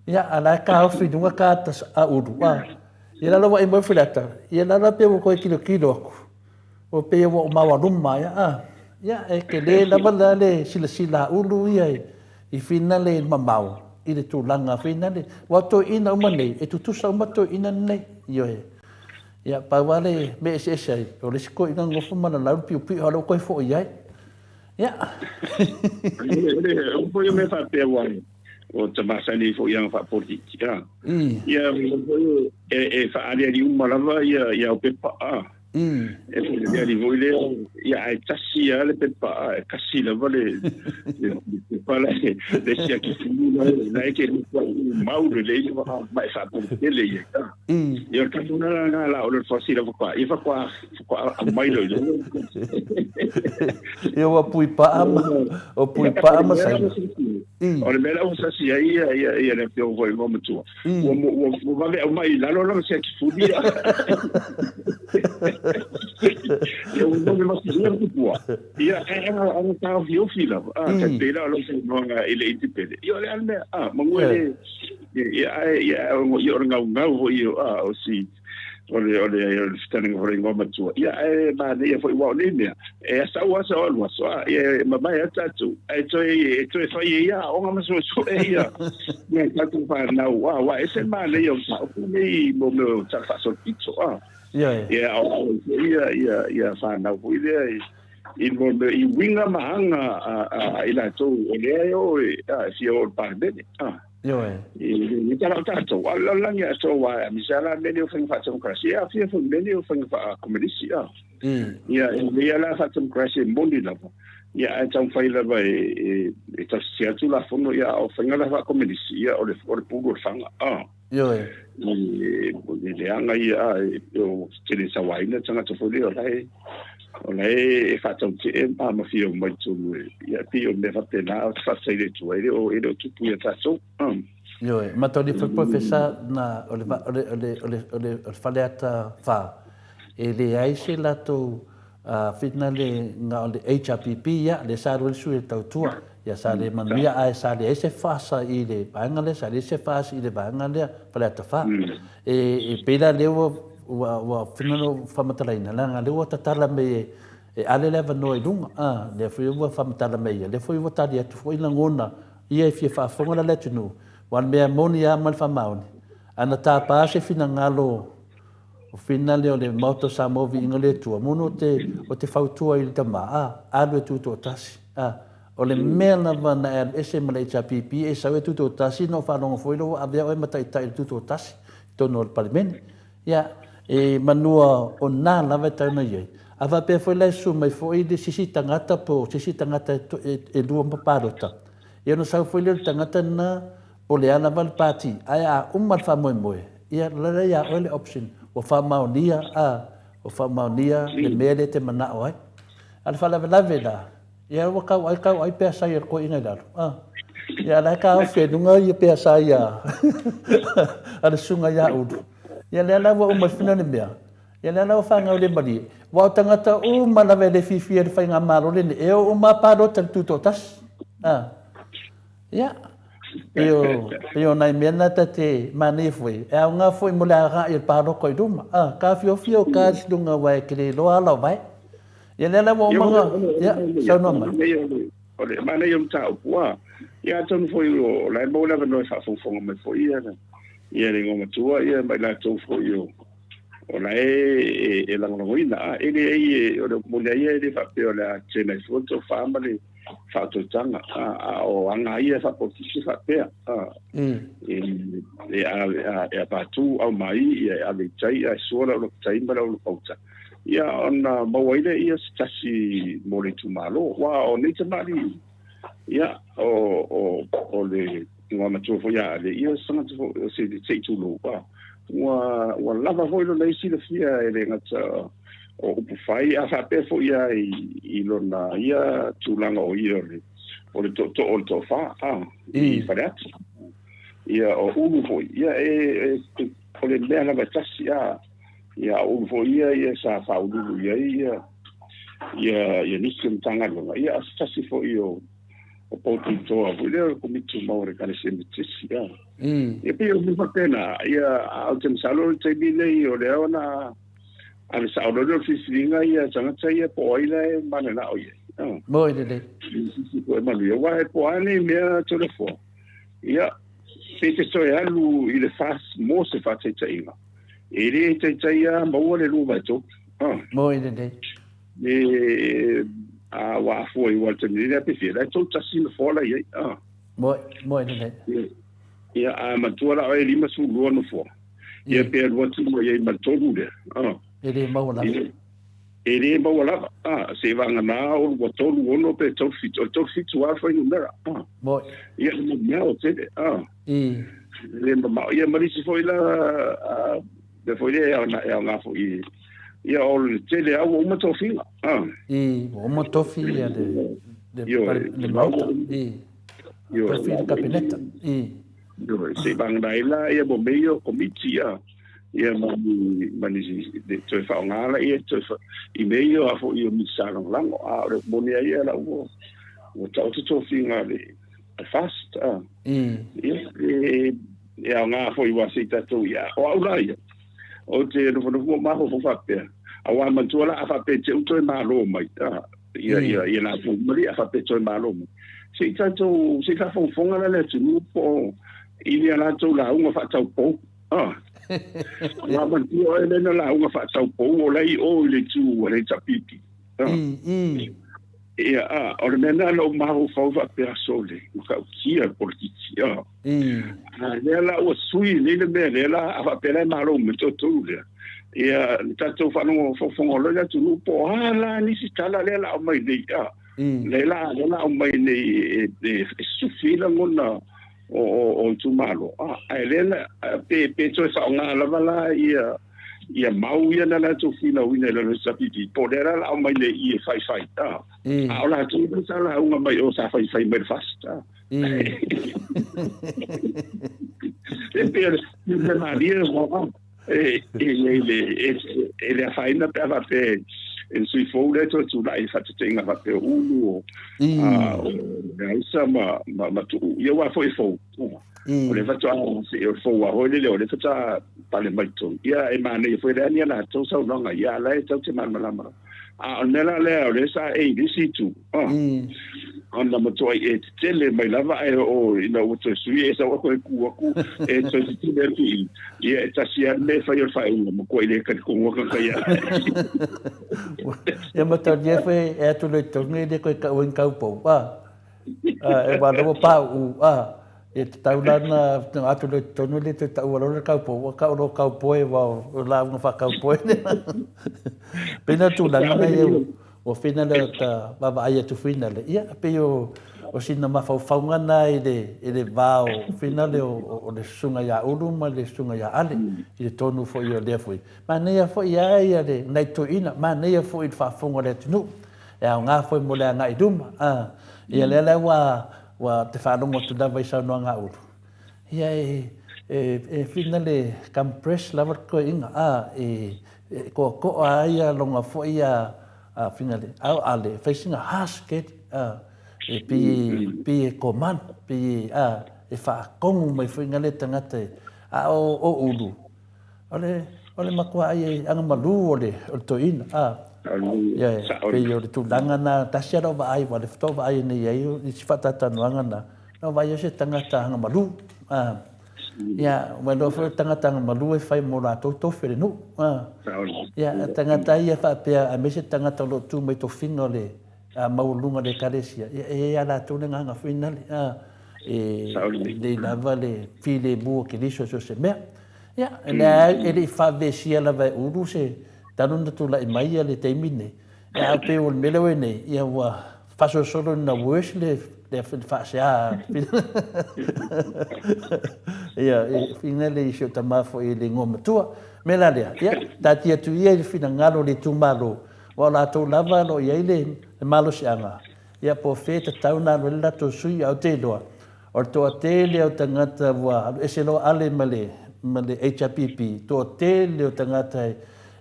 ia, a o la e taofi i luga cards a Ulu, a, ia la ua e moe Faleata, ia la la pei ua toe tilotilo atu, Ua pei ua ou maoaluma ai, a. Ia, e tele lava la le silasila a Ulu ia i finale i le mamao, i le tulaga finale. Aua o toeaiina uma nei, e tutusa uma toeaiina nei. Ioe. Ia, pau lava le mea e eseese ai, o le isi toeaina nofo ma lalau le piopio, a o lea ua toe foi ai. Ia. O foi o mea faapea ua o ta masani foi i aga faapolitiki, a. Ia, e faaaliali uma lava ia au pepa, a. E faaaliali foi lea, ia ae tasi lava le pepa, e kasi lava le pepa la le siaki fulu la la e ke mau lelei ma e faapelepele ia. Ia o le tatou la la la o le fasi lava kwa ia kwa kwa aumai lo ile. Ia ua pui paa ma o pui paa ma saina. O le mea la ua sasi ai ia ia ia le afioga foi i matua. Ua ua ua vave aumai i lalo lana siaki fuli ia. Ia ua vave masi ia tupua. Ia e ana ana taofiofi lava. Ah, tai pei la o lou saunoaga i le independent. Ia o le a le mea, ah, manu e le ia ae ia ia o le gaugau foi ah o si o le o le o le fetalaiga foi o le igoamatua. Ia ae manaia foi aua o nei mea, e sau lava sau alu aso, a ia e mamae lava tatou, ae toe e toe fai e ia aoga ma suesue ia ia tatou fanau, a aua e ese le manaia o mataupu nei mo mea o tala faasolopito, a. Ioe. Ia aoao ai foi ia ia ia fanau foi lea i i mo mea i uiga ma aga a i latou o lea e o e a e fia o i le Palemene, a. Ioe. I tala o tatou, a o le lalolagi atoa aua e aemaise lava la mea nei o faiga faatemokarasi, e aafia foi i mea nei o faiga faakomenisi. A. Ia, e lelei lava la faatemokarasi e moni lava, ia ae taumafai lava e e tausisia atu Tulafono, ia a o faiga la faakomenisi, ia o le o le pulu o le faga. A. Ioe. E leaga ia, a, e tele sauaina tagata foi lea o la e o la e faatautee ma ma fia omai i totonu e, ia e pei o mea faapena, ou te faafetai i le Atua, e le o, e le o tupu ia tatou. Ioe, mataulia foi Professor na o le o le o le o le o le o le Faleata 4, e leai se latou finale na o le HRPP, ia, lea sa alu ai le sui o le tautua, ia sa le manuia ae sa leai se fasa i le vaega lea, sa leai se fas i le vaega lea Faleata 4. E, e pei la lea ua, ua, ua finagalo faamatalaina, leaga lea ua tatala mai e, e ale le avanoa i luga, a, lea foi ua faamatala mai ia, lea foi ua tali atu foi lagona ia e fia faafofoga la le atunuu, aua o le mea moni lava ma le faamaoni, ana tapa se finagalo o finale o le Maota o Samoa Viiga le Atua, moni o te, o te fautua i le tama, a, alu e tutoatasi, a. O le mea lava na e alu ese ma le HRPP e sau e tutoatasi na ou faalogo foi lea ua avea oe ma taitai o le tutoatasi i totonu o le Palemene. Ia, e manua o na lava e tatau ona i ai. A faapea foi la e susu mai foi le sisi tagata po o se isi tagata e lua ma palota, ia ona sau foi lea o le tagata lena po o le a lava le pati, ae a uma le faamoemoe, ia o la e ia oe le option, ua faamaonia, a, ua faamaonia le mea lea e te manao ai. A o le faalavelave la, Ia ua kau ai kau ai pea sai a le toeaina i lalo. Ah. Ia la e taofi ai luga ia pea sai a a le susuga ia Ulu. Ia lea la ua uma i fina le mea. Ia lea la ua fanau le malie. Aua o tagata uma lava e le fiafia i le faigamalo lenei, e oo uma lava palota i le tutoatasi. Ah. Ia, pei o, pei o nai mea na ta te manaia foi, e aoga foi mo le agai o le palota i luma. Ah, taofiofia o cards i luga aua e te le iloa ala o vae. Ia lea la ua uma ona, ia, saunoa mai. O le manaia o le mataupu, a, ia atonu foi o la e maua le avanoa e faafogafoga mai foi ia, ia le igoamatua ia ma i latou foi o, o la e, e lagolagoina, a, e leai, o le moni a ia e le faapea o le a tetena ai fua le tofa ma le faautautaga, a, a o aga ia faapolokiki faapea, a, e, e, a, e avatu aumai, ia e ave i tai, ae sua le aulapa tai ma le aulapa uta. Ia ona maua ai lea ia se tasi mo le itumalo. Aua o nei tamalii, ia, o, o, o le igoamatua foi ia Ale, ia o se tagata foi, o se, se i tulou, a, ua, ua lava foi lona ia silafia e le gata o upu fai, a faapea foi lava i, i lona ia tulaga o ia o le, o le tootoo o le toafa, a, i Faleata. Ia, o Ulu foi, ia, e, e, o le mea lava e tasi, a, Ia, o Ulu foi ia, ia sa faauluulu i ai ia, ia, ia nisi o Matagaluega. Ia, o se tasi foi o, o pou tuitoa foi lea o le Komiti Tumau a le Ekalesia Metotisi. Ia, ia pei o mea faapena, ia, a ou te masalo o le taimi lenei o lea ona ave sao loa lea o le filifiliga ia tagata ia po o ai la e mananao i ai. Moi lelei. Sisi foi manuia, aua e po a nei mea Toleafoa. Ia, pe te toe alu i le FAS mo se faataitaiga, e le taitai lava maua le 2/3. Ah. Moi lelei. Me, a ua afua i ua le taimi nei lea pe fia, la e 31 nofoa la i ai. Ah. Moi, moi lelei. Ia, a matua la oe 52 nofoa. Ia, pe alu atu mai ai ma le tolu lea. Ah. E le maua lava. E le maua lava, a, seiavagana o ua 3 6 pe 3 7, o le 3 7 lava le fuainumera, a. Moi. Ia, e mamao tele, a. I. E le mamao. Ia, ma le isi foi la, a, mea foi lea e aoga, e aoga foi, ia, o le tele lava ua uma tofiga, a. I, ua uma tofi ia le, le, le Maota, i. Tofi le Kapeneta, i. Ioe, seivagana ai la ia mo mea ia o komiti, a. Ia ma ni, ma ni toe faaaoga laia toe fa, i mea ia o a foi o Minisita Lagolago. A o le moni a ia la ua, ua taoto tofiga a le, a FAST, a. Ia, e, e aoga foi aua se i tatou ia, o au la ia, ou te nofonofo ma mafaufau faapea, aua manatua la a faapea e te u toe malo mai, a, ia, ia, ia latou uma lea, a faapea e toe malo mai. Se i tatou, se i faafogafoga la le atunuu po o i ni a latou lauga faataupou. Ah. Ua manatua oe lea na lauga faataupou o la i o i le itu a le HRPP. Ah. I, i. Ia, a, o le mea lena na ou mafaufau faapea, sole, matautia le polokiki, a. A lea la ua sui nei le mea lea la, a faapea la e malo mai le toatolu lea, ia, le tatou faalogologo loa i le atunuu, po o a la nisi tala lea la aumai nei, a. Lea la, lea la aumai nei e, e, e sufi ai lagona o, o, o itumalo, a, ae lea na, pe, pe toe faaaoga lava la ia, ia mau ia na latou finauina i lalo o SWP, po o lea la la aumai nei i e faifai, a, a o latou lea sa lauga mai o sa faifai mai le FAST, a. E pei o le malie e, e, e, e le afaina pe a faapea e le sui fou lea toe tulai i faateteiga faapea o Ulu o, o Leausa ma, ma, ma Tuuu. Ia aua foi e fou. O le faatoa, o le fou lava foi lele, o le faatoa pale mai totonu. Ia e manaia foi le ani a latou saunoaga, ia a la e tatou te malamalama lava. A o le mea la lea, o lea sa e i le isi itu, ona matuai e tetele mai lava ae oo ina ua toe sui e sau aku e ku aku e toe tetele atu i ia e tasi lava le mea e fai o le faaiuga, matuai le talitonu atu kai ia. Ia mataulia foi e atu loa i totonu e le koe taua ni kaupou, a. E wā ua pāuu, a, e tatau la na atu loa i totonu e le toe taua loa le kaupou, ua kau loa kaupoe aua o lauga faakaupoe. Pei na tulaga na ia ua whina le ta vaavaai atu whina le. Ia, pei o, o sina mafaufauga na i le, i le vā o whina le o, o le susuga ia Ulu ma le susuga ia Ale, i le tonu foi o lea foi. Manaia foi a ia le nai toeaina, manaia foi i le faafofoga o le atunuu. E aoga foi mo le agai i luma. A, ia lea la ua, ua te faalogo atu lava i saunoaga a Ulu, ia e, e, e whina le compress lava le toeaina, a, e, e koakoa ai ia lona foi ia, a, whina le, ao ale, fai sina harsh get, a, e pei, pei e command, pei e, a, e faatonu mai foi na le tagata e, a o, o Ulu, O le, o le matua ai e agamalu o le, o le toeaina, a. Ia, e pei o le tulaga na, tasi lava lau vaai, aua o le faatoa vaai nei ai i si faatalatalanoaga na, na vaai ai se tagata agamalu, a. Ia, ua iloa foi o le tagata agamalu e fai mo latou tofi o le nuu, a. Ia, tagata ia faapea, aemaise tagata o lo o tu mai tofiga o le, maualuga o le Ekalesia, ia, e i ai lava latou le agaga foi nale, a, e lelei lava le filemu o Keriso i so o se mea. Ia, e leai, e le i faavesia lava e Ulu se talu ona tulai mai ia le taimi lenei. Ia, ae pei o le mea lea ua i ai nei, ia ua faasolosolo ina worse le le faasea. Ia, e whina le i si o tama foi i le igoa matua. Mea la lea, ia, taatia atu ia i le finagalo o le itumalo, aua o latou lava o lo o i ai le malosiaga, ia po o fea e tatau ona alu ai le latou sui, ae ou te iloa, O le toatele o tagata ua alu ese loa Ale ma le ma le HRPP, toatele o tagata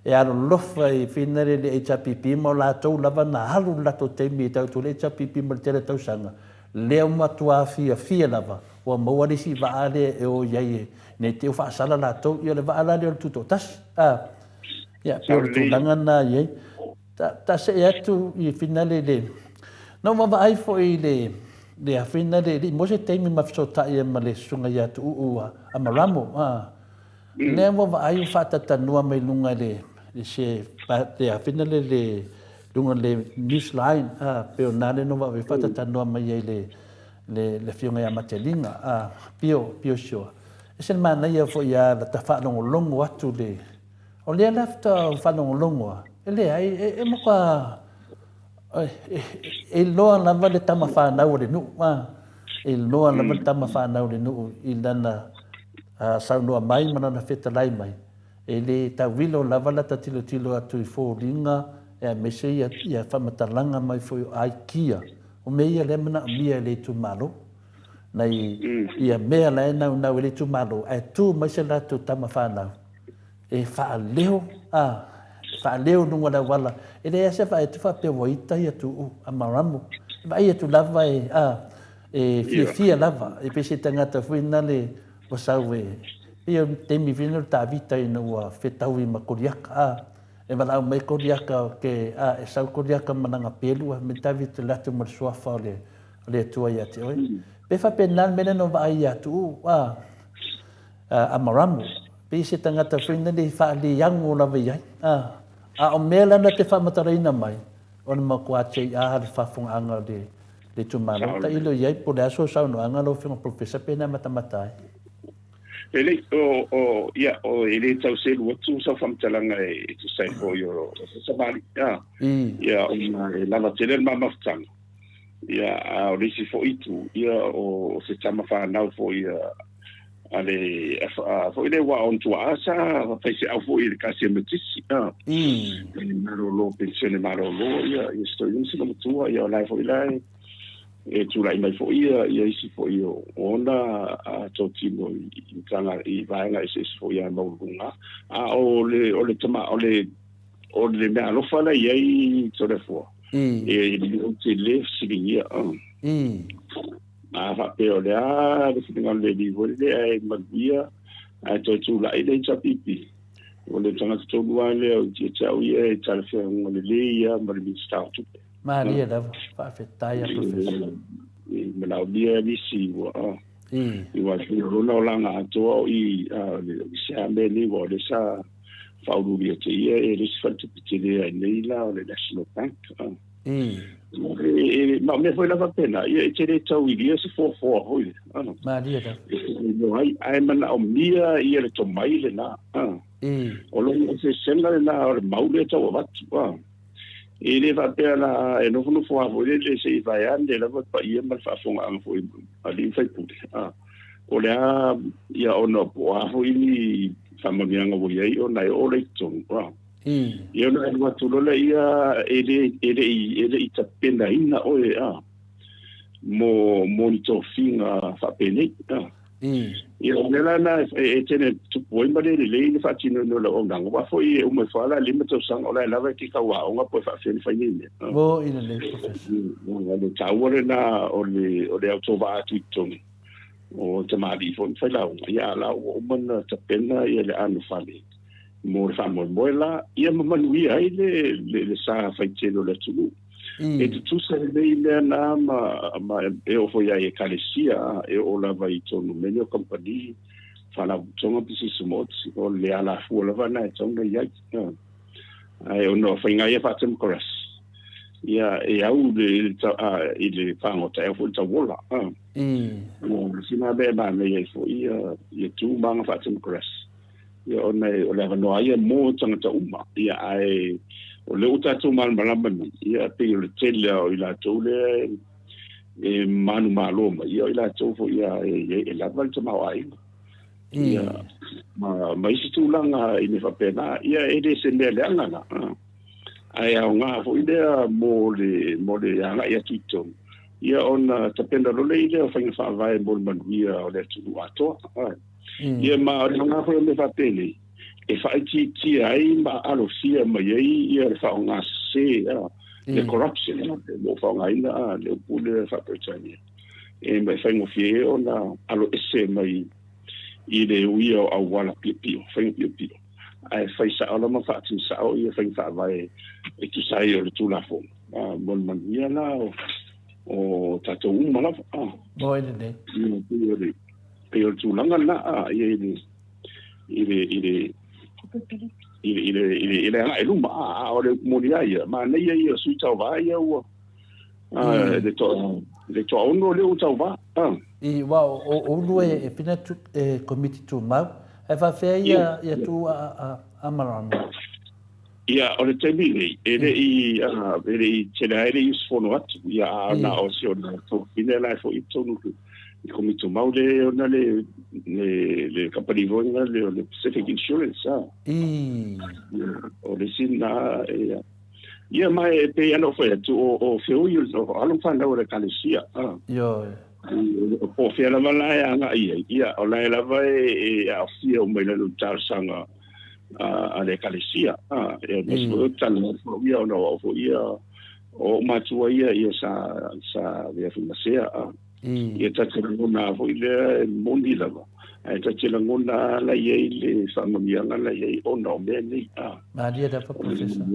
e alolofa i finale le HRPP ma o latou lava na alu le latou taimi e tau atu le HRPP ma le tele o tausaga, lea ua matua fiafia lava ua maua le isi vaa lea e o i ai nei te i ua faasala latou, ia o le vaa la lea o le Tutoatasi. A, ia pei o le tulaga lena e i ai. Ta, ta see atu i finale le, na ou vaavaai foi i le, le finale, e le i maua se taimi ma fesootai ai ma le susuga ia Tuuu a, a Maramo, a. Lea ua vaai ua faatatanua mai luga i le, le se, le finale le, luga le Newsline, a, pei o na lea na ou vaavaai faatatanua mai ai le, le, le afioga ia Mateliga, a, Pio, Pio Sure. E ese le manaia foi ia ta faalogologo atu le, O lea la faatoa faalogologo a, e leai, e matua, e iloa lava le tama fanau o le nuu, a, e iloa lava le tama fanau o le nuu i lana saunoa mai ma lana fetalai mai, e le tauilo lava lata tilotilo atu i foliga aemaise ia faamatalaga mai foi o aikia, o mea ia lea e manaomia e le itumalo, nai ia mea la e naunau e le itumalo, ae tu mai se latou tama fanau. E faaleo, a, e faaleo i luga o le auala, e leai lava se vaai atu faapea ua ita ia Tuuu a Maramo. E vaai atu lava e, a, e fiafia lava, e pei se tagata foi nale ua sau e, pei o le taimi foi lea o le Tavita ina ua fetaui ma Koliaka, a, e valaau mai Koliaka ke, a, e sau Koliaka ma lana pelu, a me Tavita alu atu ma le suafa o le, o le Atua ia te oe. Pei faapena le mea lea na ou vaai ia Tuuu, a, a Maramo. Pei se tagata foi nale i faaleago lava i ai. A, a o mea la na te faamatalaina mai, Ona matua JR le faafofogaaga o le le itumalo. Tailo i ai po o le a sou saunoaga lau Afioga Polofesa pe na matamata ai. E lei, o, o, ia, o, e le tau selu atu sau faamatalaga e tusa ai foi o Savali. Ia, ia, ona e lava tele le mamafutaga. Ia, a o le isi foi itu, ia, o se tama fanau foi a le, a, foi le ua on tuaa sa faifeau foi i le Ekalesia Metotisi. Ia, e malolo, penisione malolo, ia, ia se toeaina sina matua, ia, o la e foi la e, e tulai mai foi ia, ia isi foi o ona totino i, tanga, i vaega eseese foi a maualuluga. A o le, o le tama, o le, o le mea alofa la i ai Toleafoa, e ou te le fesiligia. A faapea o le a le finagalo le Alii foi lea e manuia ae toe tulai le HRPP, o le tagata tonu lava lea o ia te au ia e talafeauga lelei ia ma le Minisita o Tupe. Malie lava, faafetai a Professor. E manaomia nisi ua ua pei o lona olaga atoa o i le se a mea nei ua o lea sa faauluulu ia te ia e le isi faletupe tele ai nei la o le National Bank. Ma o mea foi la faapena, ia e te le tau ilia se foafoa foi le. Malie lava. E ai, ae manaomia ia le tomai lena. O lona eseesega lena o le mau lea tau avatu. E le faapea la e nofonofo lava foi lele se i vaeane lava le paia ma le faafofogaaga foi a alii ma faipule. O le a ia ona po o a foi ni faamanuiaga ua i ai ona e oo lea i totonu. Ia ona alu atu loa lea e le e le i e le i tapenaina oe mo mo ni tofiga faapenei. Ia, o le mea la lena e tele tupu ai ma le lelei le faatinoina o le auaunaga, aua foi e uma ifo lava la 5 tausaga o la e lava e te tauaoga po o e faafefea ona fai nei mea. Mo i lelei, Professor. O le taua lena o le, o le autovaa atu i totonu o tamalii foi ma failauga, ia a la ua uma ona tapena ia le anofale mo le faamoemoe la, ia ma manuia ai le, le, le sa faitele o le atunuu. E tutusa lelei mea na ma, ma e oo foi i ekalesia, e oo lava i tonu mea o kamupani, faalapotopotoga pisinisi maoti, o le alafua lava na e tatau ona i ai. Ae ona o faiga ia faa-democracy, ia e au le, i le fagota, e au foi le tauola. O sina mea e manaia ai foi ia, ia tu ma aga faa-democracy. Ia ona o le avanoa ia mo tagata uma. Ia ae o lea ua tatou malamalama nei, ia pei o le tele lava o i latou lea e manumalo mai, ia o i latou foi ia e, e lava le tamaoaiga. Ia ma, ma isi tulaga i mea faapena, ia e le se mea leaga la. Ae aoga foi lea mo le, mo le agai atu i totonu, ia ona tapena loa lea o faiga faavae mo le manuia o le atunuu atoa. Ia ma o le aoga foi o mea faapenei, e faaitiitia ai ma alofia mai ai ia le faaaoga sese, le corruption, o lo o faaaogaina le upu lea faa-Peretania, e faigofie ai ona aloese mai i le uia o auala piopio, faiga piopio, ae fai sao lava ma faatino sao ia faiga faavae e tusa ai o le Tulafono mo le manuia la o tatou uma lava. Moe lelei. Pei o le tulaga lena ia i le i le i le i le i le i le i le agai luma a o le upu moni lava ia manaia ia o sui tauva ia ua le toa le toaono lea ua tauva a I wa o ulu e e pina tu e komiti tumau e faafefea ia ia tu a a a marama. Ia o le taimi nei e le i e le i tele ai le usufono atu ia a na o si ona tofine la e foi i totonu i Komiti Tumau le ona le le le company foi lena le o le Pacific Insurance a. O le isi na e ia ma e pei ona ou fai atu o o feoi o alo ma fanau o le ekalesia a. Ioe. O po o fea lava la e agai ai ia o la e lava e aafia uma i lalo o le talosaga a le ekalesia a. E aemaise foi o le talanoa atu ia ona o au foi ia o ou matua ia ia sa sa avea foi ma sea a. Ia ta te lagona foi lea e moni lava, ae ta te lagona la i ai le faamanuiaga la i ai ona o mea nei. Malie lava Professor.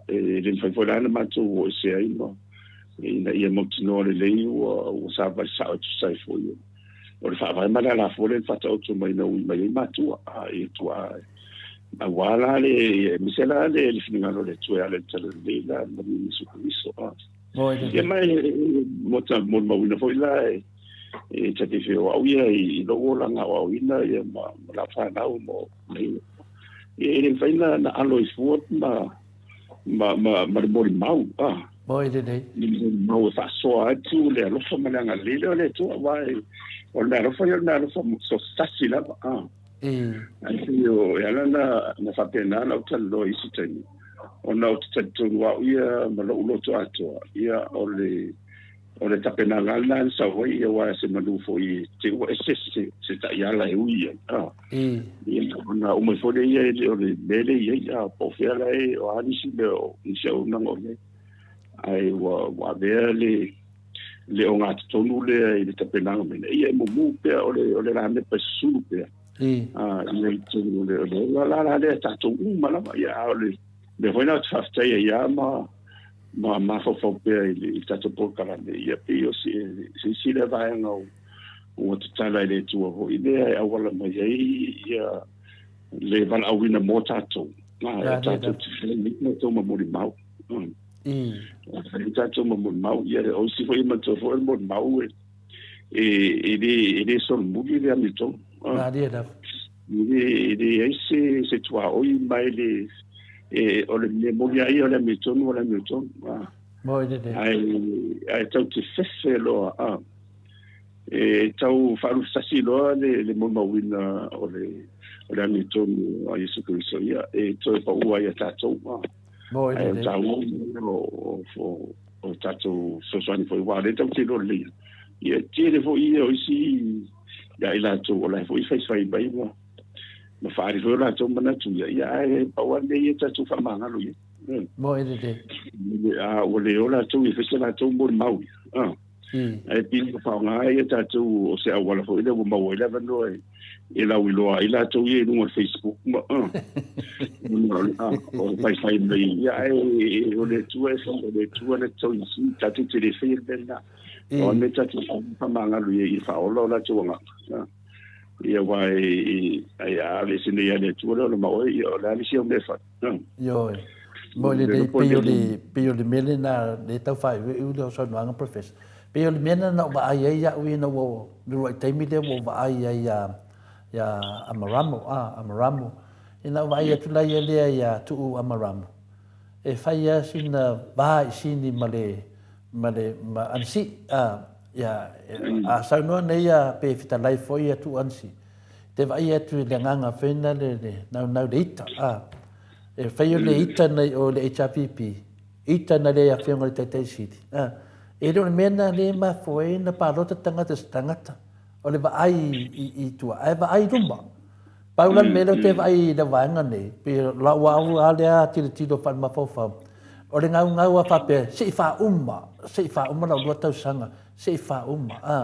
E le mafai foi la ona matou o ese ai ma ina ia mautinoa lelei ua ua savali sao e tusa ai foi o le faavae ma le alafua lea na faataoto mai na ui mai ai matua i tua. Auā la le, aemaise la le le finagalo o le Atua e ala i le Talalelei la ma Iesu Keriso. Ia ma e mo ta molimauina foi la e e ta te feoau ia i lou olaga aoaoina ia ma ma lau fanau ma ia e le mafai na na alo i fua ma ma ma ma le molimau a. Moe lelei. Le molimau e faasoa atu le alofa ma le agalelei lea o le Atua aua e o le meaalofa ia o le meaalofa sootasi lava a. Ae pei o, e ala na faapena lau talanoa i isi taimi, ona ou te talitonu au ia ma lou loto atoa, ia o le, o le tapenaga lava lena na sau ai, aua se manu foi e te ua ese se, se taiala e ui ai. A, ia, ona uma ifo lea ia e le o le mea lea e i ai, a, po o fea la e, o a nisi mea o nisi auaunaga o i ai. Ae ua, ua avea le, le ogatotonu lea i le tapenaga mai ia e mumu pea o le o le lamepa e susulu pea ia i totonu o le o le ola la la lea tatou uma lava ia a o le mea foi lena ou te faafetai ai lava ma ma mafaufau pea i le i le tatou polokalame ia pei o se se isi lea vaega ua tatala e le Atua foi lea e auala mai ai ia le valaauina mo tatou a tatou te fai mai tatou ma molimau. Fai tatou ma molimau, ia o isi foi e manatua foi o le molimau e e le e le solomuli le amiotonu. Malie lava. E le leai se se tuaoi ma e le e o le mea moni lava ia o le amiotonu o le amiotonu. Moi lelei. Ae ae tau te fefe loa a. E tau faalufesasi loa le le molimauina o le o le amiotonu a Iesu Keriso ia e toe paua ai ia tatou. Moi Ae o lelei. taua o o o tatou fesoasoani foi aua o lea tatou te iloa lelei ia e tele foi ia o isi ia i latou o la e foi faifai mai ma ma faaali foi o latou manatu ia ia ae pau lava lenei ia tatou faamagalo i ai. Moi lelei. A ua le o latou ia fai se latou molimau ia. Ae pei ua faaaoga ai a tatou o se auala foi lea ua maua ai le avanoa e lauiloa ai latou ia i luga o le Facebook ma o le faifai mai ia ae o le Atua e fai, o le Atua na te tauisi, tatou te le faia le mea lena. O le mea tatou te faamagalo i ai ia faaola o latou agaga. Ia aua e ai a aveese nei lava e le Atua le ola ma oe, ia o le a le isi au mea e fai. Ioe. Mo le lelei, pei o le, pei o le mea lena lea e tau faaiuiu lau saunoaga Professor. Pei o le mea lena na ou vaai ai au ina ua ou, le uluai taimi lea ua ou vaai ai ia, ia Amaramo, a, Amaramo. Ina ou vaai atu la ia lea ia Tuuu Amaramo, e fai lava sina va i sini ma le, ma le, ma Ansi, a, ia, a saunoa nei ia pe fetalai foi ia Tuuu Ansi, Te vaai atu i le agaga foi na le le naunau le ita a e fai o le ita nei o le HRPP ita na le afioga i le Taitai Sili a e le o le mea na le mafua ai na palota tagata se tagata o le vaai i i tua ae vaai i luma. Pau la le mea lea ou te vaai i le vaega nei pei o lau au a lea tilotilo faale-mafaufau o le gaugau a faapea se i faauma se i faauma lau lua tausaga se i faauma a.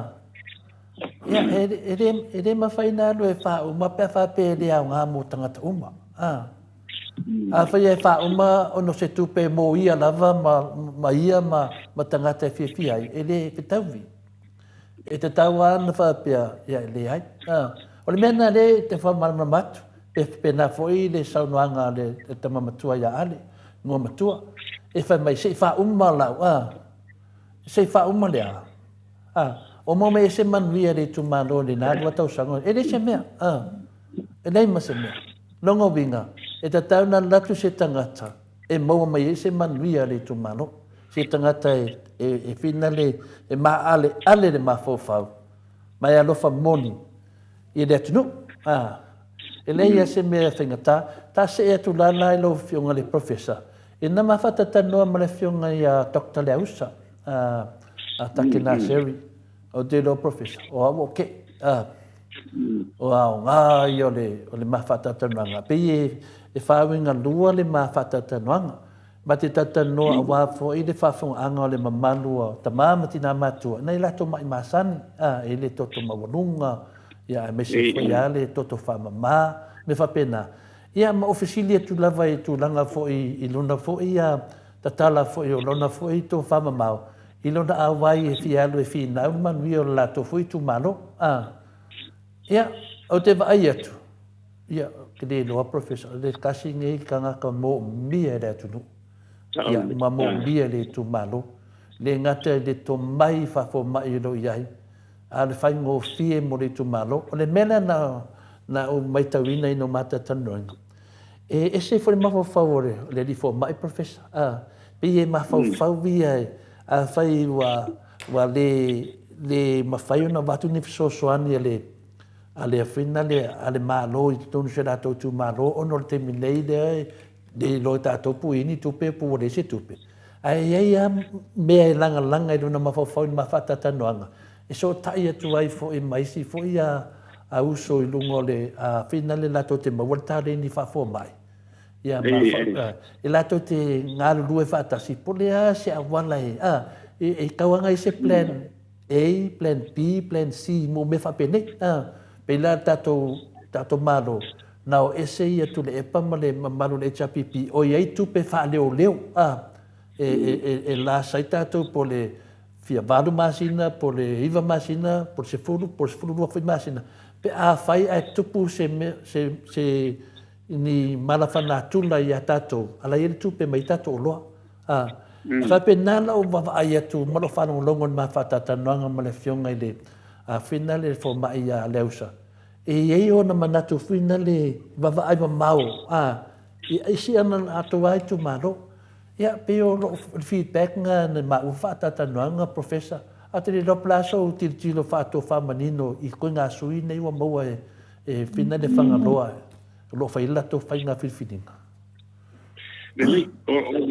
Ia, e, e, le, e le mafai na alu e faauma pe a faapea e le aoga mo tagata uma. A. Afai e faauma ona o se tupe mo ia lava ma, ma ia ma, ma tagata e fiafia ai, e le fetaui. E tatau lava ona faapea, ia e leai. A. O le mea lena lea e te faamalamalama atu, pe faapena foi le saunoaga a le, le tama matua ia Ale, nua matua, e fai mai, se i faauma lau, a. Se i faauma le a? A, o mau mea ese manuia le itumalo i lena lua tausaga, e leai se mea, a, e leai ma se mea. Lona uiga, e tatau ona alu atu se tagata e maua mai ai se manuia a le itumalo, se tagata e, e, e finale, e maaleale le mafaufau, ma e alofa moni i le atunuu. A, e leai lava se mea e faigata. Ta see atu la la i lau Afioga i le Professor, ina ma faatatalanoa ma le Afioga ia Doctor Leausa, a, a Takena Seri, ou te iloa Professor, o au o ke, a, o aoga ia o le, o le ma faatalatalanoaga. Pei e, e faauigalua le ma faatalatalanoaga. Ma te talatalanoa aua foi le faafogaaga o le mamalu o tama ma tina matua, nai latou ma'i masani, a, e le toto maualuga, ia aemaise foi lava le toto faamama, mea faapena. Ia ma ou fesili atu lava i tulaga foi i lona foi ia tatala foi o lona foi tofamamao i lona auai e fia alu e finau le manuia o le latou foi itumalo. A, ia, ou te vaai atu, Ia, ke le iloa Professor, le tasi nei tagata moomia e le atunuu. Ia, ma moomia e le itumalo. Le gata i le tomai faafomai o lo o i ai, a o le faigofie mo le itumalo. O le mea lea na, na ou matauina ina ua mata talanoaina, e ese foi le mafaufau o le, o le alii fomai Professor. A, pei e mafaufau ia, afai ua, ua le, le mafai ona avatu ni fesoasoani a le, a le afina le, a le Malo i totonu o si o latou itumalo ona o le taimi nei lea e le iloa e tatou po o i ai ni tupe po ua leai se tupe. Ae i ai lava mea e lagalaga i lona mafaufau i le ma faatatalanoaga e sootai atu ai foi ma isi foi a, a uso i luga o le afina le latou te maua le taleni faafomai. Ia, ma, e latou te galulue faatasi, po o le a se auala e, a, e, e tau aga i se plan A, Plan B, Plan C mo mea faapenei. A, pei la le tatou, tatou Malo, na o ese ia Tuilaepa ma le mamalu o le HRPP o i ai tupe faaleoleo, a, e, e, e, e last ai tatou po o le fia valu masina, po o le iva masina, po o le 10, po o le 12 foi masina, pe afai ae tupu se mea, se, se, ni mala faanatura ia tatou, a la e i ai le tupe mai tatou oloa. A, e faapena lau vaavaai atu ma lou faalogologo i le ma faatatalanoaga ma le Afioga i le Afina le fomai ia Leausa, e i ai ona manatu foi na le vaavaai mamao a i isi ana latou lava itumalo. Ia, pei o lou feedback na na maua faatatalanoaga, Professor, ae ou te le iloa po o le a sou tilotilo faatofaa-manino i ituaiga sui nei ua maua e Fina le Fagaloa o lo o fai ai le latou faiga filifiliga. Lelei, o, o,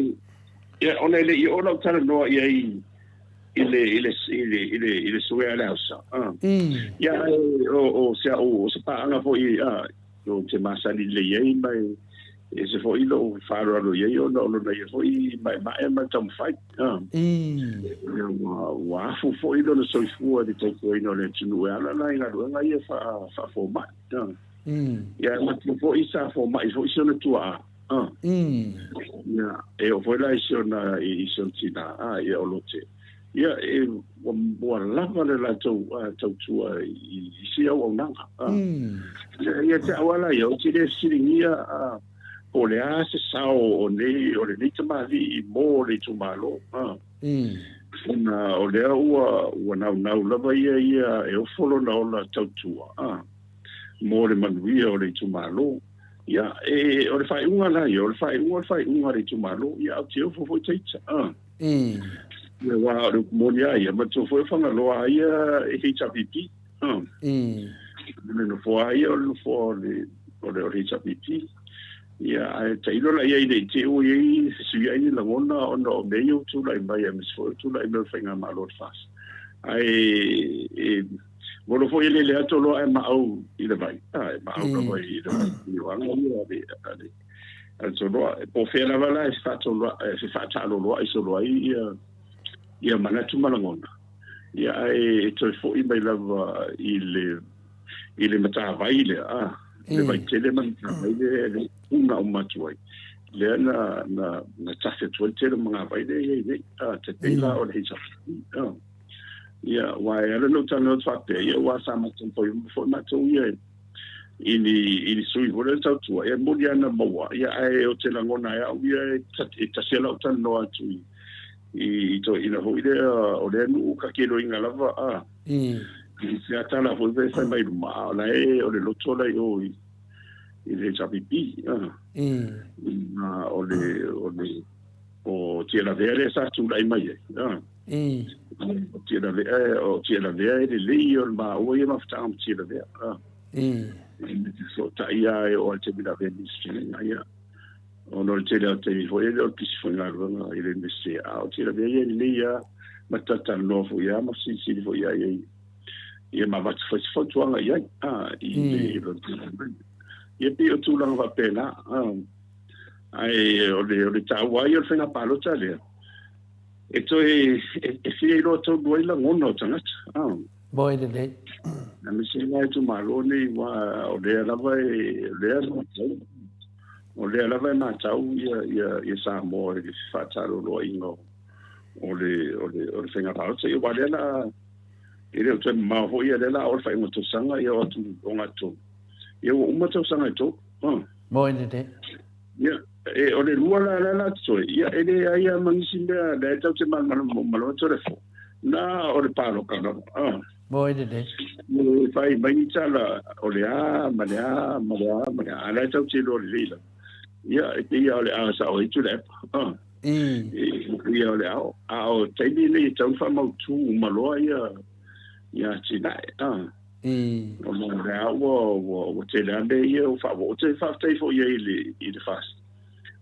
ia, ona e le i oo lau talanoa i ai i le, i le, i le, i le, i le suea a le ausa. Ah. Ia, o, o, se au, o se paaga foi, ah, o te masani lelei ai, ma e, e se foi lou faaaloalo i ai ona o lona ia foi maemae ma le taumafai. Ah. Ia, ua, ua afu foi lona soifua i le tautuaina o le atunuu e ala la i galuega ia faa, faafomai. Ah. Ia, matua foi sa fomai foi si ona tuaa. Ah. Ia, e oo foi la i si ona, i si ona tinā, ah, ia o Lote. Ia, e, ua, ua lava le latou ah, tautua i, i si auaunaga. Ah. Ia, ia te au lava ia, ou te le fesiligia ah, po o le a se sao o nei, o lenei tamalii mo le itumalo. Ah. Ona o lea ua, ua naunau lava ia ia e ofo lona ola tautua. Ah. Mo le manuia o le itumalo. Ia, e, o le faaiuga la ia, o le faaiuga, o le faaiuga a le itumalo, ia, ou te ofo foi taita. Ah. Ia, aua o le upu moni lava ia, manatua foi o Fagaloa lava ia e HRPP. Ah. O le nofoa lava ia o le nofoa o le, o le, o le HRPP. Ia, ae tailo la i ai ne i te i ua i ai fesuiai ni lagona ona o mea ia ua tulai mai, aemaise foi o le tulai mai o le Faigamalo a le FAST. Ae, e, Molo foi e lele atu loa ae maau i le vai. Ah, e maau lava i le vai. I o aga ia a le, a le, a le toloa. E po fea lava la e se faatoloa, e se faataaloloai solo ai ia, ia manatu ma lagona. Ia ae e toe foi mai lava i le, i le matavai lea, ah, le vai tele ma le matavai lea e puna uma atu ai. Lea na, na, na tafe atu ai le tele o magavai lea e i ai nei. Ah, te pei la o le HRPP. Ah. Ia, aua e ala ona ou talanoa atu faapea, ia aua sa matou fai uma foi matou ia i ni, i ni sui foi lea le tautua, ia e moni lava na maua, ia ae ou te lagona ai au ia e, e tasi lava lau talanoa atu i, i, i toeaina foi lea o lea nuu kakeloiga lava, a. I se atala foi e fai mai luma, a o la e, o le loto la i o i, i le HRPP, a. A, o le, o le, o Tialavea lea sa tulai mai ai, a. O Tialavea, o Tialavea e lelei ia o le maua ia mafutaga ma Tialavea. Fesootai lava e oo lava i le taimi na avea Ministry ia. Ona o le tele o taimi foi e le o le pisi foi galuega i le MSC. A o Tialavea ia e lelei lava ma talatalanoa foi lava ma fesilisili foi lava i ai. Ia ma avatu foi se fautuaga i ai. I le Ia pei o tulaga faapena. Ae o le taua ai o le faiga palota lea, e toe e fia iloa tonu ai lagona o tagata. Ah. Moe lelei. Aemaise la itumalo nei aua o lea lava e o lea matau o lea lava e matau ia ia ia Samoa i le faataloloaina o le o le o le faiga palota. Ia aua lea la e le o toe mamao foi ia lea la o le faaiuga tausaga ia o atu ogatotonu. Ia ua uma tausaga e tolu. Moi lelei. Ia, e, o le lua la la la totoe, ia e leai lava ma nisi mea lea e tatou te malamalama uma lava Toleafoa. Na o le paloka lava. Moi lelei. E fai mai ni tala o le a ma le a ma le a ma le a, a la e tatou te iloa lelei lava. Ia, e pei lava o le a sao ai Tuilaepa. Ia o le ao. A o taimi nei e tatau ona faamautu uma loa ia ia atinae. Ona o lea ua ua ua tele lava mea ia ua faaoo. Ou te faafetai foi i ai i le i le FAST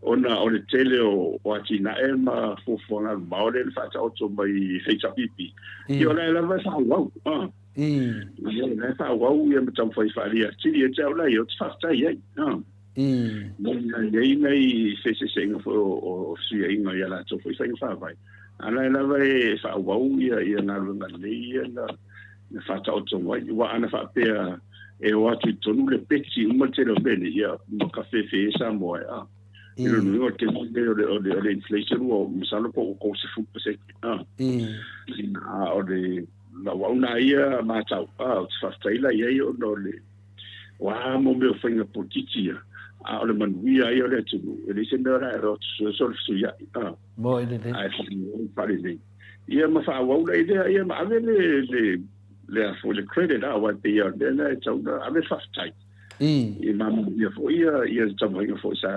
ona o le tele o o atinae ma fuafuaga mamao lea na faataoto mai i HRPP. Ia o la e lava e faaauau. Ia o la e faaauau ia ma taumafai e faaalia atili ia te au la ia, ou te faafetai i ai. E i ai nai feeseeseaiga foi o fesuiaiga i a latou foi faiga faavae, a o la e lava e faaauau ia galuega lelei ia na faataoto mai. Aua ana faapea e o atu i totonu le peti uma le tele o mea nei, ia ma ka fefe ai Samoa e a. I lona uiga o le taimi lenei o le inflation ua masalo po ua 30%. A o le lau au na ia matau, ou te faafetai la i ai ona o le O a mo mea o faiga polokiki ia, a o le manuia ia o le atunuu, e leai se mea o le a e o atu fesuiai, a. Mo i lelei. Ae faalelei. Ia ma faaauau la i lea, ia ma ave le, le, le a foi le credit, a, aua e pei lava o le mea lea e tatau ona ave le faafetai. I. I ma manuia foi ia, ia le taumafaiga foi sa,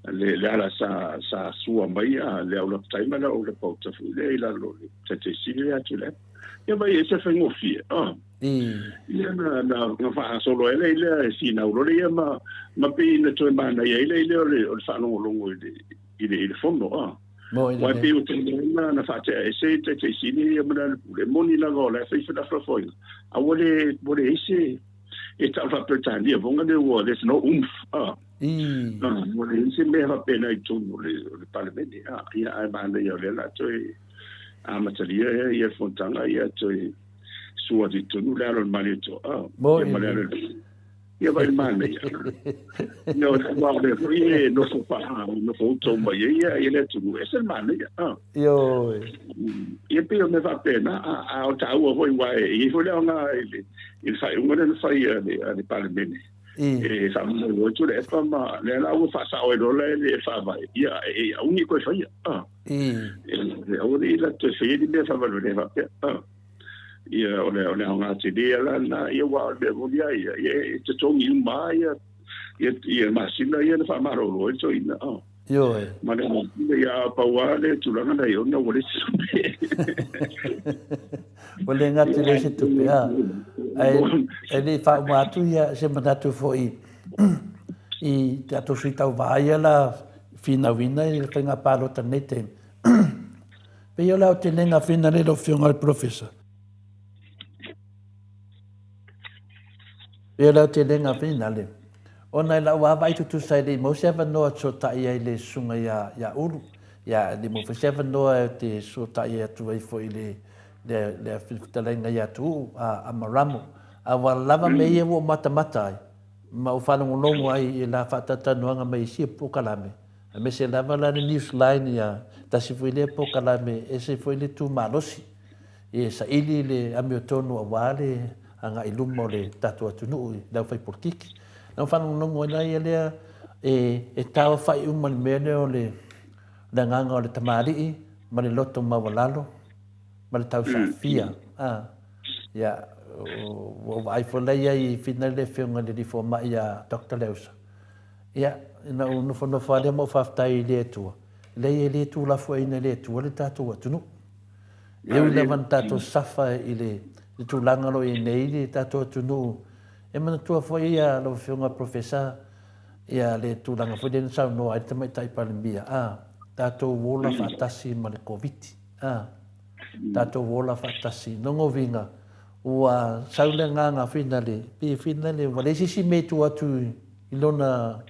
le, le ala sa, sa sua mai, a, le au lapatai ma le au lapauta foi lea i lalo o le Taitaisili lea atu le. Ia ma e se faigofie, a. Ia na, na, na faagasolo ai lea i lea e finau loa lea ma, ma pei na toe manaia ai lea i lea o le, o le faalogologo i le, i le, i le fono, a. Mo i Aua e pei o tele na, na faatea ese i Taitaisili ia ma Lealailepule. E moni lava o la e fai felafolafoaiga, a ua le, ua leai se, e tau faa-Peretania foga lea ua, there's no oomph, a. Ua leai se mea faapena i totonu o le, o le Palemene, a. Ia, ae manaia o lea o le a toe amatalia ia, ia le fonotaga, ia toe sua atu i totonu le alo o le Malietoa, Mo ia ma le alo o le Ia vai le manaia. Ia o le wā o le foi e nofo paa, nofo uto mai ai ia i le atunuu, e ese le manaia. Ioe. Ia pei o mea faapena, a o taua foi aua e i ai foi le aoga i le i le faaiuga lea na fai a le a le Palemene. E faamoemoe atu le epa ma lea la ua faasao ai loa la e le faavae, ia e aua ne i toe faia. E aua ne i latou toe faia ni mea faavalevalea faapea. Ia, o le, o le aoga tele ia la lena, ia aua o le mea moni lava ia, ia e totogi uma lava ia, ia, ia masina ia na faamalolo ai le toeaina. Ioe. Ma le masina, ia a pau lava le tulaga na i ona ua leai se tupe. Ua le gata i leai se tupe, a. Ae, e le i faauma atu ia se manatu foi i tatou sui tauva ia la finauina i le faiga palota i lenei taimi. Pei o le aotelega fina lea i lau Afioga i le Polofesa. Pei o le aotelega finale, ona i lau vaavaai tutusa e le i maua se avanoa e fesootai ai i le susuga ia, ia Ulu, ia, e le i maua foi se avanoa ou te fesootai atu ai foi i le, le, le fetalaiga ia Tuuu, a Amaramo. A ua lava mea ia ua ou matamata ai, ma ou faalogologo ai i la faatalatalanoaga mai isi polokalame, Aemaise lava la le Newsline ia, tasi foi lea polokalame e ese foi le tu malosi e saili le amiotonu aua le agai i luma o le tatou atunuu i le aufai polokiki. Na ou faalogologo ai la ia lea e taaofai uma le mea lea o le agaga o le tamalii ma le loto maualalo ma le tausaafia. Ia, ua ou vaai foi la i ai i finale le afioga i le alii fomai ia Doctor Leausa. Ia, na ou nofonofo lava lea ma ou faafetai i le Atua, leai e le tuulafoaiina e le Atua le tatou atunuu. E ui lava na tatou safa i le tulaga o lo o i ai nei le tatou atunuu, e manatua foi ia lau Afioga Professor ia le tulaga foi lea na saunoa ai le Tamaitai Palemia, a, tatou ola faatasi ma le Koviti, a, tatou ola faatasi. Lona uiga, ua sau le agaga finale, pei e finale ua leai se isi mea i tua atu i lona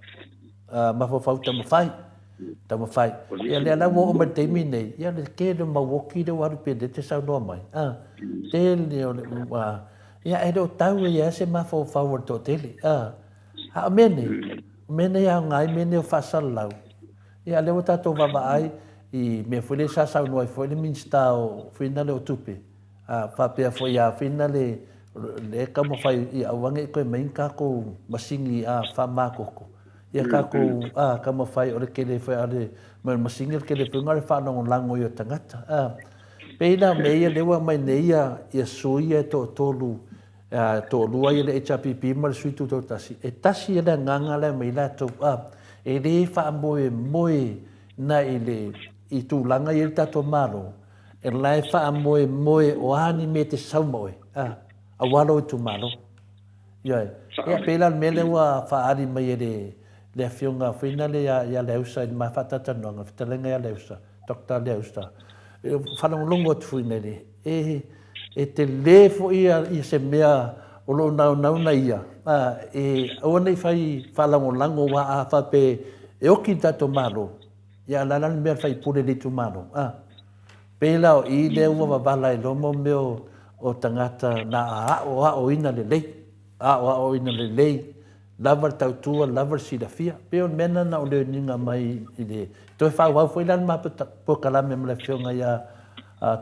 mafaufau taumafai, taumafai. Ia lea la ua oo mai le taimi nei, ia le tele o mau oki lea ua alu pei o lea e te saunoa mai, a, tele o le, ua, ia e le o tau ai lava se mafaufau o le toatele, a. A o mea nei, o mea nei e aoga ai mea nei o faasalalau, ia lea ua tatou vaavaai i mea foi lea sa saunoa ai foi le Minisita o, foi lea o Tupe, a faapea foi ia foi lea Lea e taumafai ia aua ne i toe mai ni tatou masini a faamama toto. Ia tatou a taumafai o le tele foi a le mai o le masini o le tele foi na o le faalagolago i o tagata a. Pei la o mea ia lea ua aumai nei ia ia sui ia e toatolu a toalua ia le HRPP ma le sui tutoatasi e tasi le agaga la e aumai ai latou a e le faamoemoe na i le i tulaga ia i le tatou Malo E la e faamoemoe o a ni mea e te sau ma oe, a, aua lou itumalo. Ioe. Ia, pei la o le mea lea ua faaali mai e le, le afioga foi lea ia, ia Leausa i le ma faatalatalanoaga, le fetalaiga ia Leausa, Doctor Leausa. E faalogologo atu foi nei, e, e tele foi ia, ia se mea o lo o naunau na ia, a, e aua ne i fai faalagolago aua a faapea e oki le tatou Malo, Ia, o le a la le mea faipule i le itumalo? A. Pei la o i lea ua wavala ai loa mo mea o tagata na aoaoina lelei, aoaoina lelei, lava le tautua, lava le silafia. Pei o le mea lena na ou leoniga mai i le toe faaauau foi la le ma polokalame ma le afioga ia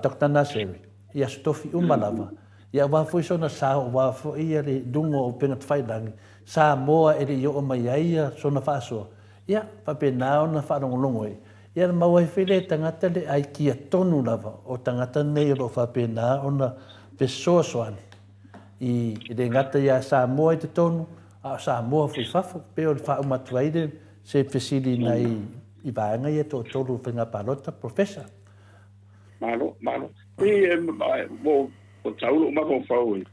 Doctor Naseri i Aso Tofi uma lava, ia aua foi sona sao aua foi ia le luga o upega tafailagi, Samoa e le i oo mai ai ia sona faasoa. Ia, faapena ona faalogologo ai. Ia na maua ai foi le tagata le aikia tonu lava o tagata nei o lo o faapena ona fesoasoani i, e le gata ia Samoa i totonu, a o Samoa foi i fafo. Pei o le faauma atu ai le, se fesili nai i vaega ia e toatolu o faiga palota, Professor. Malo, malo. Pei e, ua tau lou mafaufau e,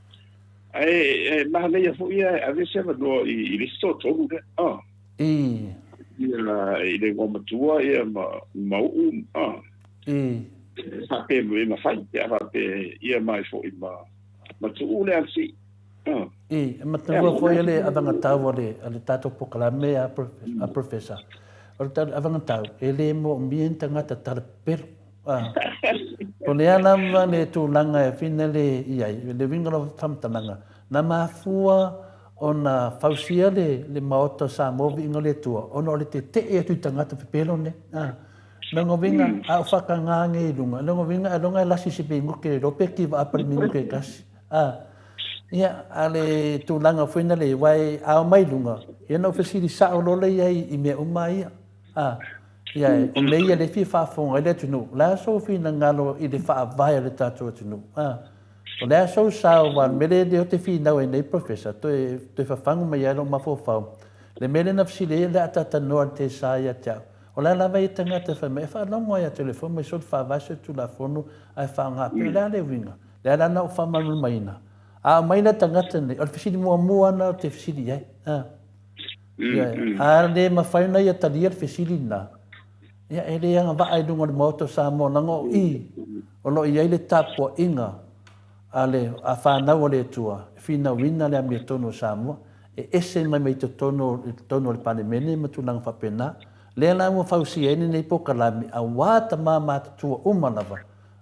ae e manaia foi ia e ave se avanoa i le isi toatolu lea. Oh. I. Ia, i le igoamatua ia ma Mauu, a. I. Faapea e mafai, pe a faapea ia mai foi ma, ma Tuuu le Alsii. A. I, e matua foi le avagatau a le, a le tatou polokalame a, a Professor. O le avagatau, e le moomia ni tagata talapelo. A. O le a lava le tulaga e whina le i ai, le uiga o lau faamatalaga, na mafua ona fausia le, le Maota o Samoa Viiga o le Atua, ona o le tetee atu i tagata pepelo nei. A, lona uiga, a o faataga nei i luga, lona uiga ailoga e lasi i se minute le iloa pe give up i le minute e tasi. A, ia, a le tulaga foi na le, aua e ao mai luga, ia na ou fesili sao loa lea i ai i mea uma ia. A, ia, o mea ia lea e fia faafofoga ai le atunuu, o le a sou finagalo i le faavae o le tatou atunuu? A. O le a sou sao aua o le mea lea lea ou te finau ai nei Professor, toe, toe fafagu mai ai lou mafaufau. Le mea lea na fesili ai o le a talatalanoa le tesa ia te au. O le a lava ia tagata e fai mai, e faalogo lava ia te au le fai mai sou le faavae sou Tulafono ae faaaoga pea. O le a le uiga? Le a la na ou faamalamalamaina. A aumai la tagata nei, o le fesili muamua lava lena ou te fesili i ai. A. Ia, a le mafai ona ia talia le fesili lena, ia e le agavaa i luga o le Maota o Samoa leaga o i o lo o i ai le tapuaiga a le a fanau a le Atua e finauina le amiotonu o Samoa e ese mai mai totonu i totonu o le Palemene ma tulaga faapena. Lea la ua fausia ai lenei polokalame aua tama matutua uma lava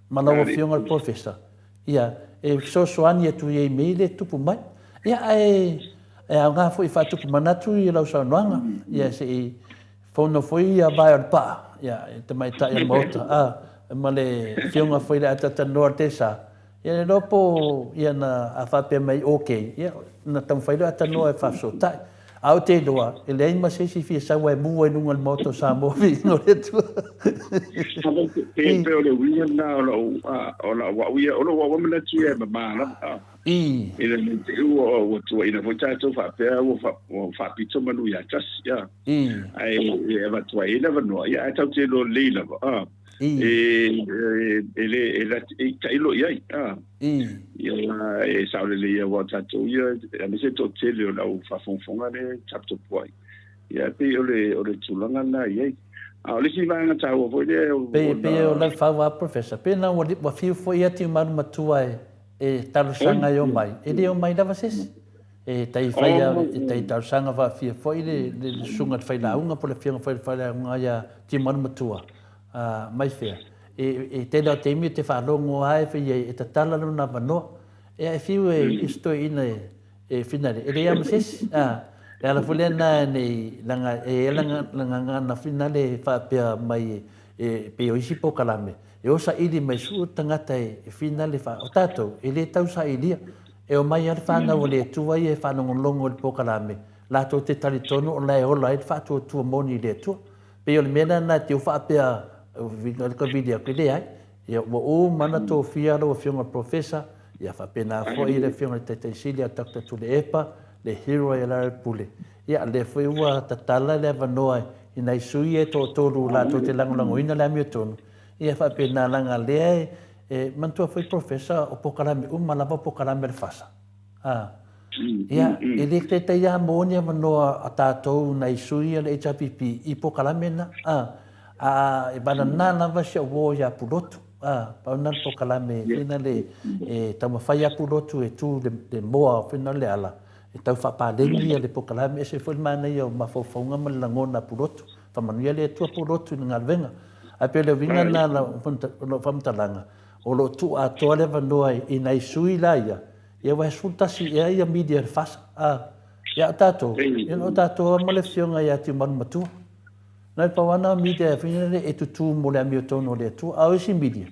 ma lau Afioga i le Polofesa ia e fesoasoani atu i ai mea ia e tupu mai. Ia ae e aoga foi e faatupu manatu i lau saunoaga ia se i Fono foi ia vae o le paa, ia, e tamaitai o le Maota, a, ma le afioga foi le ataatanoa le tesa, ia le iloa po, ia na, a faapea mai ok, ia, na taumafai loa e atanoa e faafesootai. A ou te iloa, e leai ma se isi e fia sau ai e mu ai luga o le Maota o Samoa viiga o le Atua. Pe, pe o le uiga lena o lau, a, o lau au ia, o lou au manatu ia e mama lava, a. I. Ina ne i te i ua, ua tuuaina foi tatou faapea ua, fa, ua faapito manu ia tasi, a. I. Ae e avatu ai le avanoa, ia ae tatou te iloa lelei lava, a. I. E, e, e le, e, lati, e tailo i ai, a. I. Ia, e sao lelei aua o tatou ia, aemaise le toatele o le au faafogafoga lea e taputapuai. Ia, e pei o le, o le tulaga lena e i ai. A o le isi vaega taua foi lea, Pei, pei o lau fau a Professor, pei na ua, ua fiu foi atu i malu matua e, e talosaga e omai, e le omai lava se isi. E tai whai a, e tai talosaga whaafia foi le, le, le susuga le whailāunga po le afioga foi le whailāunga ia Timaru Matua, a, mai whea. E, e tēnā o te imi o te whaalongo a e whai ai, e tatala lona avanoa. E ai whiu e i stoe ina e, e whinare. E lea ma se isi, a, le ala foi lea nā nei, langa, e langa, langa ngana whinare whaapea mai e, e, pei o isi pōkalame. E o saili mai suu tagata e, e whinare wha, o tātou, e le tau sailia. E omai lava le fanau a le Atua ia e faalogologo i le polokalame, latou te talitonu o la e ola ai le faatuatua moni i le Atua. Pei o le mea lena e te faapea ka vili atu, e leai. Ia ua uma ona tofia lau Afioga i le Professor, ia faapena foi le Afioga i le Taitai Sili ia Doctor Tuilaepa, le hero ia Lealailepule. Ia lea foi ua tatala le avanoa i nai sui ia e toatolu latou te lagolagoina le amiotonu, ia faapena leaga lea e manatua foi Professor o polokalame uma lava o polokalame a le FASA. A. Ia, e le taitai lava mo ni avanoa a tatou nai sui a le HRPP i polokalame na. A, a e vanana lava si au uo ia Pulotu. A, pau na le polokalame fina le e taumafai a Pulotu e tu le moa fina le ala e tau faapaleni le polokalame. Ese foi le manaia o mafaufauga ma le lagona a Pulotu. Faamanuia le Atua Pulotu i le galuega. Ae pei o le uiga lena o lau faamatalaga, o lo o tuu atoa le avanoa i nai sui la ia, Ia aua e 11 ea ia media i le FASA. A, ia o tatou, ia o tatou lava ma le afioga ia Tiumalu Matua. Na o le pau lava lena o media e fai e tutu mo le amiotonu a le Atua. A o isi media,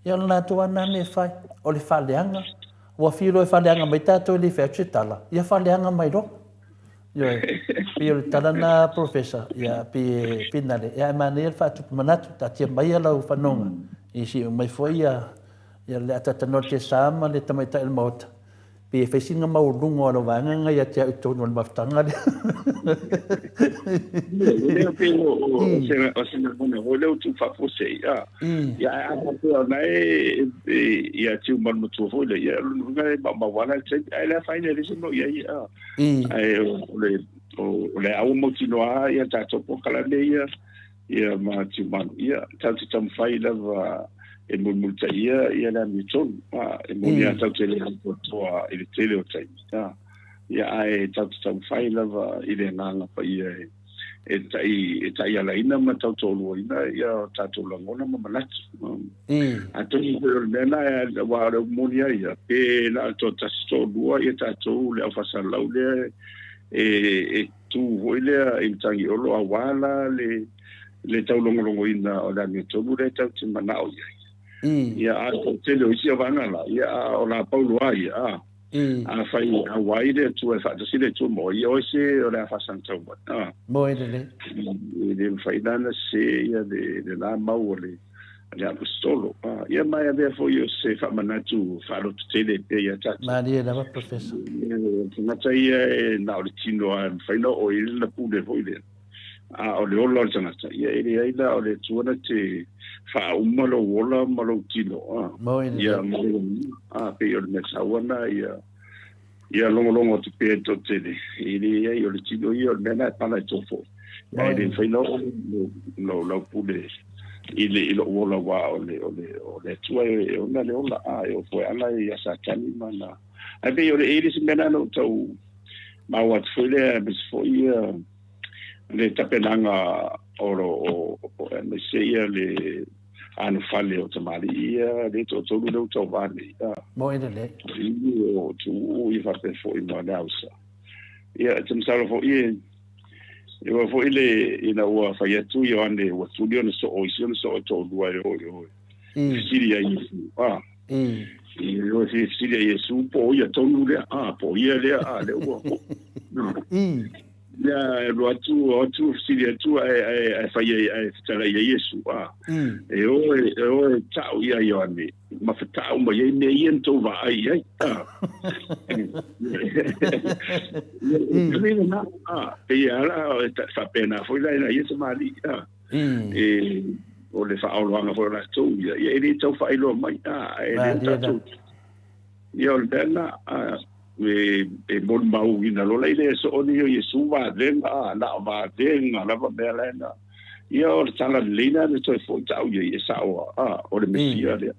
ia o le latou lava lena mea e fai. O le faaleaga, ua fia loa e faaleaga mai tatou e le i fai atu se tala, ia faaleaga mai loa. Ioe, pei o le tala lena Professor, ia pei e finale, ia ae manaia le faatupu manatu, taatia maia lau fanoga, i se i aumai foi ia Ia le ataatanoa le Tesa ma le tamaitai o le Maota, pei e fai sina maualuga o lau vaega lena ia te au i totonu o le mafutaga lea. Lea pei o se lagona foi lea ua tuufaafuasei, a. Ia ae a faapea o lena e ia Tiumalu Matua foi lea, ia o lona uiga e maumau lava la i le taimi, ae le afaina e leai se mea o i ai, a. Ae o le a ua mautinoa lava ia tatou polokalame ia, ia ma Tiumalu, ia tatou te taumafai lava e mulimulitaia ia le amiotonu. A, e moni lava tatou te le atoatoa i le tele o taimi, a, ia ae tatou te taumafai lava i le agaga paia e e tai e taialaina ma tautoaluaina ia o tatou lagona ma manatu. Atonu foi o le mea lena aua o le upu moni lava ia, pe na o le toatasi toalua ia tatou le aufaisalau lea e e tu foi lea i Matagiolo aua la le le taulogologoina o le amiotonu lea tatou te manao i ai. Ia a o le tele o isi vaega la, ia a o la pau loa ia, a. Afai e auai le Atua e faatasi le Atua ma oe, ia oe se o le a faasagatau mai. A. Moe lelei. E le mafai la ona sese ia le le la mau o le le Aposetolo. A, ia ma e avea foi o se faamanatu faalototele pea ia tatou. Malie lava Professor. O le tagata ia e na o le tino lava e mafai ona oo i ai lana pule foi lea. A o le ola o le tagata, ia e leai la o le Atua na te faauma lou ola ma lou tino. A, Moe lelei. ia ma lou a, pei o le mea taua lena ia Ia logologo atu pea i le toatele, e leai, o le tino ia, o le mea lena e pala e toa foi. Ae le mafai ona oo lou lau pule i le i lou ola aua o le o le o le Atua e ona le ola, a e oo foi ala ia Satani ma ana. Ae pei o le e le isi mea lena na ou tau maua atu foi lea aemaise foi ia le tapenaga o lo o aemaise ia le anofale o tamalii ia le toatolu lea ua tauva nei. Moe lelei. I o Tuuu ia faapea foi ma Leausa. Ia, e te masalo foi e e ua foi le ina ua fai atu Ioane ua tuli ona soo i si ona soo e toalua e o e o e fesili ia Iesu. A. E o e fesili ia Iesu po o ia tonu lea. A, po o ia lea. A, lea ua. Ia, e alu atu, o atu, fesili atu, ae, ae, ae fai ai, ae fetalai ia Iesu, a. E o e, e o e ta'u ia Ioane, ma feta'u mai ai mea ia na tou vaai i ai, a. Ia, lena, a, pei e ala, e faapena foi la ina ia tamalii, a. E, o le faaoloaga foi o latou, ia, ia e le tau faailoa mai, a, ae le o tatou. Ia o le mea lena, e molimauina loa la i le soo nei o Iesu vavega, a, na o vavega lava mea la e na. Ia o le tala lelei lena na toe foi ta'u i ai, e sa'o a, a, o le Mesia lea.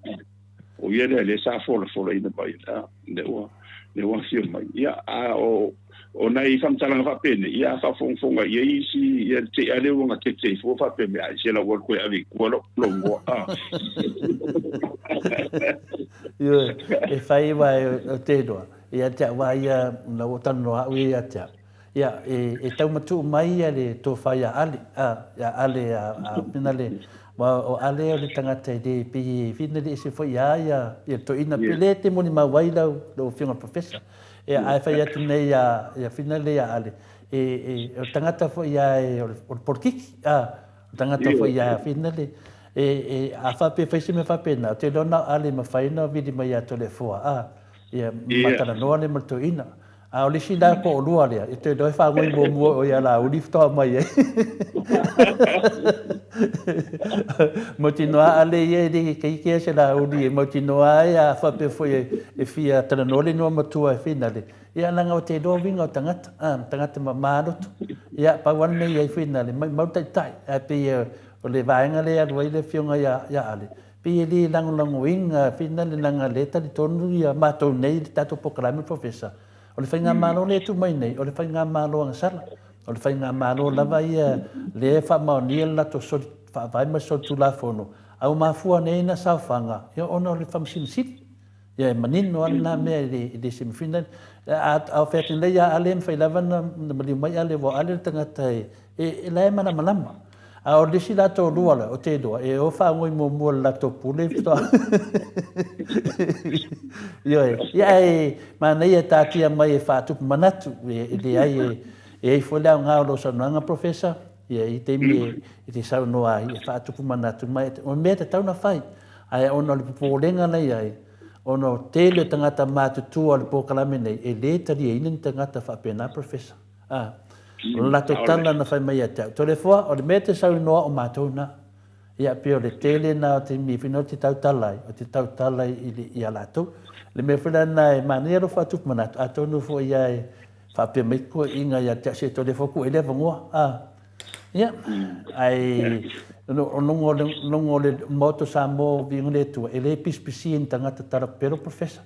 O ia lea lea sa folafolaina mai, a, lea ua, lea ua afio mai. Ia, a o, o nai faamatalaga faapenei, ia a faafogafoga i ai isi, ia le te i a lea ua gatete ai fua faapea mai, ai se la ua alu koe ave i tua lou, lou igoa, a. Ioe, e fai aua o te iloa, ia te au lava ia, ina ua talanoa au ia ia te au. Ia, e, e tau matuu mai ia le tofa ia Ale, a, ia Ale a, a pina le, wa o Ale o le tagata e le pei e whina le ese foi ia ia, ia toeaina, pe le te molimau ai lau, lau afioga i le Professor. Ia, ae fai atu nei ia, ia whina le ia Ale, e, e, o le tagata foi ia e, o le, o le polokiki, a, o le tagata foi ia whina le, e, e, a faapea e fai se mea faapena, ou te iloa na o Ale e mafai ona vili mai ia Toleafoa, a, ia, ma talanoa lea ma le toeaina. A o le isi la toalua lea, e toe iloa e fagoi muamua o ia Laauli faatoa mai ai. Mautinoa a le ia e le keikea se Laauli e mautinoa ai a faapea foi e fia talanoa le igoa matua e finale. Ia leaga o te iloa uiga o tagata, a, tagata mama loto. Ia pau lava le mea i ai finale, maumau taitai. Ae pei o le vaega lea e alu ai le afioga ia Ale, Pei e le lagolagoina finale leaga lea e talitonu ia matou nei i le tatou polokalame Professor, o le faigamalo lea e tuu mai nei, o le faigamalo agasala. O le faigamalo lava ia lea e faamaonia le latou soli faavae ma le solitulafono, a ua mafua nei na saofaga ia ona o le Faamasino Sili. Ia e manino lava lena mea e le se mafai a o fai atu nei ia Ale e mafai lava ona maliu mai Ale aua o Ale le tagata e la e malamalama. A o le isi la toalua la, o te iloa, e o faagoi muamua le latou pule faatoa. Ioe. Ia ae manaia e taatia mai e faatupu manatu, e leai e e ai foi le aoga o lou saunoaga Professor, ia i taimi e te saunoa ai e faatupu manatu mai, o mea e tatau ona fai. Ae ona o le popolega la i ai, ona o tele o tagata matutua o le polokalame nei, e le taliaina ni tagata faapena Professor. A, o le latou tala na fai mai ia te au, Toleafoa, o le mea e te saunoa o matou na. Ia, pei o le tele na o taimi e whina o te tautala ai, o te tautala i, i, i a latou. Le mea foi la na e manaia lou faatupu manatu, atonu foi ia e faapea mai toeaiina ia te au, se Toleafoa tuu ai le avanoa. A, ia, ae o luga o le Maota o Samoa o Viiga le Atua, e le pisipisia ni tagata talapelo, Professor.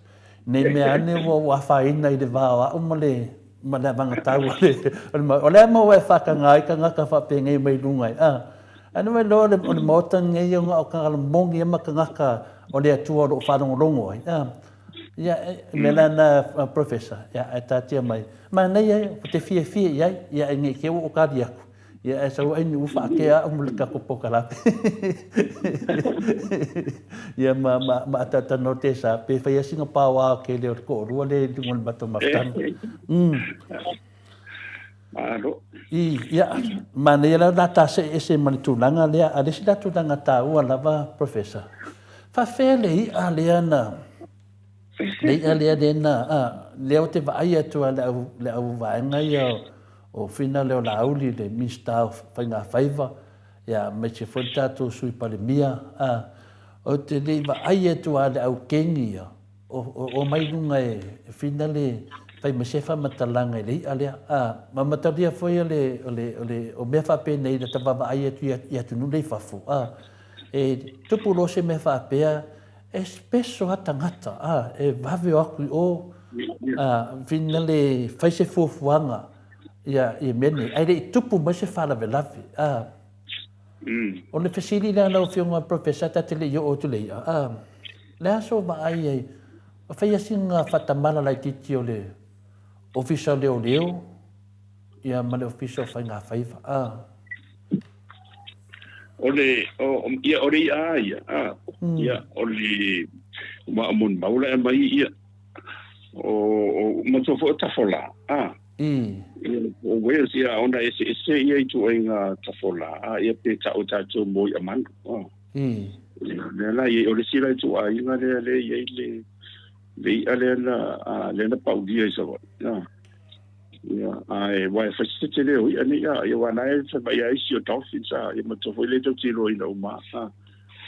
Nei mea ane ua afaina i le va o au ma le ma le avagatau o le, o le O le a maua e whakanga ai kangaka whapenei mai runga ai. Ah. Ana mai loa le, o le maota nei o ngā o kangala mongi ama kangaka o le atua o loo whalongolongo ai. Ah. Ia, e, me la na professor, ia, e tātia mai. Ma nei ai, ko te fia fia i ai, ia, e nei ke o kari aku. Ia, e sau ai ni uwha ake a umu le kako pokalape. Ia, ma, ma, ma atata no te sa, pe whai asinga pāwā ke leo te ko'orua le lunga o le matou mafutanga. Malo. I, ia, manaia la la ta se'e ese ma le tulaga lea, a le isi la tulaga taua lava, Professor. Faafefea le i'a lea na, le i'a lea lea na, a, lea ou te vaai atu a le au, le au vaega ia o Whina lea o Laauli, le Minista o Faiga Faiva, ia, aemaise foi le tatou Sui Palemia, a, ou te le i vaai atu lava i le au keni ia, o, o, omai i luga e, e Whina le fai mai se faamatalaga i le i'a lea. A, ma matalia foi o le, o le, o le, o mea faapenei lata vaavaai atu i, i atunuu nei i fafo, a, e tupu loa se mea faapea, e speso lava tagata, a, e vave o atu i o, a, whina le fai se fuafuaga ia, ia mea nei, ae le i tupu mai se faalavelave, a. O le fesili lea lau Afioga Professor, ta te le i oo atu le i'a, a, le a sou vaai ai, o faia sina faatamala laitiiti o le Ofisa o Leoleo, ia ma le Ofisa o Faiga Faiva, a. O le, o, ia, o le i'a ia, a, ia, o le, ma o molimau la e aumai ia, o, o, manatua foi o tafolā, a, ia, o Wales, ia, ona eseese ia ituaiga tafolā, a, ia, pe ta'u e tatou mo i'a manu, a. Ia, lea la i ai, o le isi la ituaiga lea, lea i ai le, le i'a lea na, a, lea na paulia i Savaii, a. Ia, ae aua e fai se tele o i'a nei, a, ia aua na e fai mai a isi o dolphins, a, ia manatua foi le tou te iloaina uma, a,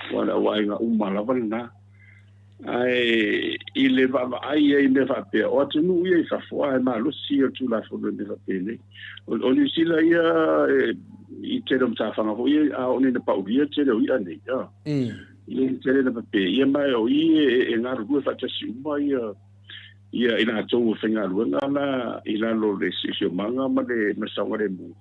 aua o le auaiga uma lava lena. Ae i le vaavaai ai i mea faapea, o atunuu ia i fafo, a, e malosi ia o le Tulafono i mea faapenei. O, o Niu Sila ia, e, i tele o matafaga foi ia, a oo nei ina paulia le tele o i'a nei, a. Ia, e tele ina pape ia, ma o i e, e galulue faatasi uma ia, ia i latou e faigaluega la i lalo o le siosiomaga ma le ma le saogalemu,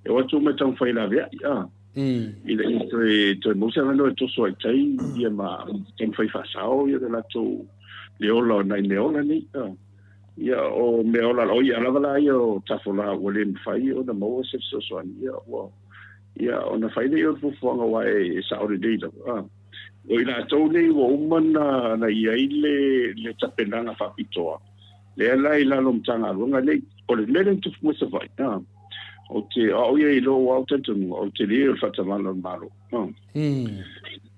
e o atu ma e taumafai e laveai, a, ina ia toe toe maua se avanoa e toso ai i tai ia ma taumafai faasao ia le latou le ola o nai mea ola nei, a. Ia, o mea ola, o i'a lava la ia o tafolā ua le mafai ona maua se fesoasoani, ia, ua, ia, ona fai lea o le fuafuaga aua e sao lelei lava. O i latou nei ua uma na i ai le tapenaga faapitoa, lea la i lalo o Matagaluega nei. O le mea lea na tupu mai Savaii, ou te, o au ia i lou au talitonuga, o le tele o le faatamaga o le Malo.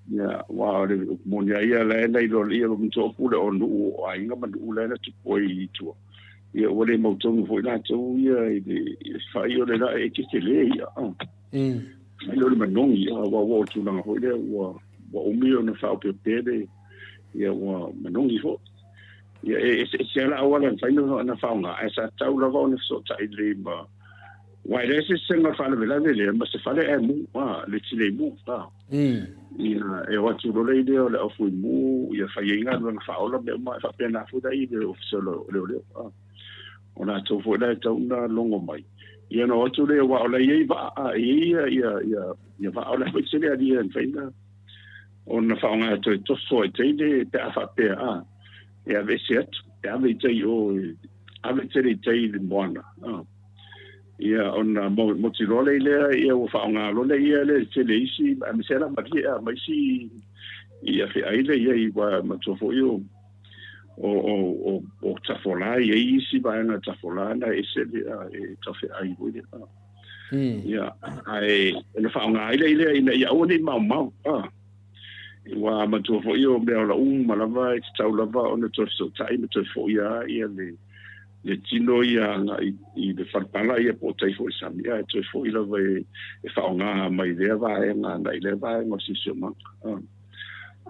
Ia, aua o le moni a ia la e na iloa ia matua pule o nuu o aiga ma nuu la e na tupu ai i tua. Ia, ua le mautonu foi latou ia i le fai o le la e tetele ia. Ai o le manogi, aua ua o tulaga foi lea ua umi ona faaopeopea le, ia ua manogi foi. Ia, e eseese lava auala e mafai ona faaaoga, ae sa tatau lava ona fesootai lelei ma aua e leai se sega faalavelave lea ma se fale ae mu, le tinei mu. Ia, e o atu loa lea o le aufui mu, ia fai ai galuega faaola mea uma, e faapena foi la i le Ofisa o Leoleo. O latou foi la e tatau ona logo mai. Ia ona o atu lea, aua o la e i ai vaa, e i ai ia vaa, o le a foi se alia e mafai ona faaaoga e toe toso ai tai pe a faapea, e aveese atu, e ave i tai o, ave tele i tai i le moana. Ia, ona motiloa lea lea, ia ua faaaoga loa lea ia le tele isi, aemaise la malie, ma isi ia feai lea ia i ua matua foi o tafolā, ia i isi vaega tafolā na ese lea e tafeai foi lea. Ia, ae ona faaaoga ai lea lea ina ia aua ne i maumau. Ua matua foi o mea ola uma lava e tatau lava ona toe fesootai ma toe foi lava ia le tino ia agai i le falepala ia po o tai foi i le sami, ae toe foi lava e faaaoga mai lea vaega agai lea vaega o le siosiomaga.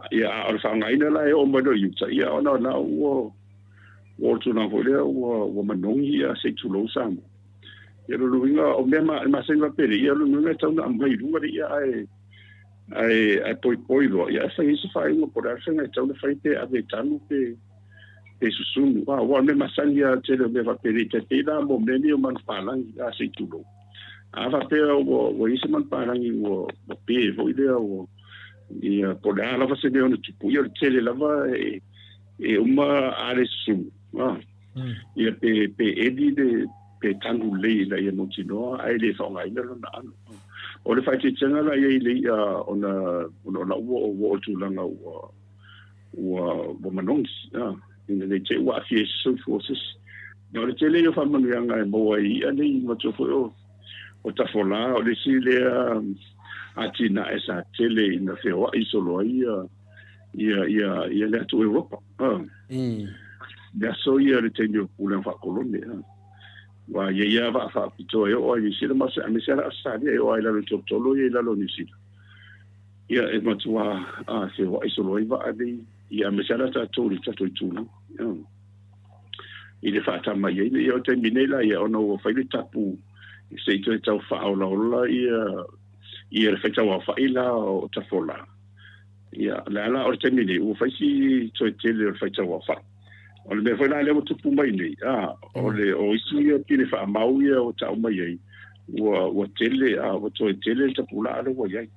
Ia, a o le faaaogaina la e oo mai loa i uta, ia ona o la ua o le tulaga foi lea ua manogi ia se i tulou Samoa. Ia lona uiga o mea masani faapelei, ia lona uiga e tatau ona aumai i luga le ia ae poipoi loa, ia e fai ai se faaiuga po o le a le faiga e tatau ona fai, pe ave e tanu pe susunu. Aua o le mea masani lava tele o mea faapelei, tai pei la mo mea nei o manupapalagi, se i tulou. A faapea ua i ai se manupapalagi ua pe foi lea ua, ia po o le a lava se mea ona tupu, ia o le tele lava e uma a le susunu. Ia pe eli le pe tanu lelei ina ia mautinoa ae le faaaogaina lona alo. O le faaeteetega la i ai le i'a ona o la ua o le tulaga ua manogi, ina ne i te i ua aafia ai se soifua o se isi. Ma o le tele ia o faamanuiaga e maua ai i i'a nei, matua foi o tafolā, o le isi lea atinae sa tele ina feoai solo ai ia le atu Europa. Le aso ia le taimi o pulega faakolone. Aua e i ai lava vaa faapitoa e oo lava i Niu Sila, ma aemaise lava Ausetalia e oo lava i lalo i tolotolo ia i lalo o Niu Sila. Ia e matua feoai solo ai vaa nei, ia aemaise lava tatou i le tatou itulagi i le faatama i ai. Ia o le taimi nei la ia ona ua fai le tapu se i toe tau faaolaola ia le faitauaofai la o tafolā. Ia, o le a la o le taimi nei, ua fai si toe tele o le faitauaofai. O le mea foi la lea ua tupu mai nei, o le o isi ia pine faamau ia ua tau mai ai, ua tele, ua toe tele le tapulaa lea ua i ai.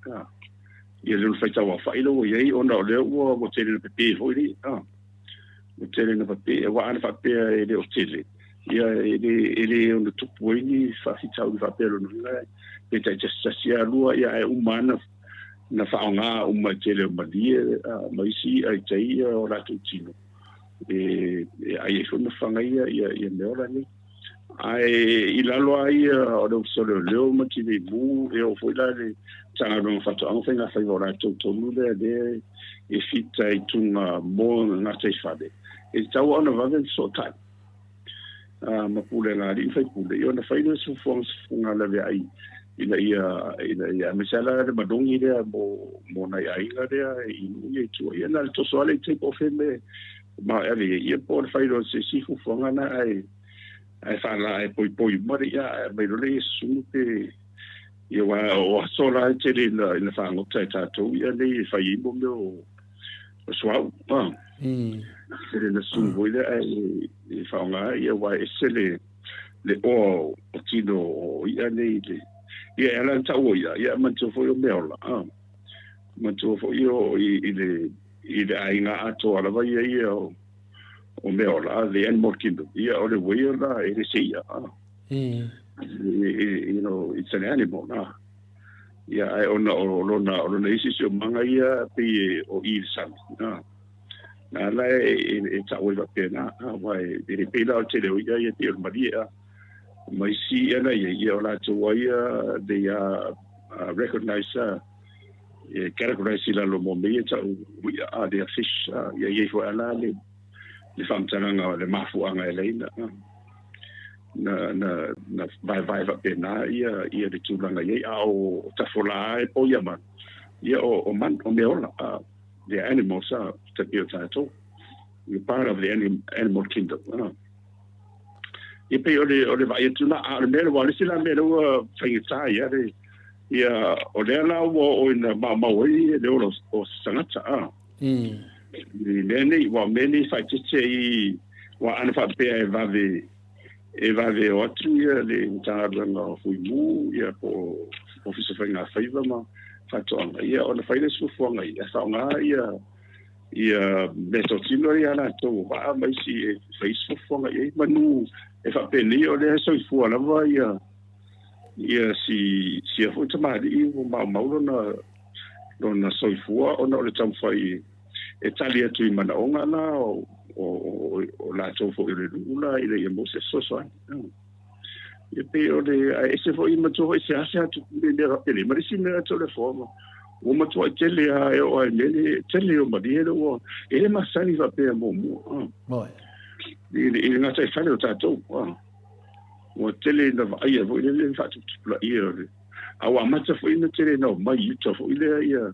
Ia le faitauaofai lea ua i ai, ona o lea ua tele na pepe foi lea. Ua tele na pepe, aua ana faapea e le o tele, ia e le ono tupu ai ni faafitauli faapea lona uiga, pe taitasitasi lava lua, ia ae uma lava na faaaoga uma e tele o malie ma isi i'a i tai ia o latou tino e ai ai foi ma faga ia mea ola nei. Ae i lalo lava ia o le Ofisa o Leoleo ma Tinei Mu, e oo foi la le Matagaluega o Faatoaga Faiga Faiva o latou tonu lea lea e fita i tuga mo gataifale, e tatau ona vave ona fesootai ma pulega a alii ma faipule, ia ona fai lea o se fuafuaga laveai ina ia aemaise lava le manogi lea mo nai aiga lea i nuu ia i tua. Ia na o le toso lava lea i tai po o fea mea ma e ave i ai, ia po o le fai loa o se isi fuafuaga na ae faala ae poipoi uma le ia ae aumai loa lea ia susunu pe ia aua o aso la e tele ina fagota e tatou ia nei e fai ai mo mea o suauu. Tele na susunu foi lea ae e faaaoga ia aua e ese le oa o tino o i'a nei le ia e ala ona tau o i'a, ia manatua foi o meaola, manatua foi o i le aiga atoa lava ia ia o o mea ola, the animal kingdom, ia, o le uaia la, e le se i'a, a. You know, it's an animal, a. Ia, ae ona o lona, o lona isi siosiomaga ia pei e o i le sami, a. Na ala e ta'u ai faapena, a, aua e le pei la o le tele o i'a ia pei o le malie, a. Ma isi i'a la i ai, ia o latou a ia, they are recognized, a, e categorize i lalo mo mea ia ta'u o i'a, a, they are fish, a. Ia, e i ai foi lava la le faamatalaga o le mafuaaga e ala ai ona na na na vaevae faapena ia ia le tulaga i ai, a o tafolā e po ia manu, ia o o manu, o mea ola, a the animals a te pei o tatou, we part of the animal kingdom, a. Ia pei o le o le vaai atu la, a o le mea ua le isi la mea lea ua faigata ia le ia o lea la ua oo ina maumau ai le ola o se tagata, a. I mea nei, ua mea nei faaeteete i ua ana faapea e vave e vave o atu ia le Matagaluega o Fuimu ia po o Ofisa Faiga Faiva ma Faatoaga ia ona fai lea o se fuafuaga ia e faaaoga ia ia meatotino ia a latou o vaa ma isi e fai se fuafuaga i ai manu e faapenei o lea e soifua lava ia ia si sia foi tamalii ua maumau lona lona soifua ona o le taumafai e tali atu i manaoga la o, o, o, o latou foi o le nuu la ina ia maua se fesoasoani. Ia pei o le, ae ese foi matua foi seasea tupu le mea faapelei. Ma le isi mea atu o le foa, ua matuai tele lava e oo lava i mea le tele o malie lea ua, e le masani faapea muamua. I le gataifale o tatou. Ua tele ina vaaia foi lele le faatuputupulaia o le, a ua amata foi ona tele ina omai i uta foi lea ia,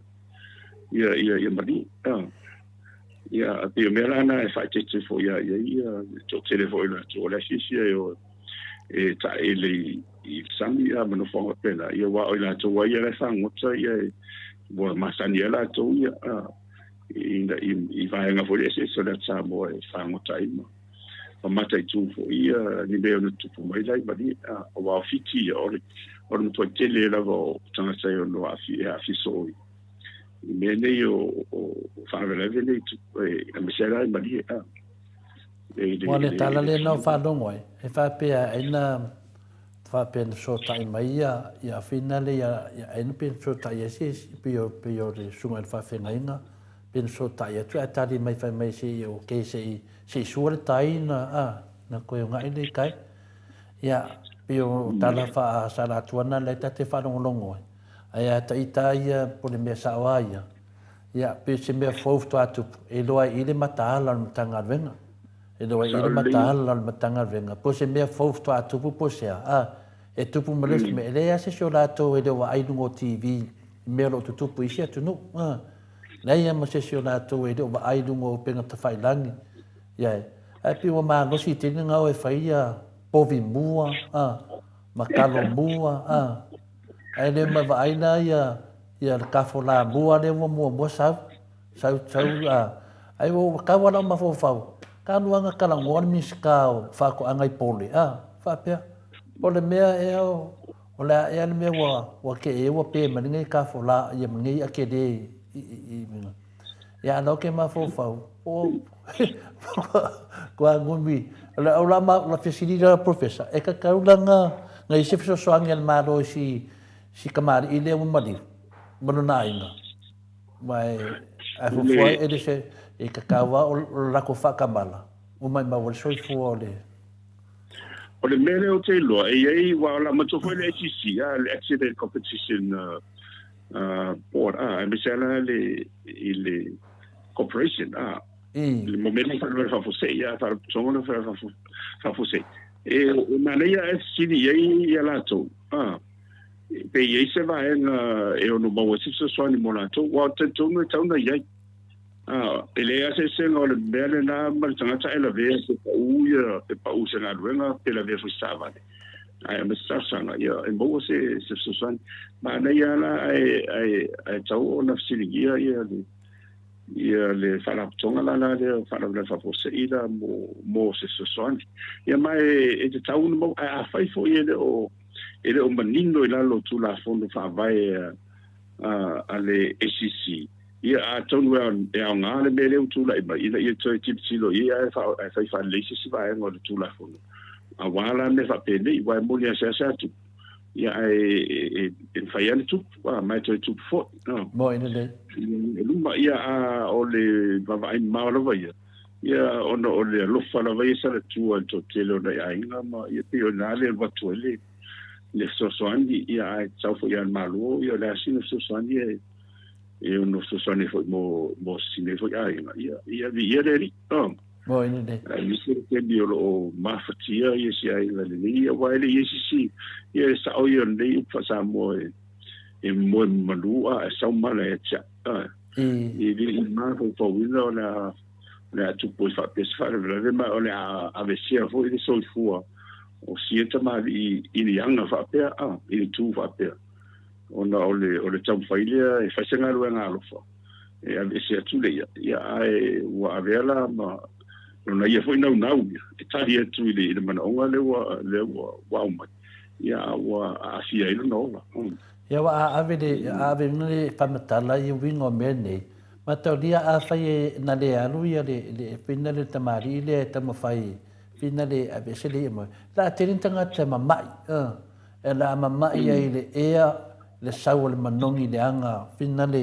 ia, ia, ia malie. Ia, pei o mea la na e faaeteete foi ia i ai ia le toatele foi o latou o la e fiafia e o e taele i, i le sami ia ma nofoaga faapena, ia aua o i latou lava ia la e fagota ia e, ua masani ai latou ia a, i, i, i vaega foi eseese o le atu Samoa e fagota ai ma ma mataitu foi ia ni mea e ono tutupu mai la i Malie, a, aua o Fiti ia o le, o le matuai tele lava o tagata e ono aafia, e aafia soo i i mea nei o, o faalavelave nei aemaise ai la i Malie. A. Ua le tala lena o faalogo ai, e faapea ai na faapea na fesootai mai ia ia Awhina le ia ia Aina pe na fesootai ai se isi pei o pei o le susuga i le faafeagaiga pe na fesootai atu ae tali mai fai mai se i okay se i se i sua le tai na a na koe ogaʻi le kai. Ia pei o tala faa Salatuana lea ta te faalogologo ai. Ae a ita ia po le mea sao a ia, ia pe se mea fou faatoa tupu, e iloa ai i le mataala o le Matagaluega. E iloa ai i le mataala o le Matagaluega, po o se mea fou faatoa tupu po o se a, a, e tupu ma le isi mea. E leai lava se isi o latou e le o vaai i luga o TV i mea o lo o tutupu i isi atunuu. A, leai lava ma se isi o latou e le o vaai i luga o upega tafailagi. Ia e, ae pei ua malosi tele na o e fai ia povi mua, a, ma talo mua, a. Ae le ma vaai la ia ia le tafola mua lea ua muamua sau, sau, sau, a. Ai ua tau lava lau mafaufau, talu lava ona talanoa le Minisita o Faatoaga i Pole, a, faapea, o le mea ea o, o le a ea le mea ua, ua tee ai ua pe mai lenei tafola ia ma lenei i'a tele i, i, i, i, ia a o lea ou te mafaufau, o, kua ngumi, o le au la ma la fesili la professor, e tatau la na na i se fesoasoani a le Malo i si si kamali'i lea ua maliu ma lona aiga. Ma e ae fuafua ai e le se e tatau lava o le latou faatamala ua maumau ai le soifua o le O le mea lea ou te iloa, e i ai, aua o le a matua foi le ACC, le Accident Competition Board, aemaise lava la le, i le Corporation, le mo mea nei faalavelave faafuasei, faalapotopotoga lea faalavelave faafuasei. E manaia ae fesili i ai ia latou, pe i ai se vaega e ono maua ai se fesoasoani mo latou, aua ou te talitonu e tatau ona i ai. E leai lava se eseesega o le mea lena ma le tagata e lavea pe pau ia, pe pau i se galuega pe lavea foi i se taavale. Ae aumai se talosaga, ia e maua se fesoasoani. Manaia lava la ae tatau ona fesiligia ia le ia le faalapotopotoga la la lea o faalavelave faafuasei la mo se fesoasoani. Ia ma e tatau ona maua, ae afai foi e le o e le o manino i lalo o Tulafono Faavae a le ACC, Ia, atonu e aoga le mea lea ua tulai mai ina ia toe tilotilo i ai ae fai faalelei se isi vaega o le Tulafono aua la mea faapenei, aua e moni lava e seasea tupu, ia ae e mafai lava ona tupu, ma e toe tupu foi. Moni lelei. I luma, ia, a o le vaavaai mamao lava ia, ia ona o le alofa lava ia sa latua i le toatele o nai aiga ma ia pei o i ina lea e alu atu ai le le fesoasoani, ia ae tatau foi ia le Malo, ia o le a sina fesoasoani e e ono fesoasoani foi mo mo si nei foi aiga, ia ia viia le Alii. Oh. Mo ina nei. Aemaise le taimi o lo o mafatia ia si aiga lenei, aua e le i ai se isi, ia e sao ia o lenei upu faa-Samoa e e moe mamalu a e sau mala ia te au. Ah. E le i mafaufauina o le a o le a tupu ai faapea se faalavelave ma o le a aveesea foi le soifua o sia tamalii i ni aga faapea, a, i ni tu faapea, ona o le, o le taumafai lea e fai se galuega alofa e aveese atu le ia, ia ae ua avea la ma lona ia foi naunau ia e tali atu i le, i le manaoga lea ua, lea ua, ua aumai, ia a ua aafia ai lona ola. Ia ua ave le, ave le faamatala i uiga o mea nei, Mataulia afai e na le alu ia le le fina le tamalii lea e taumafai fina le aveese le ia moe la tele ni tagata e mamai e la mamai ai le ea le sau o le manogi le aga fina le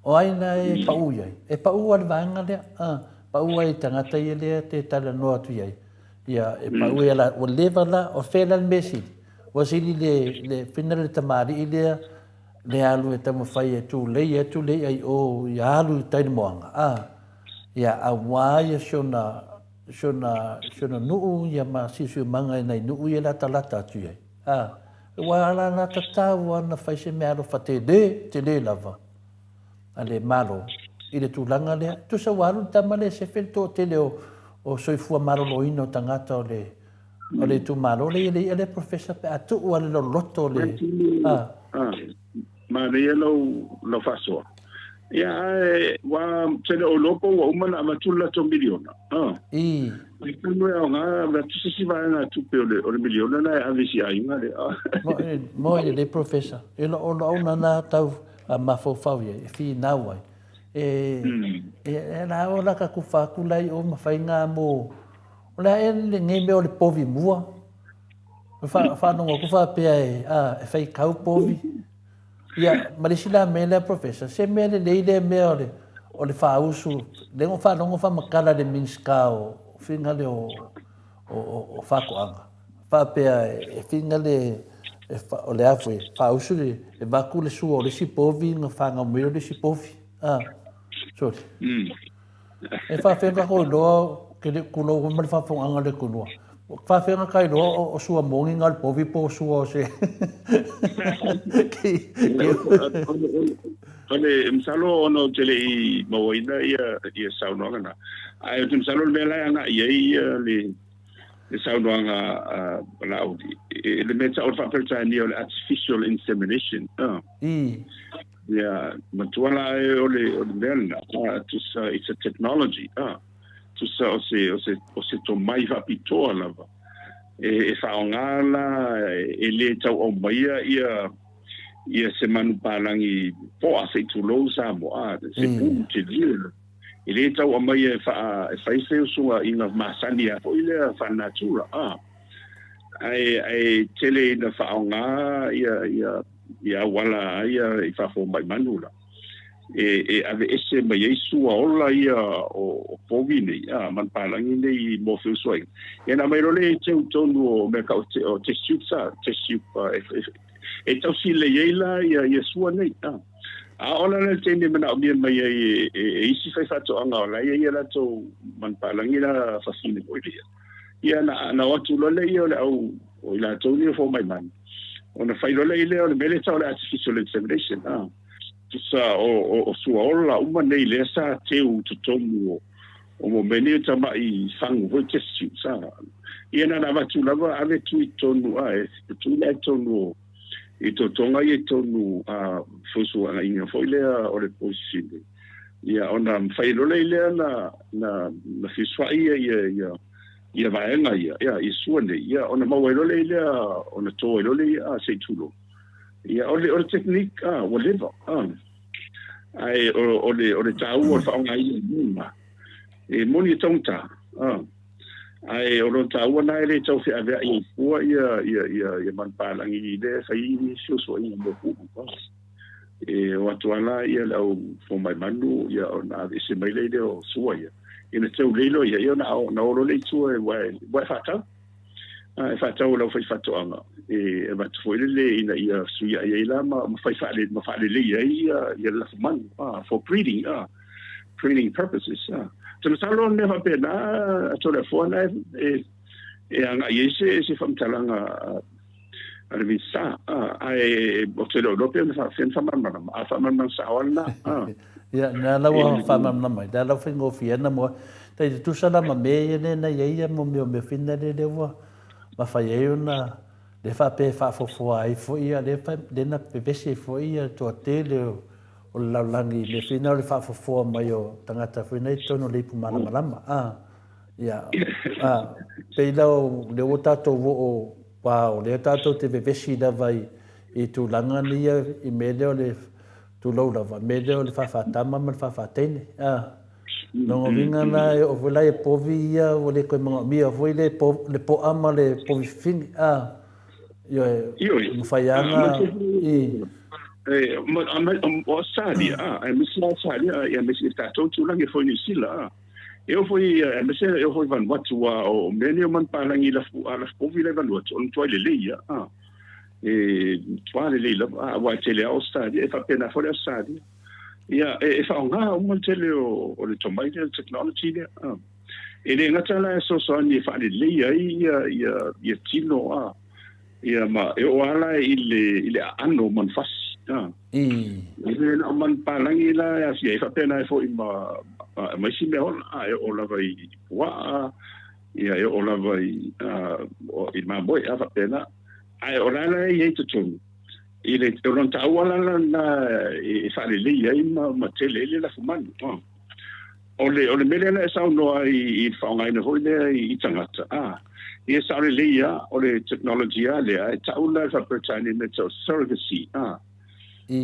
o ai la e pau iai e pau a le vaega lea pau ai tagata ia lea te talanoa atu iai ia e pau ia la ua leva la o fea la le mea sili ua sili le le fina le tamalii lea le alu e taumafai e tulei atu le i'a i o ia alu i tai le moana, a, ia auā ia si ona, si ona, si ona nu'u ia ma siosiomaga i nai nu'u ia e latalata atu i ai, a. Ua ala la tatau a na fai se mea alofa tele, tele lava a le Malo i le tulaga lea. Tusa ua alu le tama lea e sefe le toatele o, o soifua maloloina o tagata o le, O le itumalo lea i le i'a lea Professor pe a tuu a le loloto le a. Manaia lau lau faasoa. Ia ae ua tele o iloa po ua uma ona avatu le latou miliona. I. Atonu e aoga avatu se isi vaegatupe o le o le miliona lena e ave i si aiga lea. Moe lelei Professor. E lo o lau nana tau mafaufau i ai e finau ai. E e la o la ka kufa atu la i o ma fai nga mo O le a ea lenei mea o le povi mua? Faalogo atu faapea e, a, e fai kau povi. Ia, ma le isi la mea lea, Professor, se mea lelei lea mea o le, o le faausu, lea na faalogo faamatala le Minisita o fina lea o, o, o, o faatoaga, faapea e fina le, e fa, o le a foi, faausu le, e vaku le sua o le isi povi na fanau mai o le isi povi. A, sorry. E faafefea ona tatou iloa, ke le tulou foi ma le faafofogaaga a le atunuu, e faafefea ona ta iloa o sua moni na o le povi po o sua o se O le masalo ona ou te le i mauaina ia saunoaga na, ae ou te masalo o le mea la e agai i ai le le saunoaga a Laauli, le mea tau o le faa-Peretania o le artificial insemination. Ia, matua la e o le, o le mea lena, a, tusa, it's a technology, a, tusa o se, o se, o se tomai faapitoa lava, e, e faaaoga la, e le tau aumaia ia, ia se manupālagi poa, se i tulou Samoa, a, se pulu tele, e le tau aumaia e faa, e fai se usugaʻiga masani a foi lea faalenatura, a, ae, ae tele ina faaaoga ia, ia, i auala ia i fafo mai manu la e, e aveese mai ai sua ola ia o, o povi nei, a, manupālagi nei mo feusuaiga. Ia na aumai loa lea i teu tonu o mea kau o test tubes a, test tube e, e, e tausi lelei ai la ia, ia sua nei. A, a o la le taimi e manaomia mai ai e, e, e isi faifaatoaga o la e i ai ia latou manupālagi la fafine foi lea. Ia na, na o atu loa lea o le au o i latou nei o fomai manu. Ona fai loa lea o le mea lea e tau o le artificial insemination. Ah. Tusa o, o, o suaola uma nei lea sa teu i totonu o, o mo mea nei o tamaʻi fagu foi test tubes. Ah. Ia na ona avatu lava ave tuu i totonu, ah, e tuu la i totonu o i totoga ia i totonu a feusuaiga foi lea o le poisini. Ia ona mafai loa lea na na na feusuai ia ia ia ia vaega ia, ia, ia sua nei, ia, ona maua ai loa lea i lea, ona to ai loa lea, a, se i tulou. Ia, o le, o le technique, a, ua leva, a. Ae o le o le taua o le faaaogaina o mea na, e moni e taugata, ae o lona taua lena e le tau feaveai ai fua ia ia ia ia manupapalagi i lea e fai ai fesoasoaiga mo pu'u. E o atu lava la ia le au fomai manu ia ona aveese mai lea o sua ia, ina teu lelei loa ia, ia ona ona o loa lea i tua aua e faatau. E faatau e le aufaifaatoaga e avatu foi lele ina ia fesuiai ai la ma fai faale ma faalelei ai ia ia le lafumanu for breeding breeding purposes. Ou te masalo o le mea faapena a Toleafoa na e e agai ai se se faamatalaga a le Minisita, ae ou te le o iloa pe ona faapefea ona faamalamalama, a faamalamalama sao lava lena. Ia, lena la ua faamalamalama mai, lea la ua faigofie ana mo, tai tutusa la ma mea ia lea na i ai ia mo mea o mea fina lea lea ua mafai ai ona lea faapea e faafofoa ai foi ia lea lea na vevesi ai foi ia le toatele o o le lalolagi i mea fina o le faafofoa mai o tagata foi nei i totonu o le ipu malamalama. A, ia, a, pei la o lea ua tatou oo aua o lea tatou te vevesi lava i i tulaga ia i mea lea o le Tulou lava, mea lea o le faafaatama ma le faafaataine. A, lona uiga la e oo foi la i povi ia ua le toe manaomia foi le po, le po'a ma le povi fifini. A, ioe, Ioe. mafai lava ona, i. E, ma, a, ma, o Ausetalia, a, aemaise Ausetalia, aemaise i le tatou tulaga foi i Niu Sila, a. E oo foi, aemaise e oo foi i Vanuatu, aua o mea nei o manupapalagi lafu, a lafu povi la i Vanuatu, o le matuai lelei lava, a. E matua lelei lava, aua e tele lava Ausetalia, e faapena foi le Ausetalia. Ia, e faaaoga uma le tele o le tomai lea, le technology lea. E le gata la e fesoasoani e faalelei ai ia tino, ia ma e oo lava la i le aano o manufasi. E le na o manupapalagi la e aafia ai, e faapena ai foi ma isi meaola, e oo lava i puaa, ia e oo lava i i mamoe, a faapena. Ae o la la e i ai totonu i le o lona taua la lena e faalelei ai ma ma tele ai le lafumanu. O le o le mea lea na e saunoa ai i le faaaogaina foi lea i tagata, a ia sao lelei lava o le technology lava lea e tau la i le faa-Peretania mea tau surrogacy, a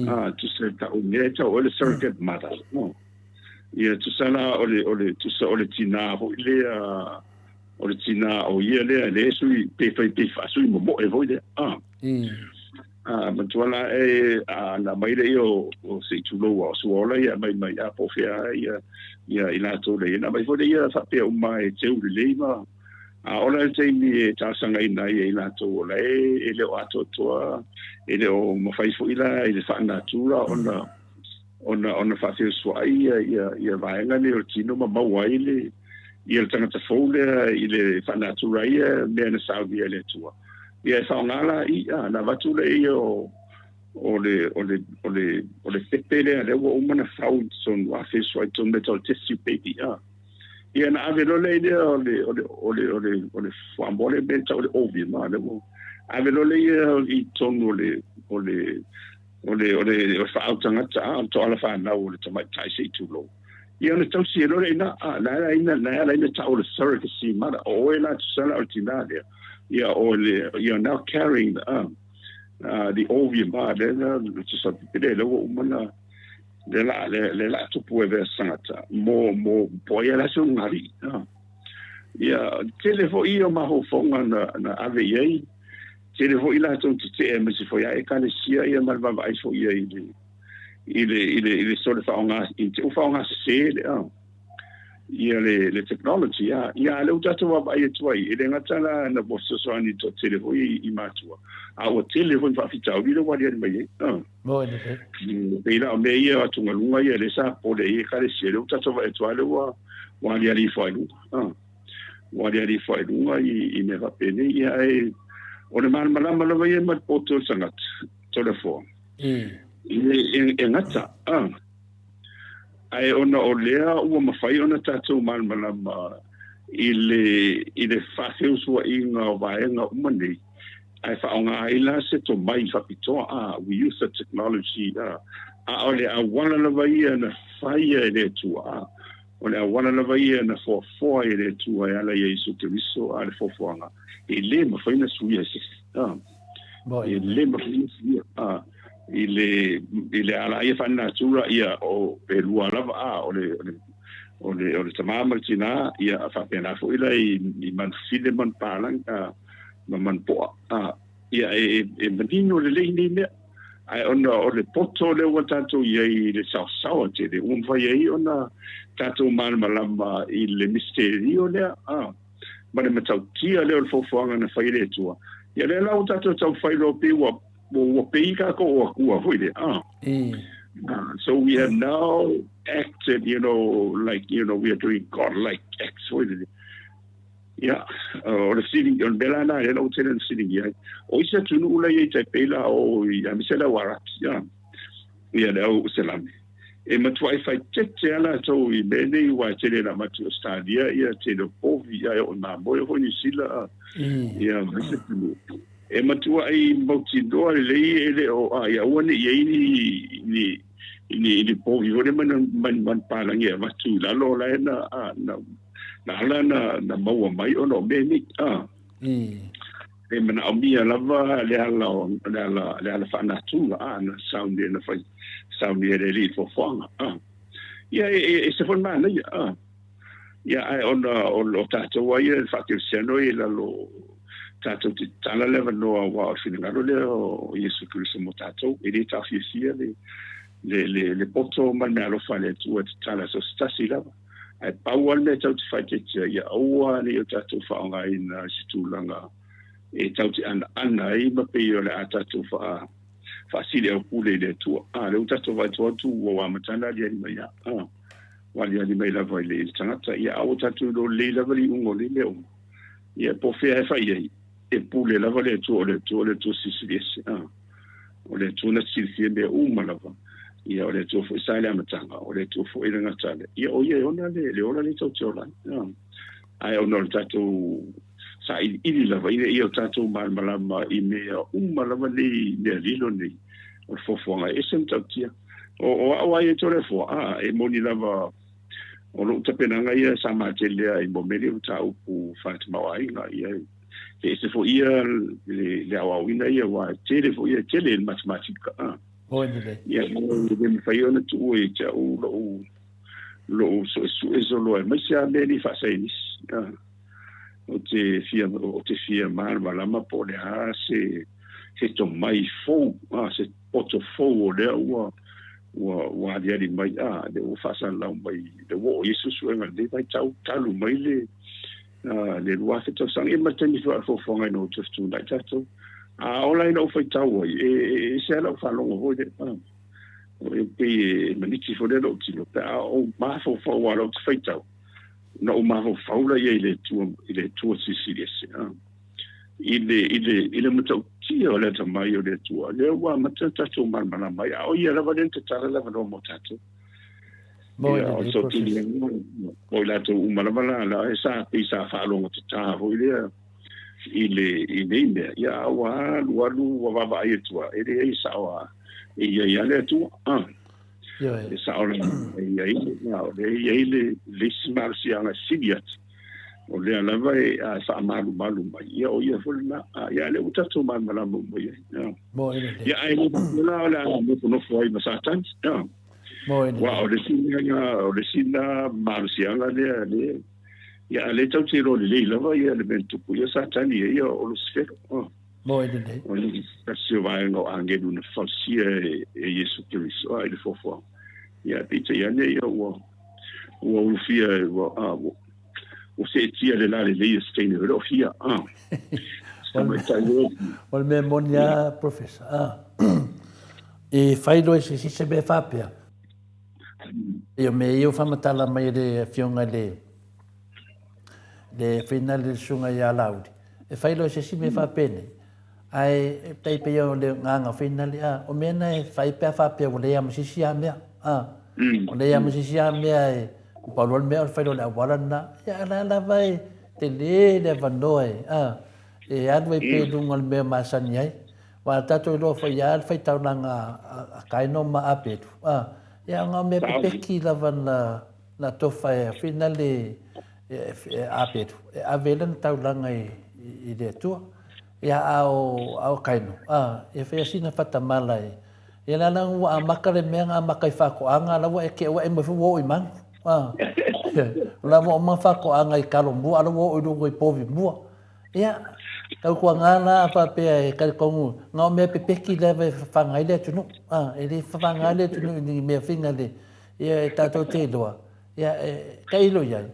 a tusa e tau mea e tau ai le surrogate mother. Ia tusa la o le o le tusa o le tinā foi lea o le tinā o ia lea le sui pe fai pe faasui momoe foi lea a a matua la e a na mai le ia o se i tulou o suola ia mai mai a po fea ia ia i latou le na mai foi le ia faapea uma e teu lelei ma a ola le taimi e talosagaina ai e i latou o la e le o atoatoa e le o mafai foi la i le faanatura ona ona ona faafeusuai ia ia ia vaega nei o le tino ma maua ai le ia le tagata fou lea i le faanatura ia mea na saunia e le Atua. Ia e faaaoga la i a na avatu lea ia o o le o le o le o le pepe lea lea ua uma ona fau i totonu a feusuai totonu mea tau test tube baby a. Ia na ave loa lea lea o le o le o le o le o le fuamoa lea mea tau le ovium a lea ua ave loa lea ia i totonu o le o le O le, o le, o le faaau tagata, a, o le toala fanau o le tamaitai se i tulou. Ia ona tausi ai loa lea i ina, a, na ala ai na, na ala ai na tau o le surrogacy mother. O oe la tusa la o le tinā lea. Ia o le, you are now carrying the, uh, uh, the ovium, a, lea na, tusa pele, lea ua uma na, lea la, lea, lea la tupu e vea tagata, mo, mo, po ai la se ugali'i, a. Ia, tele foi ia o mafaufauga na, na ave i ai, Tele foi latou tetee aemaise foi a Ekalesia ia ma le vaavaai foi ia i le i le i le i le sole faaaoga i te u faaaoga sese le a ia le le technology a ia a le ua tatou vaavaai atu ai e le gata la na ua fesoasoani toatele foi i matua a ua tele foi faafitauli le ua aliali mai ai a Mo e lelei. Pei la o mea ia o atugaluga ia lea sa popole ai Ekalesia lea ua tatou vaai atu a lea ua ua aliali ifo ai luga a ua aliali ifo ai luga i, i mea faapenei, ia ae o le malamalama lava ia ma le poto o le tagata, Toleafoa. E, e, e gata, a. Ae ona o lea ua mafai ona tatou malamalama i le, i le faafeusuaiga o vaega uma nei, ae faaaoga ai la se tomai faapitoa, a, we use the technology, a, a o le auala lava ia na faia e le Atua, a, O le auala lava ia na foafoa e le Atua e ala i a Iesu Keriso, a le foafoaga e le mafai ona suia e se isi. E le mafai ona suia. I le i le ala ia faalenatura, ia o e lua lava a o le o le o le o le tamā ma le tinā, ia faapena foi la i i manufafine ma manupalagi a ma manupo'a a ia e e manino lelei nei mea. Ae ona o le poto lea ua tatou i ai i le saosaoa tele, ua mafai ai ona tatou malamalama i le misiterio lea a ma le matautia lea o le foafoaga na fai e le Atua. Ia lea la ua tatou taumafai loa pei ua ua pei tatou o Atua foi lea a. So we have now acted, like, we are doing God-like acts foi lea. Ia, o le fesili, o le mea la lena lea na ou tele na fesiligia ai. O isi atunuu la e i ai tai pei la o i aemaise le au Arapi, ia, ia le au Iselame. E matuai faaeteete lava latou i mea nei aua e tele ina avatu i Ausetalia ia tele o povi, ia e oo i mamoe foi Niu Sila, ia ma isi atunuu. E matuai mautinoa lelei e le o, a, ia aua ne i i ai ni, ni, ni, ni povi foi lea mai manupalagi e avatu i lalo o la e na, a, na, Na ala na, na maua mai ona o mea nei. A. E manaomia lava le ala, o, le ala, le ala faanatura, a, na sauni na fai, sauni e le alii i foafoaga. A. Ia, e, e, e se foi manaia, a. Ia, ae ona o, o tatou ai e faakerisiano i lalo, tatou te tatala le avanoa aua o le finagalo lea o Iesu Keriso mo tatou. E le taofiofia le, le, le, le poto ma le meaalofa a le Atua e tatala so o se tasi lava. Ae pau lava le mea tatou te faaeteetea, ia aua ne i o tatou faaaogaina i se tulaga e tatou te anaana ai ma pei o le a tatou faa, faasili aupule i le Atua. A, lea ua tatou vaai atu ua amata ona aliali mai lava. A, ua aliali mai lava i le, i le tagata. Ia a ua tatou iloa lelei lava le iuga o nei mea uma. Ia po o fea e fai ai, e pule lava le Atua, o le Atua o le Atua Silisili Ese. A. O le Atua na te silafia mea uma lava. Ia, o le Atua foi sa i le amataga, o le Atua foi e le gata lea. Ia, o ia e ona le, le ola lea tatou te ola ai. Ia. Ae ona o le tatou sailiili lava, ina ia o tatou malamalama i mea uma lava nei mea lilo nei, o le foafoaga e ese matautia. O, o au lava ia e Toleafoa, a, e moni lava o lou tapenaga ia sa matele ai mo mea nei o mataupu faaletamaoaiga, ia, E ese foi ia le, le aoaoina ia, aua e tele foi ia, e tele le matematika. Ah. Oi lelei. Ia, e le mafai ona tuua ia te au lou, lou suesue solo aemaise lava mea nei faasaienisi. Ah. Ou te fia, ou te fia malamalama po o le a se, se tomai fou, ah, se poto fou o lea ua, ua, ua aliali mai, ah, lea ua faasalalau mai, lea ua oo i ai suesuega i lenei vaitau, talu mai le, le 2000 tausaga, ia ma le taimi foi a o le foafoaga ina ua toe fetuunai tatou. A ola ai lau faitau ai, e, e ese lava lau faalogo foi lea. Ah, e pei e maniti foi lea lou tino, pe a ou mafaufau lava ou te faitau, na ou mafaufau la ia i le Atua, i le Atua Silisili Ese. Ah. I le, i le, i le matautia o le atamai o le Atua, lea ua amata ona tatou malamalama ai, a o ia lava lea na tatala le avanoa mo tatou. Mo i lenei process. O i latou uma lava la, la e sa pei sa faalogotatā foi lea i le i nei mea. Ia a ua alu alu ua vaavaai atu lava, e leai e sao lava e i ai lava le Atua. Ah. Ioe. E sao lava e i ai le, o lea e i ai le, le isi malosiaga e sili atu. O lea lava e a faamalumalu mai, ia o ia foi lena. Ah, ia lea ua tatou malamalama uma i ai. Ah. Mo i lenei. Ia ae le faapea la o le a nofonofo ai ma Satani. Ah. Mo i lenei. Aua o le isi mea, o le isi lena malosiaga lea, lea, ia a lea tatou te iloa lelei lava ia le mea na tupu ia Satani ia, ia o Lusifelo. Oh. Mo i lenei. O le tasi o vaega o agelu na fausia e, e Iesu Keriso a i le foafoaga. Ia peitai ane ia ua ua ulufia ua a ua ua seetia le lalelei e se teine o le ofia. Ah. O le mea moni a Professor. Ah. E whai loa se se mea faapea. Ia me ia whamatala mai le afioga le le whina le susuga ia Lauli. E whai loa se si mea faapene. Ae e tai pei o le nganga whina le a. O mea na e whai pea faapea ua lea ma sisi a mea. A. O lea ma sisi a mea e pau loa le mea o le whai loa le awala na. Ia ala lava e tele le avanoa e. A. E alu ai pea i luga o le mea masani ai. Aua tatou iloa foi ia le faitaulaga a Kaino ma Aperu, a, ia o ngā mea pepeki lava na, na tofa e whina le e, e Aperu, e ave ai lana taulaga i, i, i le Atua. Ia a o, a o Kaino, a, ia whai asina whatamala e, Ia la la ua amata le mea na amata i faatoaga la ua e te ua e mai foi ua oo i manu. A. O la ua uma faatoaga i talo mua a la ua oo i luga i povi mua. Ia, tautuana la a faapea e talitonu na o mea pepeki lava e fafaga ai le atunuu. A, e le fafaga ai le atunuu i ni mea fina le, ia e tatou te iloa, ia e tailo i ai.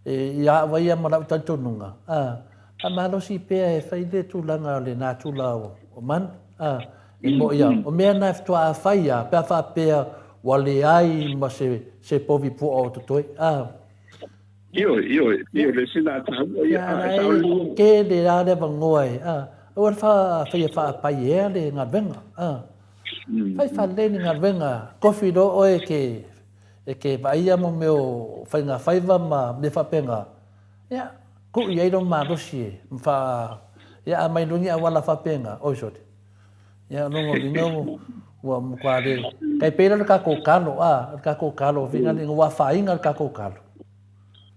E, ia au ai ia ma lau talitonuga, a, faamalosi pea e fai le tulaga o le natura o, o manu. A, e moʻi a, o mea na e faatoa fai a, pe a faapea ua leai ma se, se povi puaa o totoe. A. Ioe, ioe, ioe, le sina taua ia, a, e sao le. Tele la le avanoa e, a, aua le fa, faia faapaiea le galuega, a. Fai faalelei le galuega, tofi loa oe e ke, e ke vaaia mo mea o faigafaiva ma mea faapena, ia, tuu i ai lou malosi e, ma faa, ia a mai loa ni auala faapena, oi sole. Ia, o lona uiga ua, ua matua le, tai pei la o le tatou talo, a, o le tatou talo, fina le, ua afaina le tatou talo.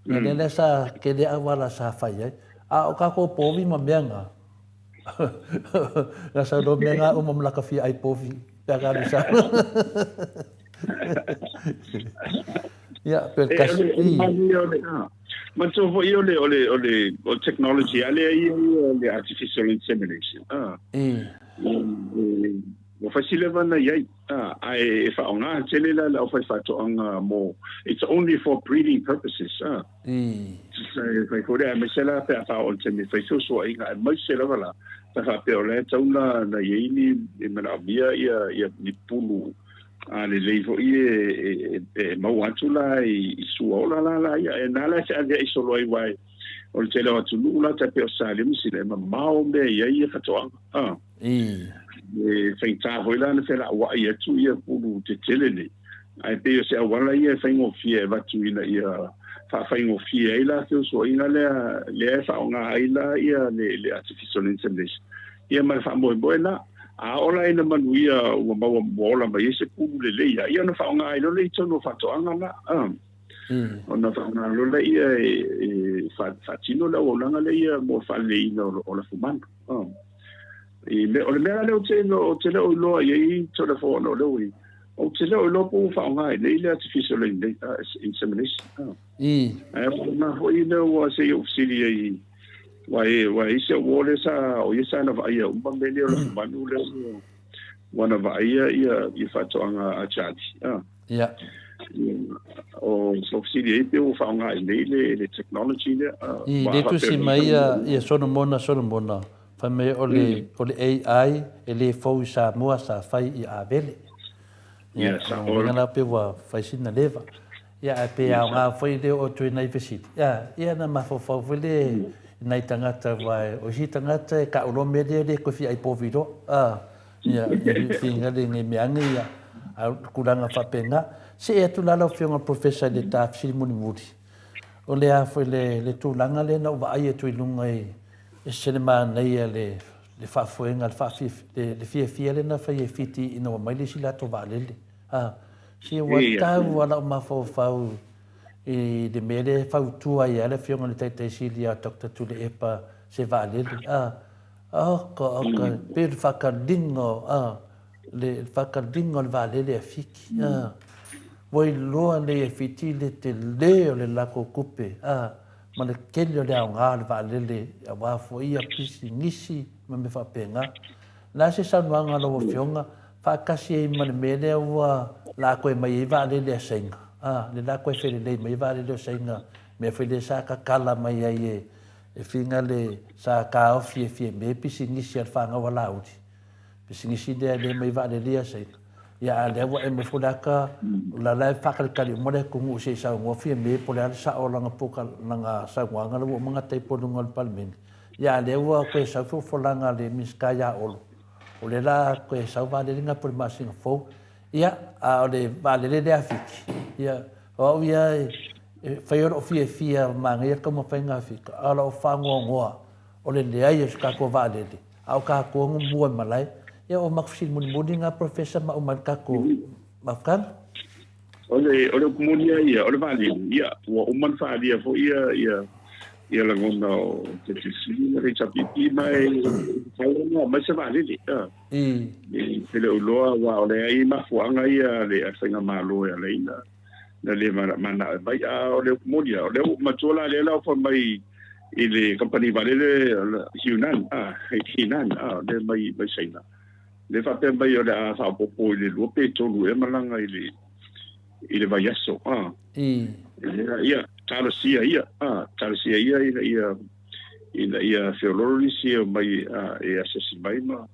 Ia, lea lea sa tele auala sa fai ai. A o tatou povi ma mea na, Na sau loa mea nga uma ma laka fia ai povi pe a ka alu sau. Ia, pe le kasi. Manatua foi o le o le o le o technology a lea ia o le artificial insemination. Ah. Ua fai si leva na i ai. Ah, ae e faaaoga tele la le aufaifaatoaga mo, it's only for breeding purposes, ah. E fai foi lea, aemaise la pe a faaoo i le taimi e fai feosoaʻiga, aemaise lava la pe a faapea o la e tatau ona na i ai ni, e manaomia ia, ia ni pulu a lelei foi e, e, e maua atu la i, i suaola la la ia, e na la e feaveai solo ai aua o le tele o atunuu la tai pei o Salia ma Sila, e mamao mea e i ai ia faatoaga, ah. E faigata foi la ona felauai atu ia pulu tetele nei, ae pei o se auala ia e faigofie e avatu ina ia faafaigofie ai la feosoaiga lea lea e faaaoga ai la ia le, le artificial insemination ia ma le faamoemoe la a oo la ina manuia ua maua ua ola mai ai se pulu lelei a ia ona faaaoga ai loa lea i totonu o faatoaga la ona faaaoga loa lea e, e faatino le auaunaga lea ia mo le faaleleiina o lafumanu. I me, o le mea la lea ou te, ou te le o iloa i ai Toleafoa ona o lea ua i, ou te le o iloa po ua faaaoga ai nei le artificial insemination. Ae o lena foi lea ua se i ou fesili ai aua e, aua e i ai si au uo lea sa, o ia sa na vaaia uma mea nei o lafumanu lea ua, ua na vaaia ia, ia faatoaga a Charlie. Ia. O so fesili ai pe ua faaaoga i nei le, le technology lea. I le tusi mai ia, ia Solomona Solomona, fai mai o le, o le AI e le fou i Samoa sa fai i Avele. Ia, Yes, o lona la pe ua fai sina leva. Ia, ae pe aoga foi le oo atu i nai fesili. Ia, ia na mafaufau foi le i nai tagata aua o isi tagata e kau loa mea lea le toe fia ai povi loa. A, ia, ia finga le nge mea ane ia, a o tulaga faapena. See atu la lau Afioga i le Professor i le ta fesili mulimuli. O le a foi le, le tulaga lea na ou vaai atu i luga i, ese le manaia le, le faafoega, le faafia, le, le fiafia lea na fai e Fiti ina ua mai le isi latou vaalele. A, se ua tau lava lau mafaufau i le mea lea e fautua ai lava le Afioga i le Taitai Sili ia Doctor Tuilaepa se vaalele. A, oka, oka, pei o le faakaliga, a, le faakaliga o le vaalele a Fiti. A, ua iloa nei e Fiti le tele o le latou tupe, a, ma le tele o le aoga o le vaalele aua foi ia pisinisi ma mea faapena. O le a se saunoaga a lau Afioga faatasi ai ma le mea lea ua la toe mai ai vaalele a Saina, a, le la toe felelei mai ai vaalele o Saina, mea foi lea sa tatala mai ai e, e Figa le, sa taofi e Fiame pisinisi a le fanau a Laauli, pisinisi lea le mai vaalele ia Saina. Ia, a lea ua emo ifo le ata, o la la e faatalitali uma le atunuu se i saunoa Fiame po o le a le sao o lana poka, lana saunoaga la ua uma ona taipo i luga o le Palemene. Ia, a lea ua toe sau folafolaga a le Minisita ia Olo, O lea la toe sau vaalele na po le masina fou. Ia, a o le vaalele lea a Fiti, ia, o au ia e fai o lou fiafia manaia le taumafaiga a Fiti, a o lau faanoanoa o le leai o se tatou vaalele, a o tatou na mua i malae. Ia, o matou fesili mulimuli na Professor ma uma ai le tatou mafutaga. O le, o le upu moni lava ia, o le vaalele, ia, ua uma ona faaalia foi ia, ia, Ia lagona o te fesili ma le HRPP ma e tatau ona aumai se vaalele. E le o iloa aua o lea e i ai mafuaaga ia a le faigamalo e ala ai na le mananao e aumai. A o le upu moni lava, o lea ua matua la lea la ofa mai i le kamupani vaalele Hunan, Henan, lea mai Saina, lea faapea mai o le a faaopoopo i le lua pe tolu ea malaga i le i le vaiaso a. Ia, talosia ia, a, talosia ia ina ia ina ia feololo nisi e omai a, e asiasi mai ma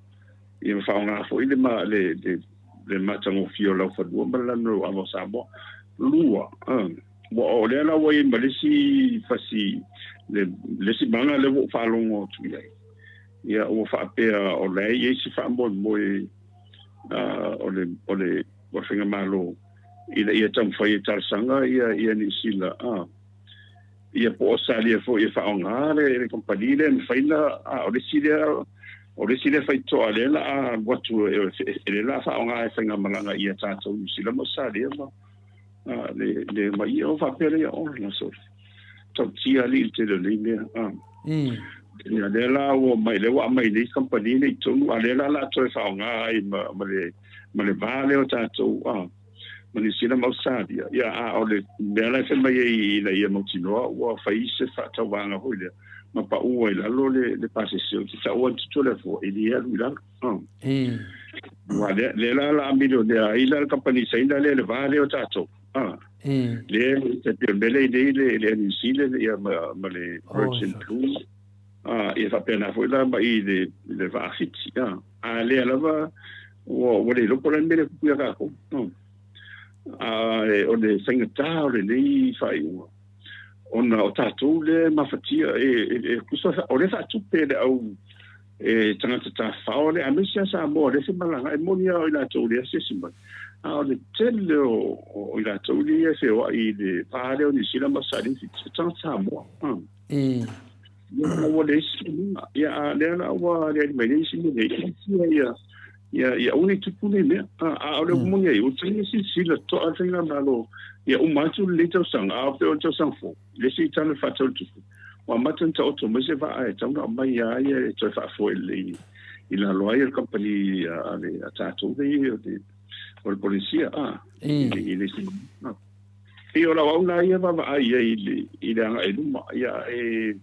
ia ma faaaoga foi le ma le le le matagofie o laufanua ma le lanu ava o Samoa. Lua, a, ua o lea la ua i ai ma le isi fasi le le isi maga lea ua ou faalogo atu i ai. Ia ua faapea o la e i ai se faamoemoe a, o le o le o le faigamalo ina ia taumafai e talosaga ia ia Niu Sila a ia po o Ausetalia foi e faaaoga le le kamupani lea e mafai ona a o le isi lea o le isi lea faitotoa lea la a alu atu e lea la a faaaoga e faigamalaga ia tatou Niu Sila ma Ausetalia ma a le le ma ia o faapea lea o la sole tautia alii le tele o nei mea a Ia lea la ua mai lea ua aumai nei kamupani nei i totonu a lea la la toe faaaoga ai ma ma le ma le va lea o tatou a ma Niu Sila ma Ausetalia. Ia a o le mea la e fai mai ai ina ia mautinoa ua fai se faatauvaga foi lea ma pau ai lalo le le pasese o te taua atu le fua e le alu i lalo. Aua lea lea la la milionea ai la le kamupani Saina lea le va lea o tatou. Lea e pei o le mea lea i nei le le Air New Zealand ia ma ma le Virgin Blue. Ia faapena foi la ma i le le vaa Fiti. A lea lava ua ua le iloa po o le a le mea lea e tupu ia tatou. A o le faigata o lenei faaiuga ona o tatou lea e mafatia e e tusa o lea e faatupe e le au e tagata tafafao lea aemaise lava Samoa lea e femalaga e moni lava o i latou lea e asiasi mai a o le tele o i latou lea e feoai i le va lea o Niu Sila ma Ausetalia e tagata Samoa. Ia ua leai se luga ia a lea la ua aliali mai nei isi mea nei ia ia ia ia aua ne i tupu nei mea a o le upu moni ai ua tatau ona silasila totoa le faigamalo ia uma atu lenei tausaga a o pei o le tausaga fou le isi tala faatatau i le tupe ua amata ona taoto mai se vaa e tatau ona aumai ia ia e toe faafoe lelei i lalo ai o le kamupani a le a tatou nei o le o le Polenisia a i le isi Pei o lau au la ia vaavaai i ai i le agai i luma, ia e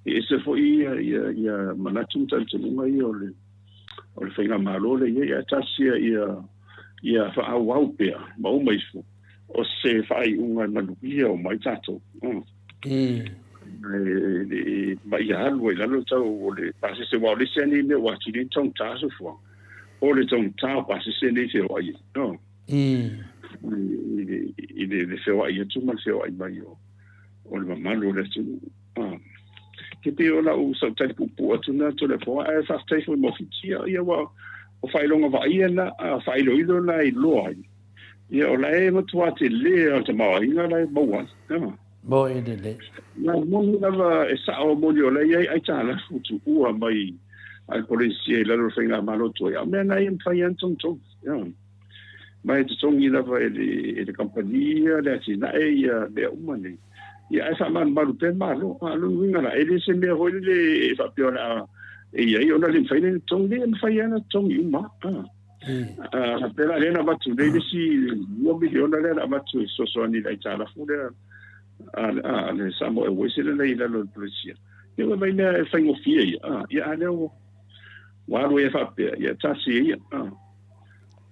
ese foi ia ia ia manatu ma talitonuga ia o le o le faigamalo lea i ai, ae talosia ia ia faaauau pea ma uma ifo o se faaiuga e manuia uma ai tatou. Ma ia alu ai i lalo le tau o le pasese, aua o le isi lava lenei mea ua atili ai ona taugata soifuaga, o le taugata o pasese nei e feoai ai. I le feoai atu ma le feoai mai o le mamalu o le atunuu. E pei o lau sau tali puupuu atu lena Toleafoa, ae faafetai foi mo Fiti. Ia ua o faailoga vaaia na, faailoilo na e iloa ai. Ia o la e matua tele lava o le tamaoaiga la e maua ai. Moi lelei. Na moni lava e sao moni o la e i ai aitalafu tuua mai a le Polenisia i lalo o le faigamalo tuai, a o mea na ia e mafai lava ona togitogi. Ma e totogi lava e le, e le kamupani ia le atinae ia mea uma nei. Ia ae faamalumalu pea le Malo. A o lona uiga la, e le se mea foi lele e faapea o le a e i ai ona le mafai ona totogi. Leai, e mafai lava ona totogi uma. A faapea la lea na avatu nei le isi $2 miliona lea na avatu e fesoasoani i le aitalafu lea a le Samoa Airways lea i lalo o le Polenisia. Ia ua vaai mea e faigofie ia. Ia a lea ua ua alu ai e faapea, ia tasi ia.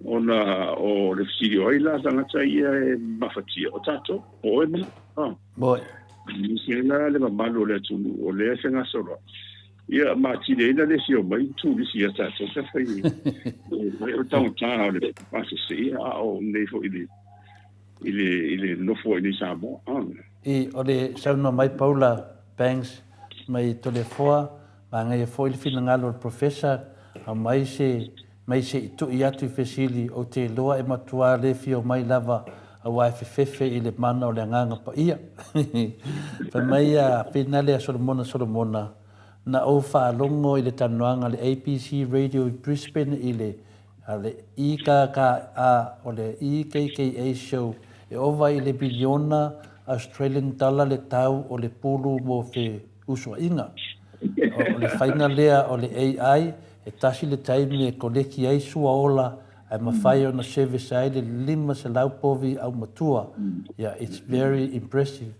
Ona o le fesili o ai la tagata ia e mafatia, o tatou, o oe ma au. Moi. Aemaise la le mamalu o le atunuu o lea e fegasoloai. Ia ma atili ai la le fia omai turisi ia tatou pe afai e o le taugata o le pasese ia a o nei foi i le i le i le nofo ai nei Samoa. I, o le saunoa mai Paula Banks mai Toleafoa, manaia foi le finagalo o le Professor, aumai se Mai se i tui atu i fesili, ou te iloa e matua le fia omai lava aua e fefefe i le mana o le Agaga Paia. Fai mai a Finale a Solomona Solomona, Na ou faalogo i le talanoaga a le ABC Radio i Brisbane i le a le IKKA o le EKKA Show e ova i le miliona Australian tala le tau o le pulu mo feusuaiga. O le faiga lea o le AI, e tasi le taimi e koleki ai suaola ae mafai ona service ai le 500 povi aumatua. Ia, it's very impressive.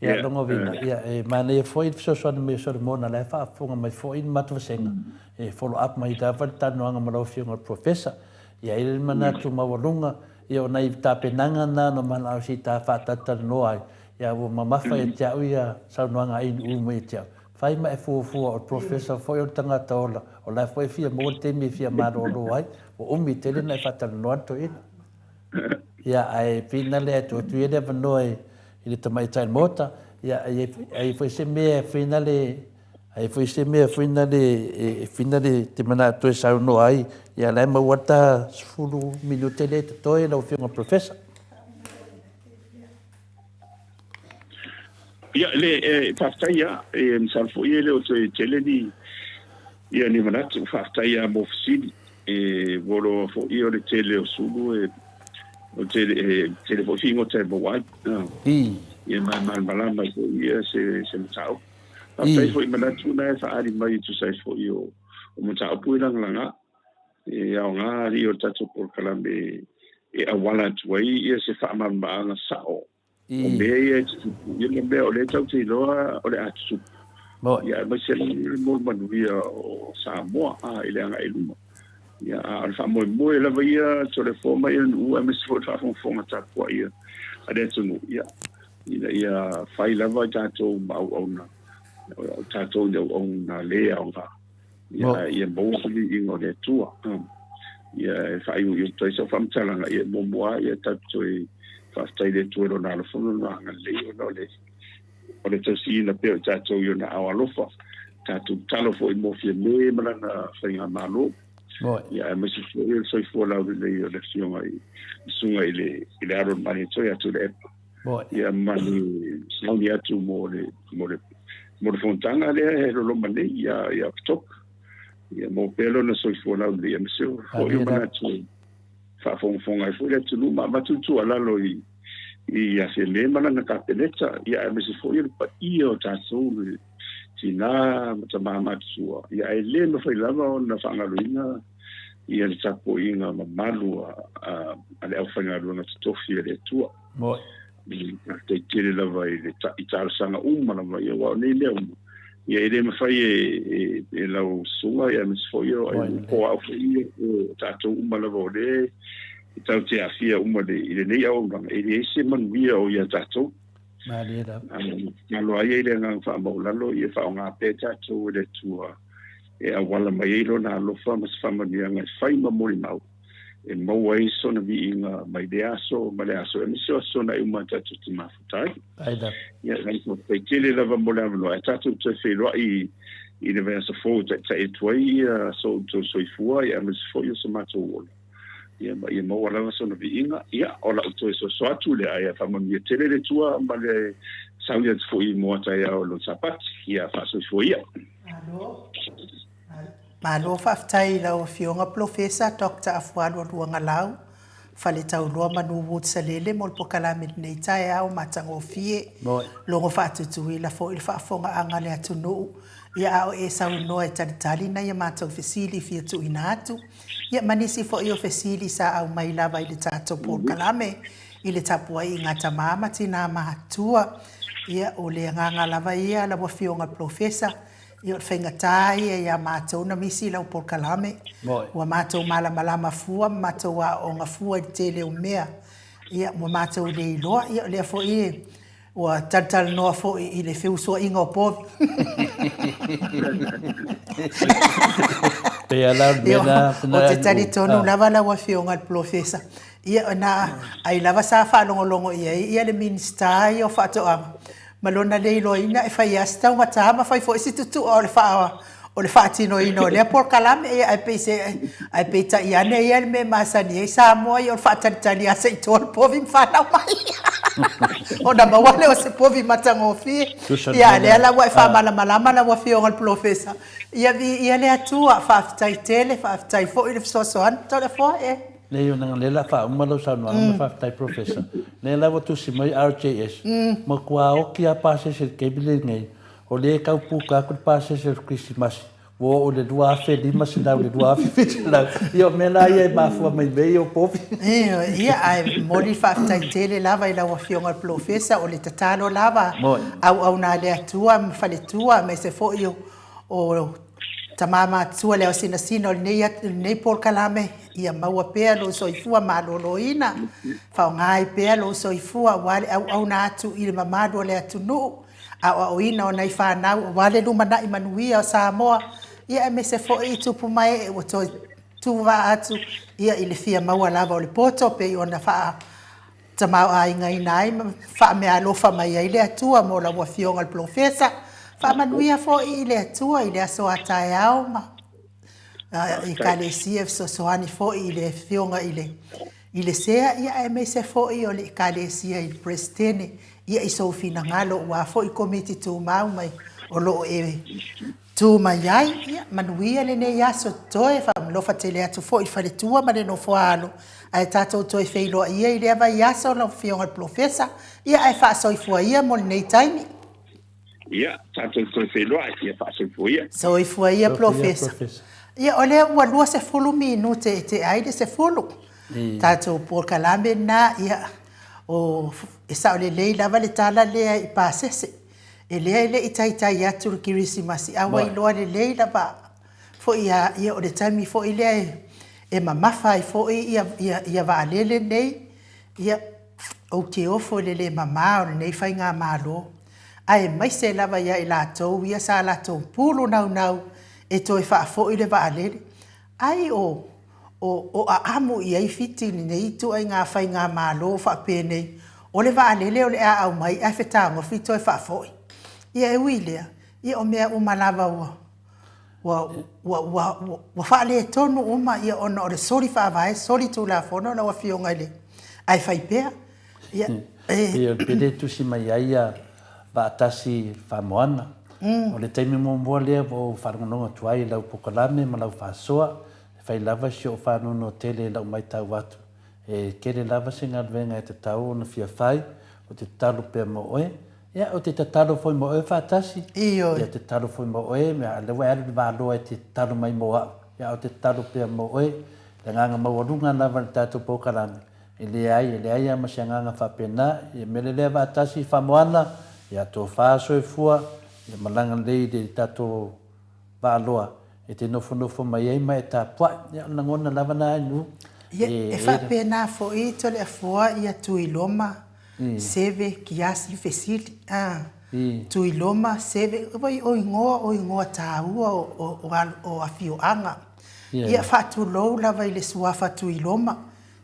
Ia, lona uiga, ia, e manaia foi le fesoasoani mai o Solomona, la e faafofoga mai foi le matou vasega, e follow up mai lava le talanoaga ma lau Afioga i le Professor. Ia, e i ai le manatu maualuga, ia o nai tapenaga na na manao se i ta faatalatalanoa ai, ia ua mamafa ia te au ia saunoaga a inu mai ia te au. Fai ma e fuafua o le Professor foi o le tagata ola, o la foi e fia maua le taimi e fia malolo ai, ua umi tele na e faatalanoa le toeaina. Ia, ae pina lea e tuu atu ia le avanoa i le tamaitai o le Maota, ia, a i ai foi se mea e finale, a i ai foi se mea finale, e finale te manao toe saunoa ai, ia la e maua le ta 10 minute lea e totoe lau Afioga i le Professor. Ia, le, e, faafetai lava, e masalo foi e le o toe tele ni, ia ni manatu, faafetai lava mo fesili. E ua loa foi o le tele o sulu e, o tele, e tele foi figota e maua ai. Ia ma e malamalama ai foi ia se, se mataupu. Faafetai foi i manatu na e faaali mai e tusa ai foi o, o mataupu i lagalaga. E aoga alii o le tatou polokalame e auala atu ai ia se faamalamalamaga sao O mea ia e tutupu, ia ma mea o lea tatou te iloa o le a tutupu. Ia aemaise lava mo le manuia o Samoa i le agai i luma. Ia a o le faamoemoe lava ia Toleafoa ma ia Nu'u aemaise foi le faafogafoga tapuai a le atunuu, ia ina ia fai lava tatou ma auauna, o tatou ni auauna le aoga. Ia, ia maua se viiga o le Atua. Ia e faaiuiu atu ai sau faamatalaga, ia e muamua lava ia tatou toe faafetai i le Atua i Lona alofa ma Lona agalelei ona o le o le tausiina pea o i tatou i Ona ao alofa. Tatou tatalo foi mo Fiame ma lana faigamalo. Ia aemaise foi o le soifua laulelei o le Afioga i le Susuga i le i le Alo o le Malietoa ia Tuilaepa. Ia ma le sauni atu mo le mo le mo le fonotaga lea e loloma nei ia ia Oketopa. Ia maua pea lona soifua laulelei aemaise foi o manatu e faafogafoga ai foi le atunuu ma avatu le tuualalo i i ia Fiame ma lana Kapeneta, ia aemaise foi o le paia o tatou le tinā ma tamā matutua, ia ae le mafai lava ona faagaloina ia le tapuaiga mamalu a a le aufaigaluega totofi a le Atua. Faafetai tele lava i le i talosaga uma lava, ia aua o nei mea uma, ia e le mafai e e e lau susuga ia aemaise foi o po o au foi ia o tatou uma lava o lea e tatou te aafia uma i lenei auaunaga, e leai se manuia o ia tatou. Malie lava. Tatalo ai i le agaga faamaualalo ia faaaoga pea tatou e le Atua e auala mai ai Lona alofa ma se faamanuiaga e fai ma molimau e maua ai sona viiga mai lea aso ma lea aso, aemaise o aso na e uma tatou te mafuta ai. Ai lava. Ia, faafetai tele lava mo le avanoa. Ae tatou toe feiloai i le vaiaso fou e taitai atu ai ia so outou soifua, ia aemaise foi o so matou ola. Ia, ma ia maua lava sona viiga. Ia, o lau toe soso atu lea, ia faamanuia tele le Atua ma le sauni atu foi i moa taeao i lona Sapati. Ia faasoifua ia. Malo. Malo faafetai i lau Afioga Polofesa Doctor Afualo Luagalau, Faletauloa Manu Woods Salele mo le polokalame i lenei taeao matagofie. Logo faatutuila foi le faafofogaaga a le atunuu, ia a o e saunoa e talitali nai a matou fesili fia tuuina atu, ia ma nisi foi o fesili sa aumai lava i le tatou polokalame i le tapuaiga a tama ma tina matua. Ia o le agaga lava ia lau Afioga i le Polofesa, Ia o le faigata ia ia matou na misi i lau polokalame. Ua matou malamalama fua ma matou aooga fua i le tele o mea. Ia ua matou le iloa, ia o lea foi e ua talatalanoa foi i le feusuaiga o povi. Pei lava la o le mea lena. Ou te talitonu lava lau Afioga i le Polofesa, ia na ai lava sa faalogologo i ai ia le Minisita ia o Faatoaga, ma lona le iloaina e fai lava si taugata ma fai foi si tutua o le faa o le faatinoina o lea polokalame, ia ae pei se ae peitai ane ia le mea e masani ai Samoa ia o le faatalitali lava se i toa le povi ma fanau mai ona maua lea o se povi matagofie. Ia a o lea la ua e faamalamalama lau Afioga i le Polofesa, ia viia le Atua, faafetai tele, faafetai foi le fesoasoani. Toleafoa e. Leai ona lea la faauma lau saunoaga ma faafetai Professor. Lea la ua tusi mai RJS, matua oti lava pasese i le taimi lenei, o lea e tau puta atu le pasese o le Kerisimasi ua oo i le 2500 i le 2700. Ia o mea la ia e mafua mai mea ia o povi. Ioe, ia ae momoli le faafetai tele lava i lau Afioga i le Polofesa, o le tatalo lava auauna a le Atua ma faletua aemaise foi o tama matutua le aosinasina o lenei polokalame, ia maua pea lou soifua maloloina, faaaoga ai pea lou soifua aua le auauna atu i le mamalu o le atunuu, aoaoina o nai fanau aua le lumanai manuia o Samoa, ia aemaise foi i tupu ma ee ua toe tuuvaa atu ia i le fia maua lava o le poto pei ona faa tamaoaigaina ai ma faameaalofa mai ai le Atua mo lau Afioga i le Polofesa. Faamanuia foi i le Atua i le aso a taeao ma Ekalesia e fesoasoani foi i le Afioga i le i le Sea, ia aemaise foi o le Ekalesia i le Peresetene, ia i sou finagalo aua foi Komiti Tumau mai o lo o e tu mai ai. Ia, manuia lenei aso toe, faamalofa tele atu foi i faletua ma le nofoaalo, ae tatou toe feiloai ia i lea vaiaso lau Afioga i le Polofesa, ia ae faasoifua ia mo lenei taimi. Ia, tatou toe feiloai, ia faasoifua ia. Soifua ia Polofesa. Ia, o lea ua 20 minute e tea ai le 10. Tatou polokalame lena, ia, o, e sao lelei lava le tala lea i pasese. E lea e le i taitai atu le Kerisimasi, a ua iloa lelei lava foi ia, ia o le taimi foi lea e, e mamafa ai foi ia, ia, ia vaalele nei. Ia, ou te ofo i le le mama o lenei faigamalo, aemaise lava ia i latou ia sa latou pulu naunau e toe faafoi le vaalele. Ai o, o, o aamu i ai Fiti i lenei ituaiga faigamalo faapenei, o le vaalele o le a aumai ae fetagofi toe faafoi. Ia e ui i lea, ia o mea uma lava ua, ua, ua, ua, ua faaletonu uma ia ona o le soli faavae, soli tulafono lau Afioga i le, ae fai pea. Ia, e. Pei o le pele e tusi mai ai ia Vaatasi Faamoana. O le taimi muamua lea ua ou faalogologo atu ai i lau polokalame ma lau faasoa, e fai lava si ou faanoanoa tele i lau matau atu. E tele lava se galuega e tatau ona fia fai, ou te tatalo pea mo oe. Ia, ou te tatalo foi mo oe faatasi. Ioe. Ia, ou te tatalo foi mo oe, a o lea ua e alu i le valoa e te tatalo mai mo au. Ia, ou te tatalo pea mo oe. Le agaga maualuga lava i le tatou polokalame, E leai, e leai lava ma se agaga faapena. Ia mele lea faatasi, Faamoana, ia tofa soifua, ia malaga lelei i le tatou Vaaloa e te nofonofo mai ai ma e tapuai. Ia, o le lagona lava lena Inu. Ia, e faapena foi Toleafoa ia Tuiloma, Seve, Kiasi, Fesili, a, Tuiloma, Seve, o igoa o igoa taua o afioaga. Ia, faatulou lava i le suafa Tuiloma,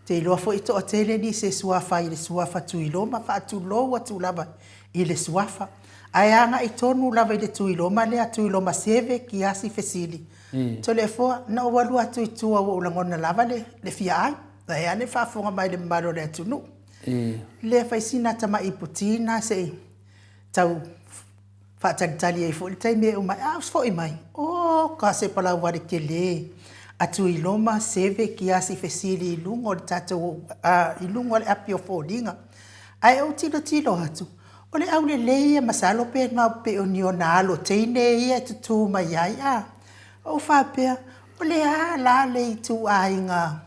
Te iloa foi e toatele nisi e suafa ai i le suafa Tuiloma, faatulou atu lava i le suafa. Ae agai tonu lava i le Tuiloma lea, Tuiloma Seve, Kiasi, Fesili. Toleafoa, na ou alu atu i tua ua ou lagona lava le, le fia ai. Vaeane faafofoga mai le mamalu o le atunuu. Lea fai sina tamai iputi na se i tau Faatalitali ai foi le taimi e uma ai, a foi mai, oh, ka se palauvale tele a Tuiloma, Seve, Kiasi, Fesili i luga o le tatou, i luga o le api o foliga. Ae ou tilotilo atu, o le aulelei ia masalo pe na pei o ni ona alo teine ia e tutū mai ai, a. Ou faapea, o le a la le ituaiga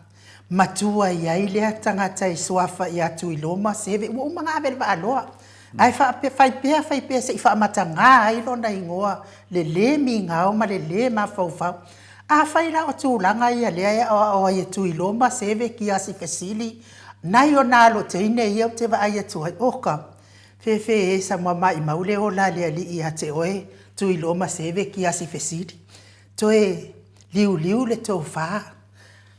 matua i ai lea tagata i suafa ia Tuiloma, Seve, ua uma ona ave i le Vaaloa. Ae faapea, fai pea, fai pea se i faamatagā ai lona igoa le lē migao ma le lē mafaufau. Afai la o tulaga ia lea e aoao ai e Tuiloma, Seve, Kiasi, Fesili, nai ona alo teine ia ou te vaai atu ai, oka, fefe e sa maimau le ola a le alii ia te oe, Tuiloma, Seve, Kiasi, Fesili. Toe liuliu le tofa.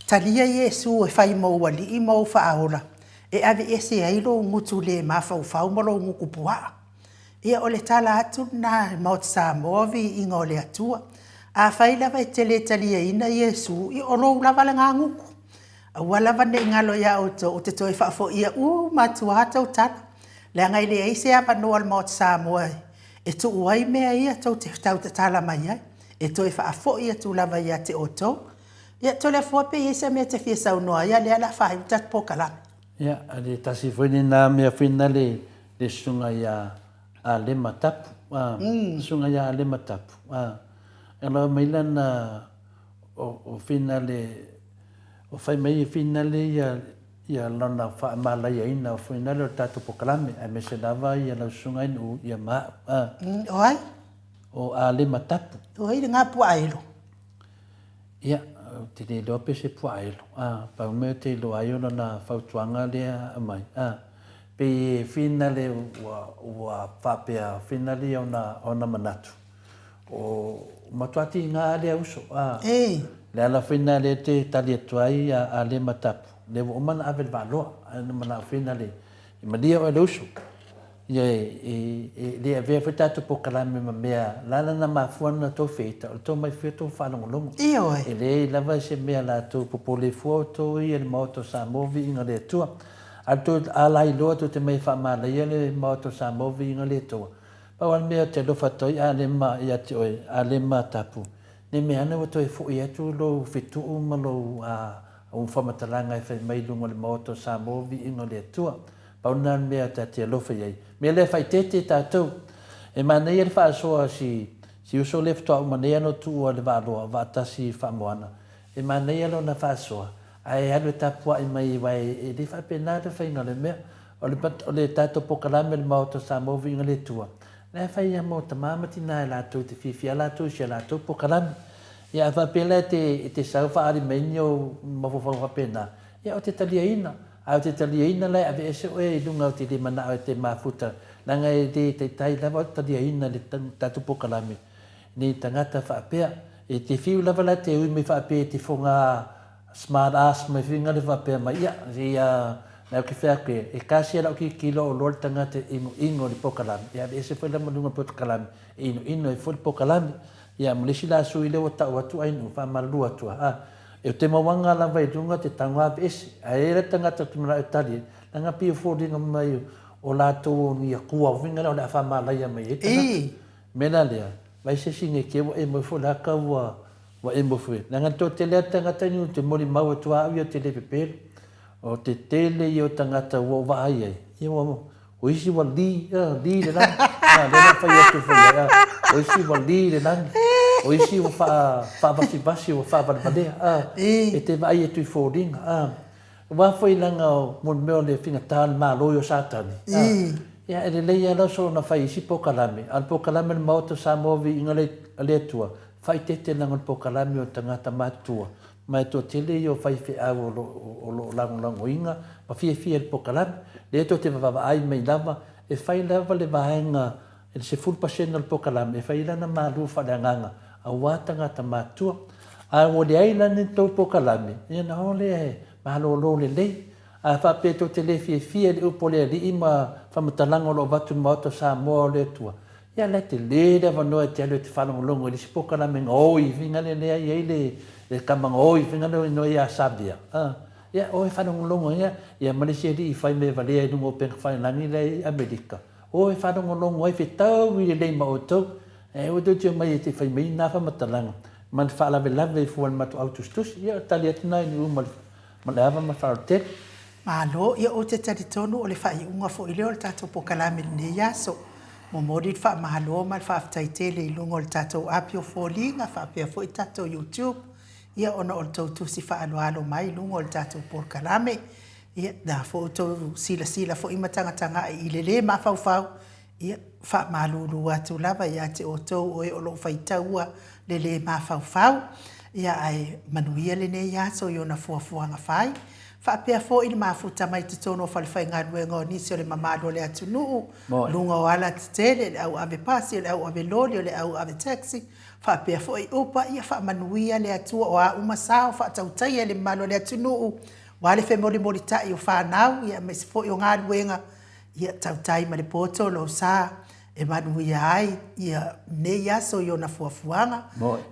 Talia Iesu e fai mou alii ma ou faaola, e aveese ai lou gutu le mafaufau ma lou gutu puaa. Ia o le tala atu lena i Maota Samoa viiga o le Atua. Afai lava e te le taliaina Iesu, ia o lou lava lena gutu. Aua lava ne i galo ia outou, ou te toe faafoia uma atu lava tou tala, leaga e leai se avanoa o le Maota Samoa e tuu ai mea ia tou te tautatala mai ai, e toe faafoi atu lava ia te outou. Ia, Toleafoa pe i ai se mea e te fia saunoa ai, a lea o le a faaiu le tatou polokalame. Ia, a le tasi foi lena mea foi na le le susuga ia Alema Tapu, a, susuga ia Alema Tapu, a, e laua mai lana o, o finale, o fai mai e finale ia, ia lana faamalaiaina o finale o le tatou polokalame, aemaise lava ia lau susuga i Nu'u ia ma a'u, a. O ai? O Alema Tapu. O ai lena puaaelo? Ia, ou te le iloa pe se puaaelo, a, pau mea ou te iloa ai o lana fautuaga lea e aumai, a, pei e finale ua, ua faapea finale ia ona, ona manatu, o matua tiga lea uso, a. E. Le ala foi lena lea te tali atu ai a, a lea matapu, lea ua uma ona ave le vaaloa, ae na manao finale, e malie oe le uso. Ia e le avea foi tatou polokalame ma mea la la na mafua ona tou feita, o le tou mai fua tou faalogologo. Ioe. E leai lava se mea latou popole fua outou ia le Maota o Samoa viiga le Atua. A tou alailoa tou te mai e faamalaia le Maota o Samoa viiga le Atua. Pau a le mea ou te alofa atu ai Alema ia te oe, Alema Tapu, ne mea ane ua toe foi atu lou fetuu ma lou faamatalaga e fai mai i luga o le Maota o Samoa viiga le Atua. Pau lena le mea ta te alofa i ai. Mea lea faaeteete tatou. E manaia le faasoa a si si uso lea faatoa uma nei lava ona tuua le vaaloa, vaatasi i faamoana. E manaia lona faasoa, ae alu e tapuai mai aua e le faapena le faiga o le mea. O le o le tatou polokalame o le Maota o Samoa Viiga le Atua, la e fai lava mo tama ma tina e latou te fiafia latou i si a latou polokalame. Ia a faapea la e te e te sau faaali mai ni ou mafaufauga faapena, ia ou te taliaina. Ae ou te taliaina la e aveese oe i luga ou te le manao e te mafuta, leaga e le taitai lava ou te taliaina le tatou polokalame nei tagata faapea. E te fiu lava la te ui mai faapea e te foga smart ass mai foi ngale faapea mai, ia, ia la ou te fai atu e, e kasi a lau tilotilo o loa le tagata e inoino i le polokalame, e aveese foi la ma luga o le polokalame e inoino ai foi le polokalame. Ia ma le isi la sui lea ua tau atu ai nu faamalulu atu a. E te mauaga lava i luga te tago aveese. Ae i ai le tagata ou te manao e tali ai, leaga pei e foliga mai o latou o ni akua uiga lea o le a faamalaia mai ai tagata. Mea la lea, vaai se isi nei te ua e moe foi la ka ua ua e moe foi. Leaga le toatele lava tagata ni ou te molimau atu a au ia ou te le pepelo. O te tele ia o tagata ua ou vaai ai, ia ua O isi ua li, a, li le lagi. A, lea na fai atu foi ai, a. O isi ua li le lagi. O isi ua faa, faavasivasi, ua faavalevalea, a. E te vaai atu i foliga, a. Aua foi leaga o mo le mea o le faigata o le Malo i o Satani, a. Ia, e lelei lava lau soona fai i isi polokalame, a o le polokalame o le Maota o Samoa Viiga a le Atua, faaeteete leaga o le polokalame o tagata matutua, Ma e toatele ia o faifeau o lo, o lo o lagolagoina ma fiafia i le polokalame. Lea tou te vaavaai mai lava, e fai lava le vaega i le 10% o le polokalame e fai ai lana malu faaleagaga aua tagata matutua. Ae ua leai la ni tou polokalame, ia ona o lea e malolo lelei. A faapea tou te le fiafia i le upu a le Alii ma faamatalaga o lo o avatu i le Maota o Samoa o le Atua, Ia la e tele le avanoa e te alu e te faalogologo i le isi polokalame gaoi faiga lea lea e i ai le le tama gaoi faiga lea inoa ia Sabia. A, ia oe faalogologo ai ia, ia ma le isi alii fai mea valea i luga o upega failagi la e i Amerika. Oe faalogologo ai fetaui lelei ma outou. Ae aua tou te omai e te fai mai na faamatalaga ma le faalavelave fua i le matou au tusitusi. Ia o le tali atu na i Niu ma le ma le ava ma le faaaloalo tele. Malo, ia ou te talitonu o le faaiuga foi lea o le tatou polokalame i lenei aso. Momoli le faamalo ma le faafetai tele i luga o le tatou api o foliga faapea foi tatou YouTube, ia ona o le tou tusi faaaloalo mai i luga o le tatou polokalame. Ia, na foi outou silasila foi ma tagatagai i le le mafaufau Ia, faamalulu atu lava ia te outou o e o lo o faitaua le lē mafaufau, ia ae manuia lenei aso i ona fuafuaga fai. Faapea foi le mafuta mai totonu o falefaigaluega o nisi o le mamalu o le atunuu, luga o alatetele, le au ave pasi, o le au ave loli, o le au ave taxi, faapea foi upa, ia faamanuia le Atua o a uma sao faatautaia i le mamalu o le atunuu, aua le femolimolitai o fanau, ia aemaise foi o galuega Ia tautai ma le poto lou sa e manuia ai ia nei aso i ona fuafuaga,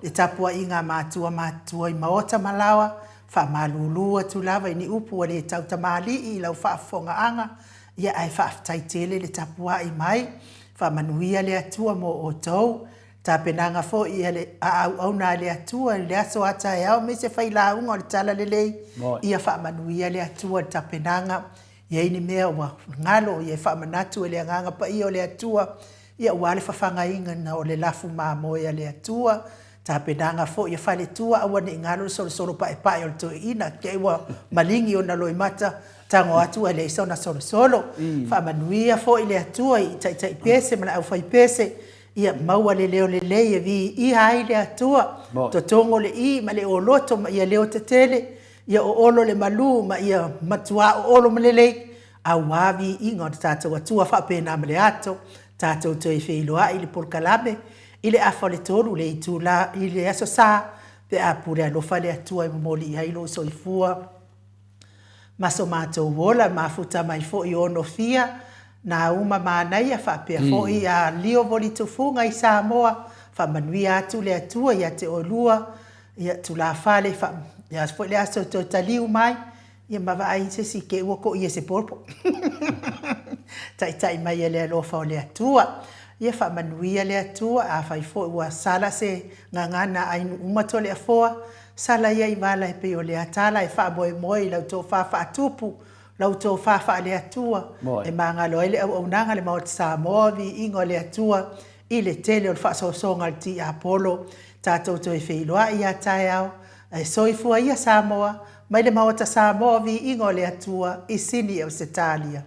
le tapuaiga a matua matutua i maota ma laoa, faamalulu atu lava i ni upu ua le tautamalii i lau faafofogaaga, ia ae faafetai tele le tapuai mai, faamanuia le Atua mo outou. Tapenaga foi a le a auauna a le Atua i le aso a taeao aemaise failauga o le Talalelei, ia faamanuia le Atua i le tapenaga. I ai ni mea ua galo, ia e faamanatu e le Agaga Paia o le Atua, ia aua le fafagaina o le lafu mamoe a le Atua. Tapenaga foi a faletua, aua ne i galo le solosolo paepae o le toeaina, te i ua maligi ona loimata, tago atu ae leai sona solosolo. Faamanuia foi le Atua i taitai pese ma le aufaipese, ia maua le leo lelei e viia ai le Atua, totogo le i ma le oloto ma ia leo tetele, ia oolo le malu ma ia matuā oolo ma lelei, auā viiga o le tatou Atua faapena ma le ato, tatou toe feiloai i le polokalame i le afa o le 3 le itula i le Aso Sa pe a pule alofa le Atua e momoli i ai lou soifua ma so matou ola, mafuta mai foi o Onofia, Nauma Manaia faapea foi a Lio Volitufuga i Samoa, faamanuia atu le Atua ia te oelua, ia tulafale fa, ia foi le aso e toe taliu mai, ia ma vaai i se isi te ua toia e se popo. Taitai mai e le alofa o le Atua. Ia faamanuia le Atua, afai foi ua sala se gagana a Ainuuma Toleafoa, sala ia i vala e pei o le atala e faamoemoe i lau tofa faatupu, lau tofa faale-Atua, e magalo ai le auaunaga a le Maota Samoa, viiga o le Atua i le tele o le faasoasoaga a le tiapolo. Tatou toe feiloai ia taeao, ae soifua ia Samoa, mai le Maota Samoa, viiga o le Atua i Sini Ausetalia.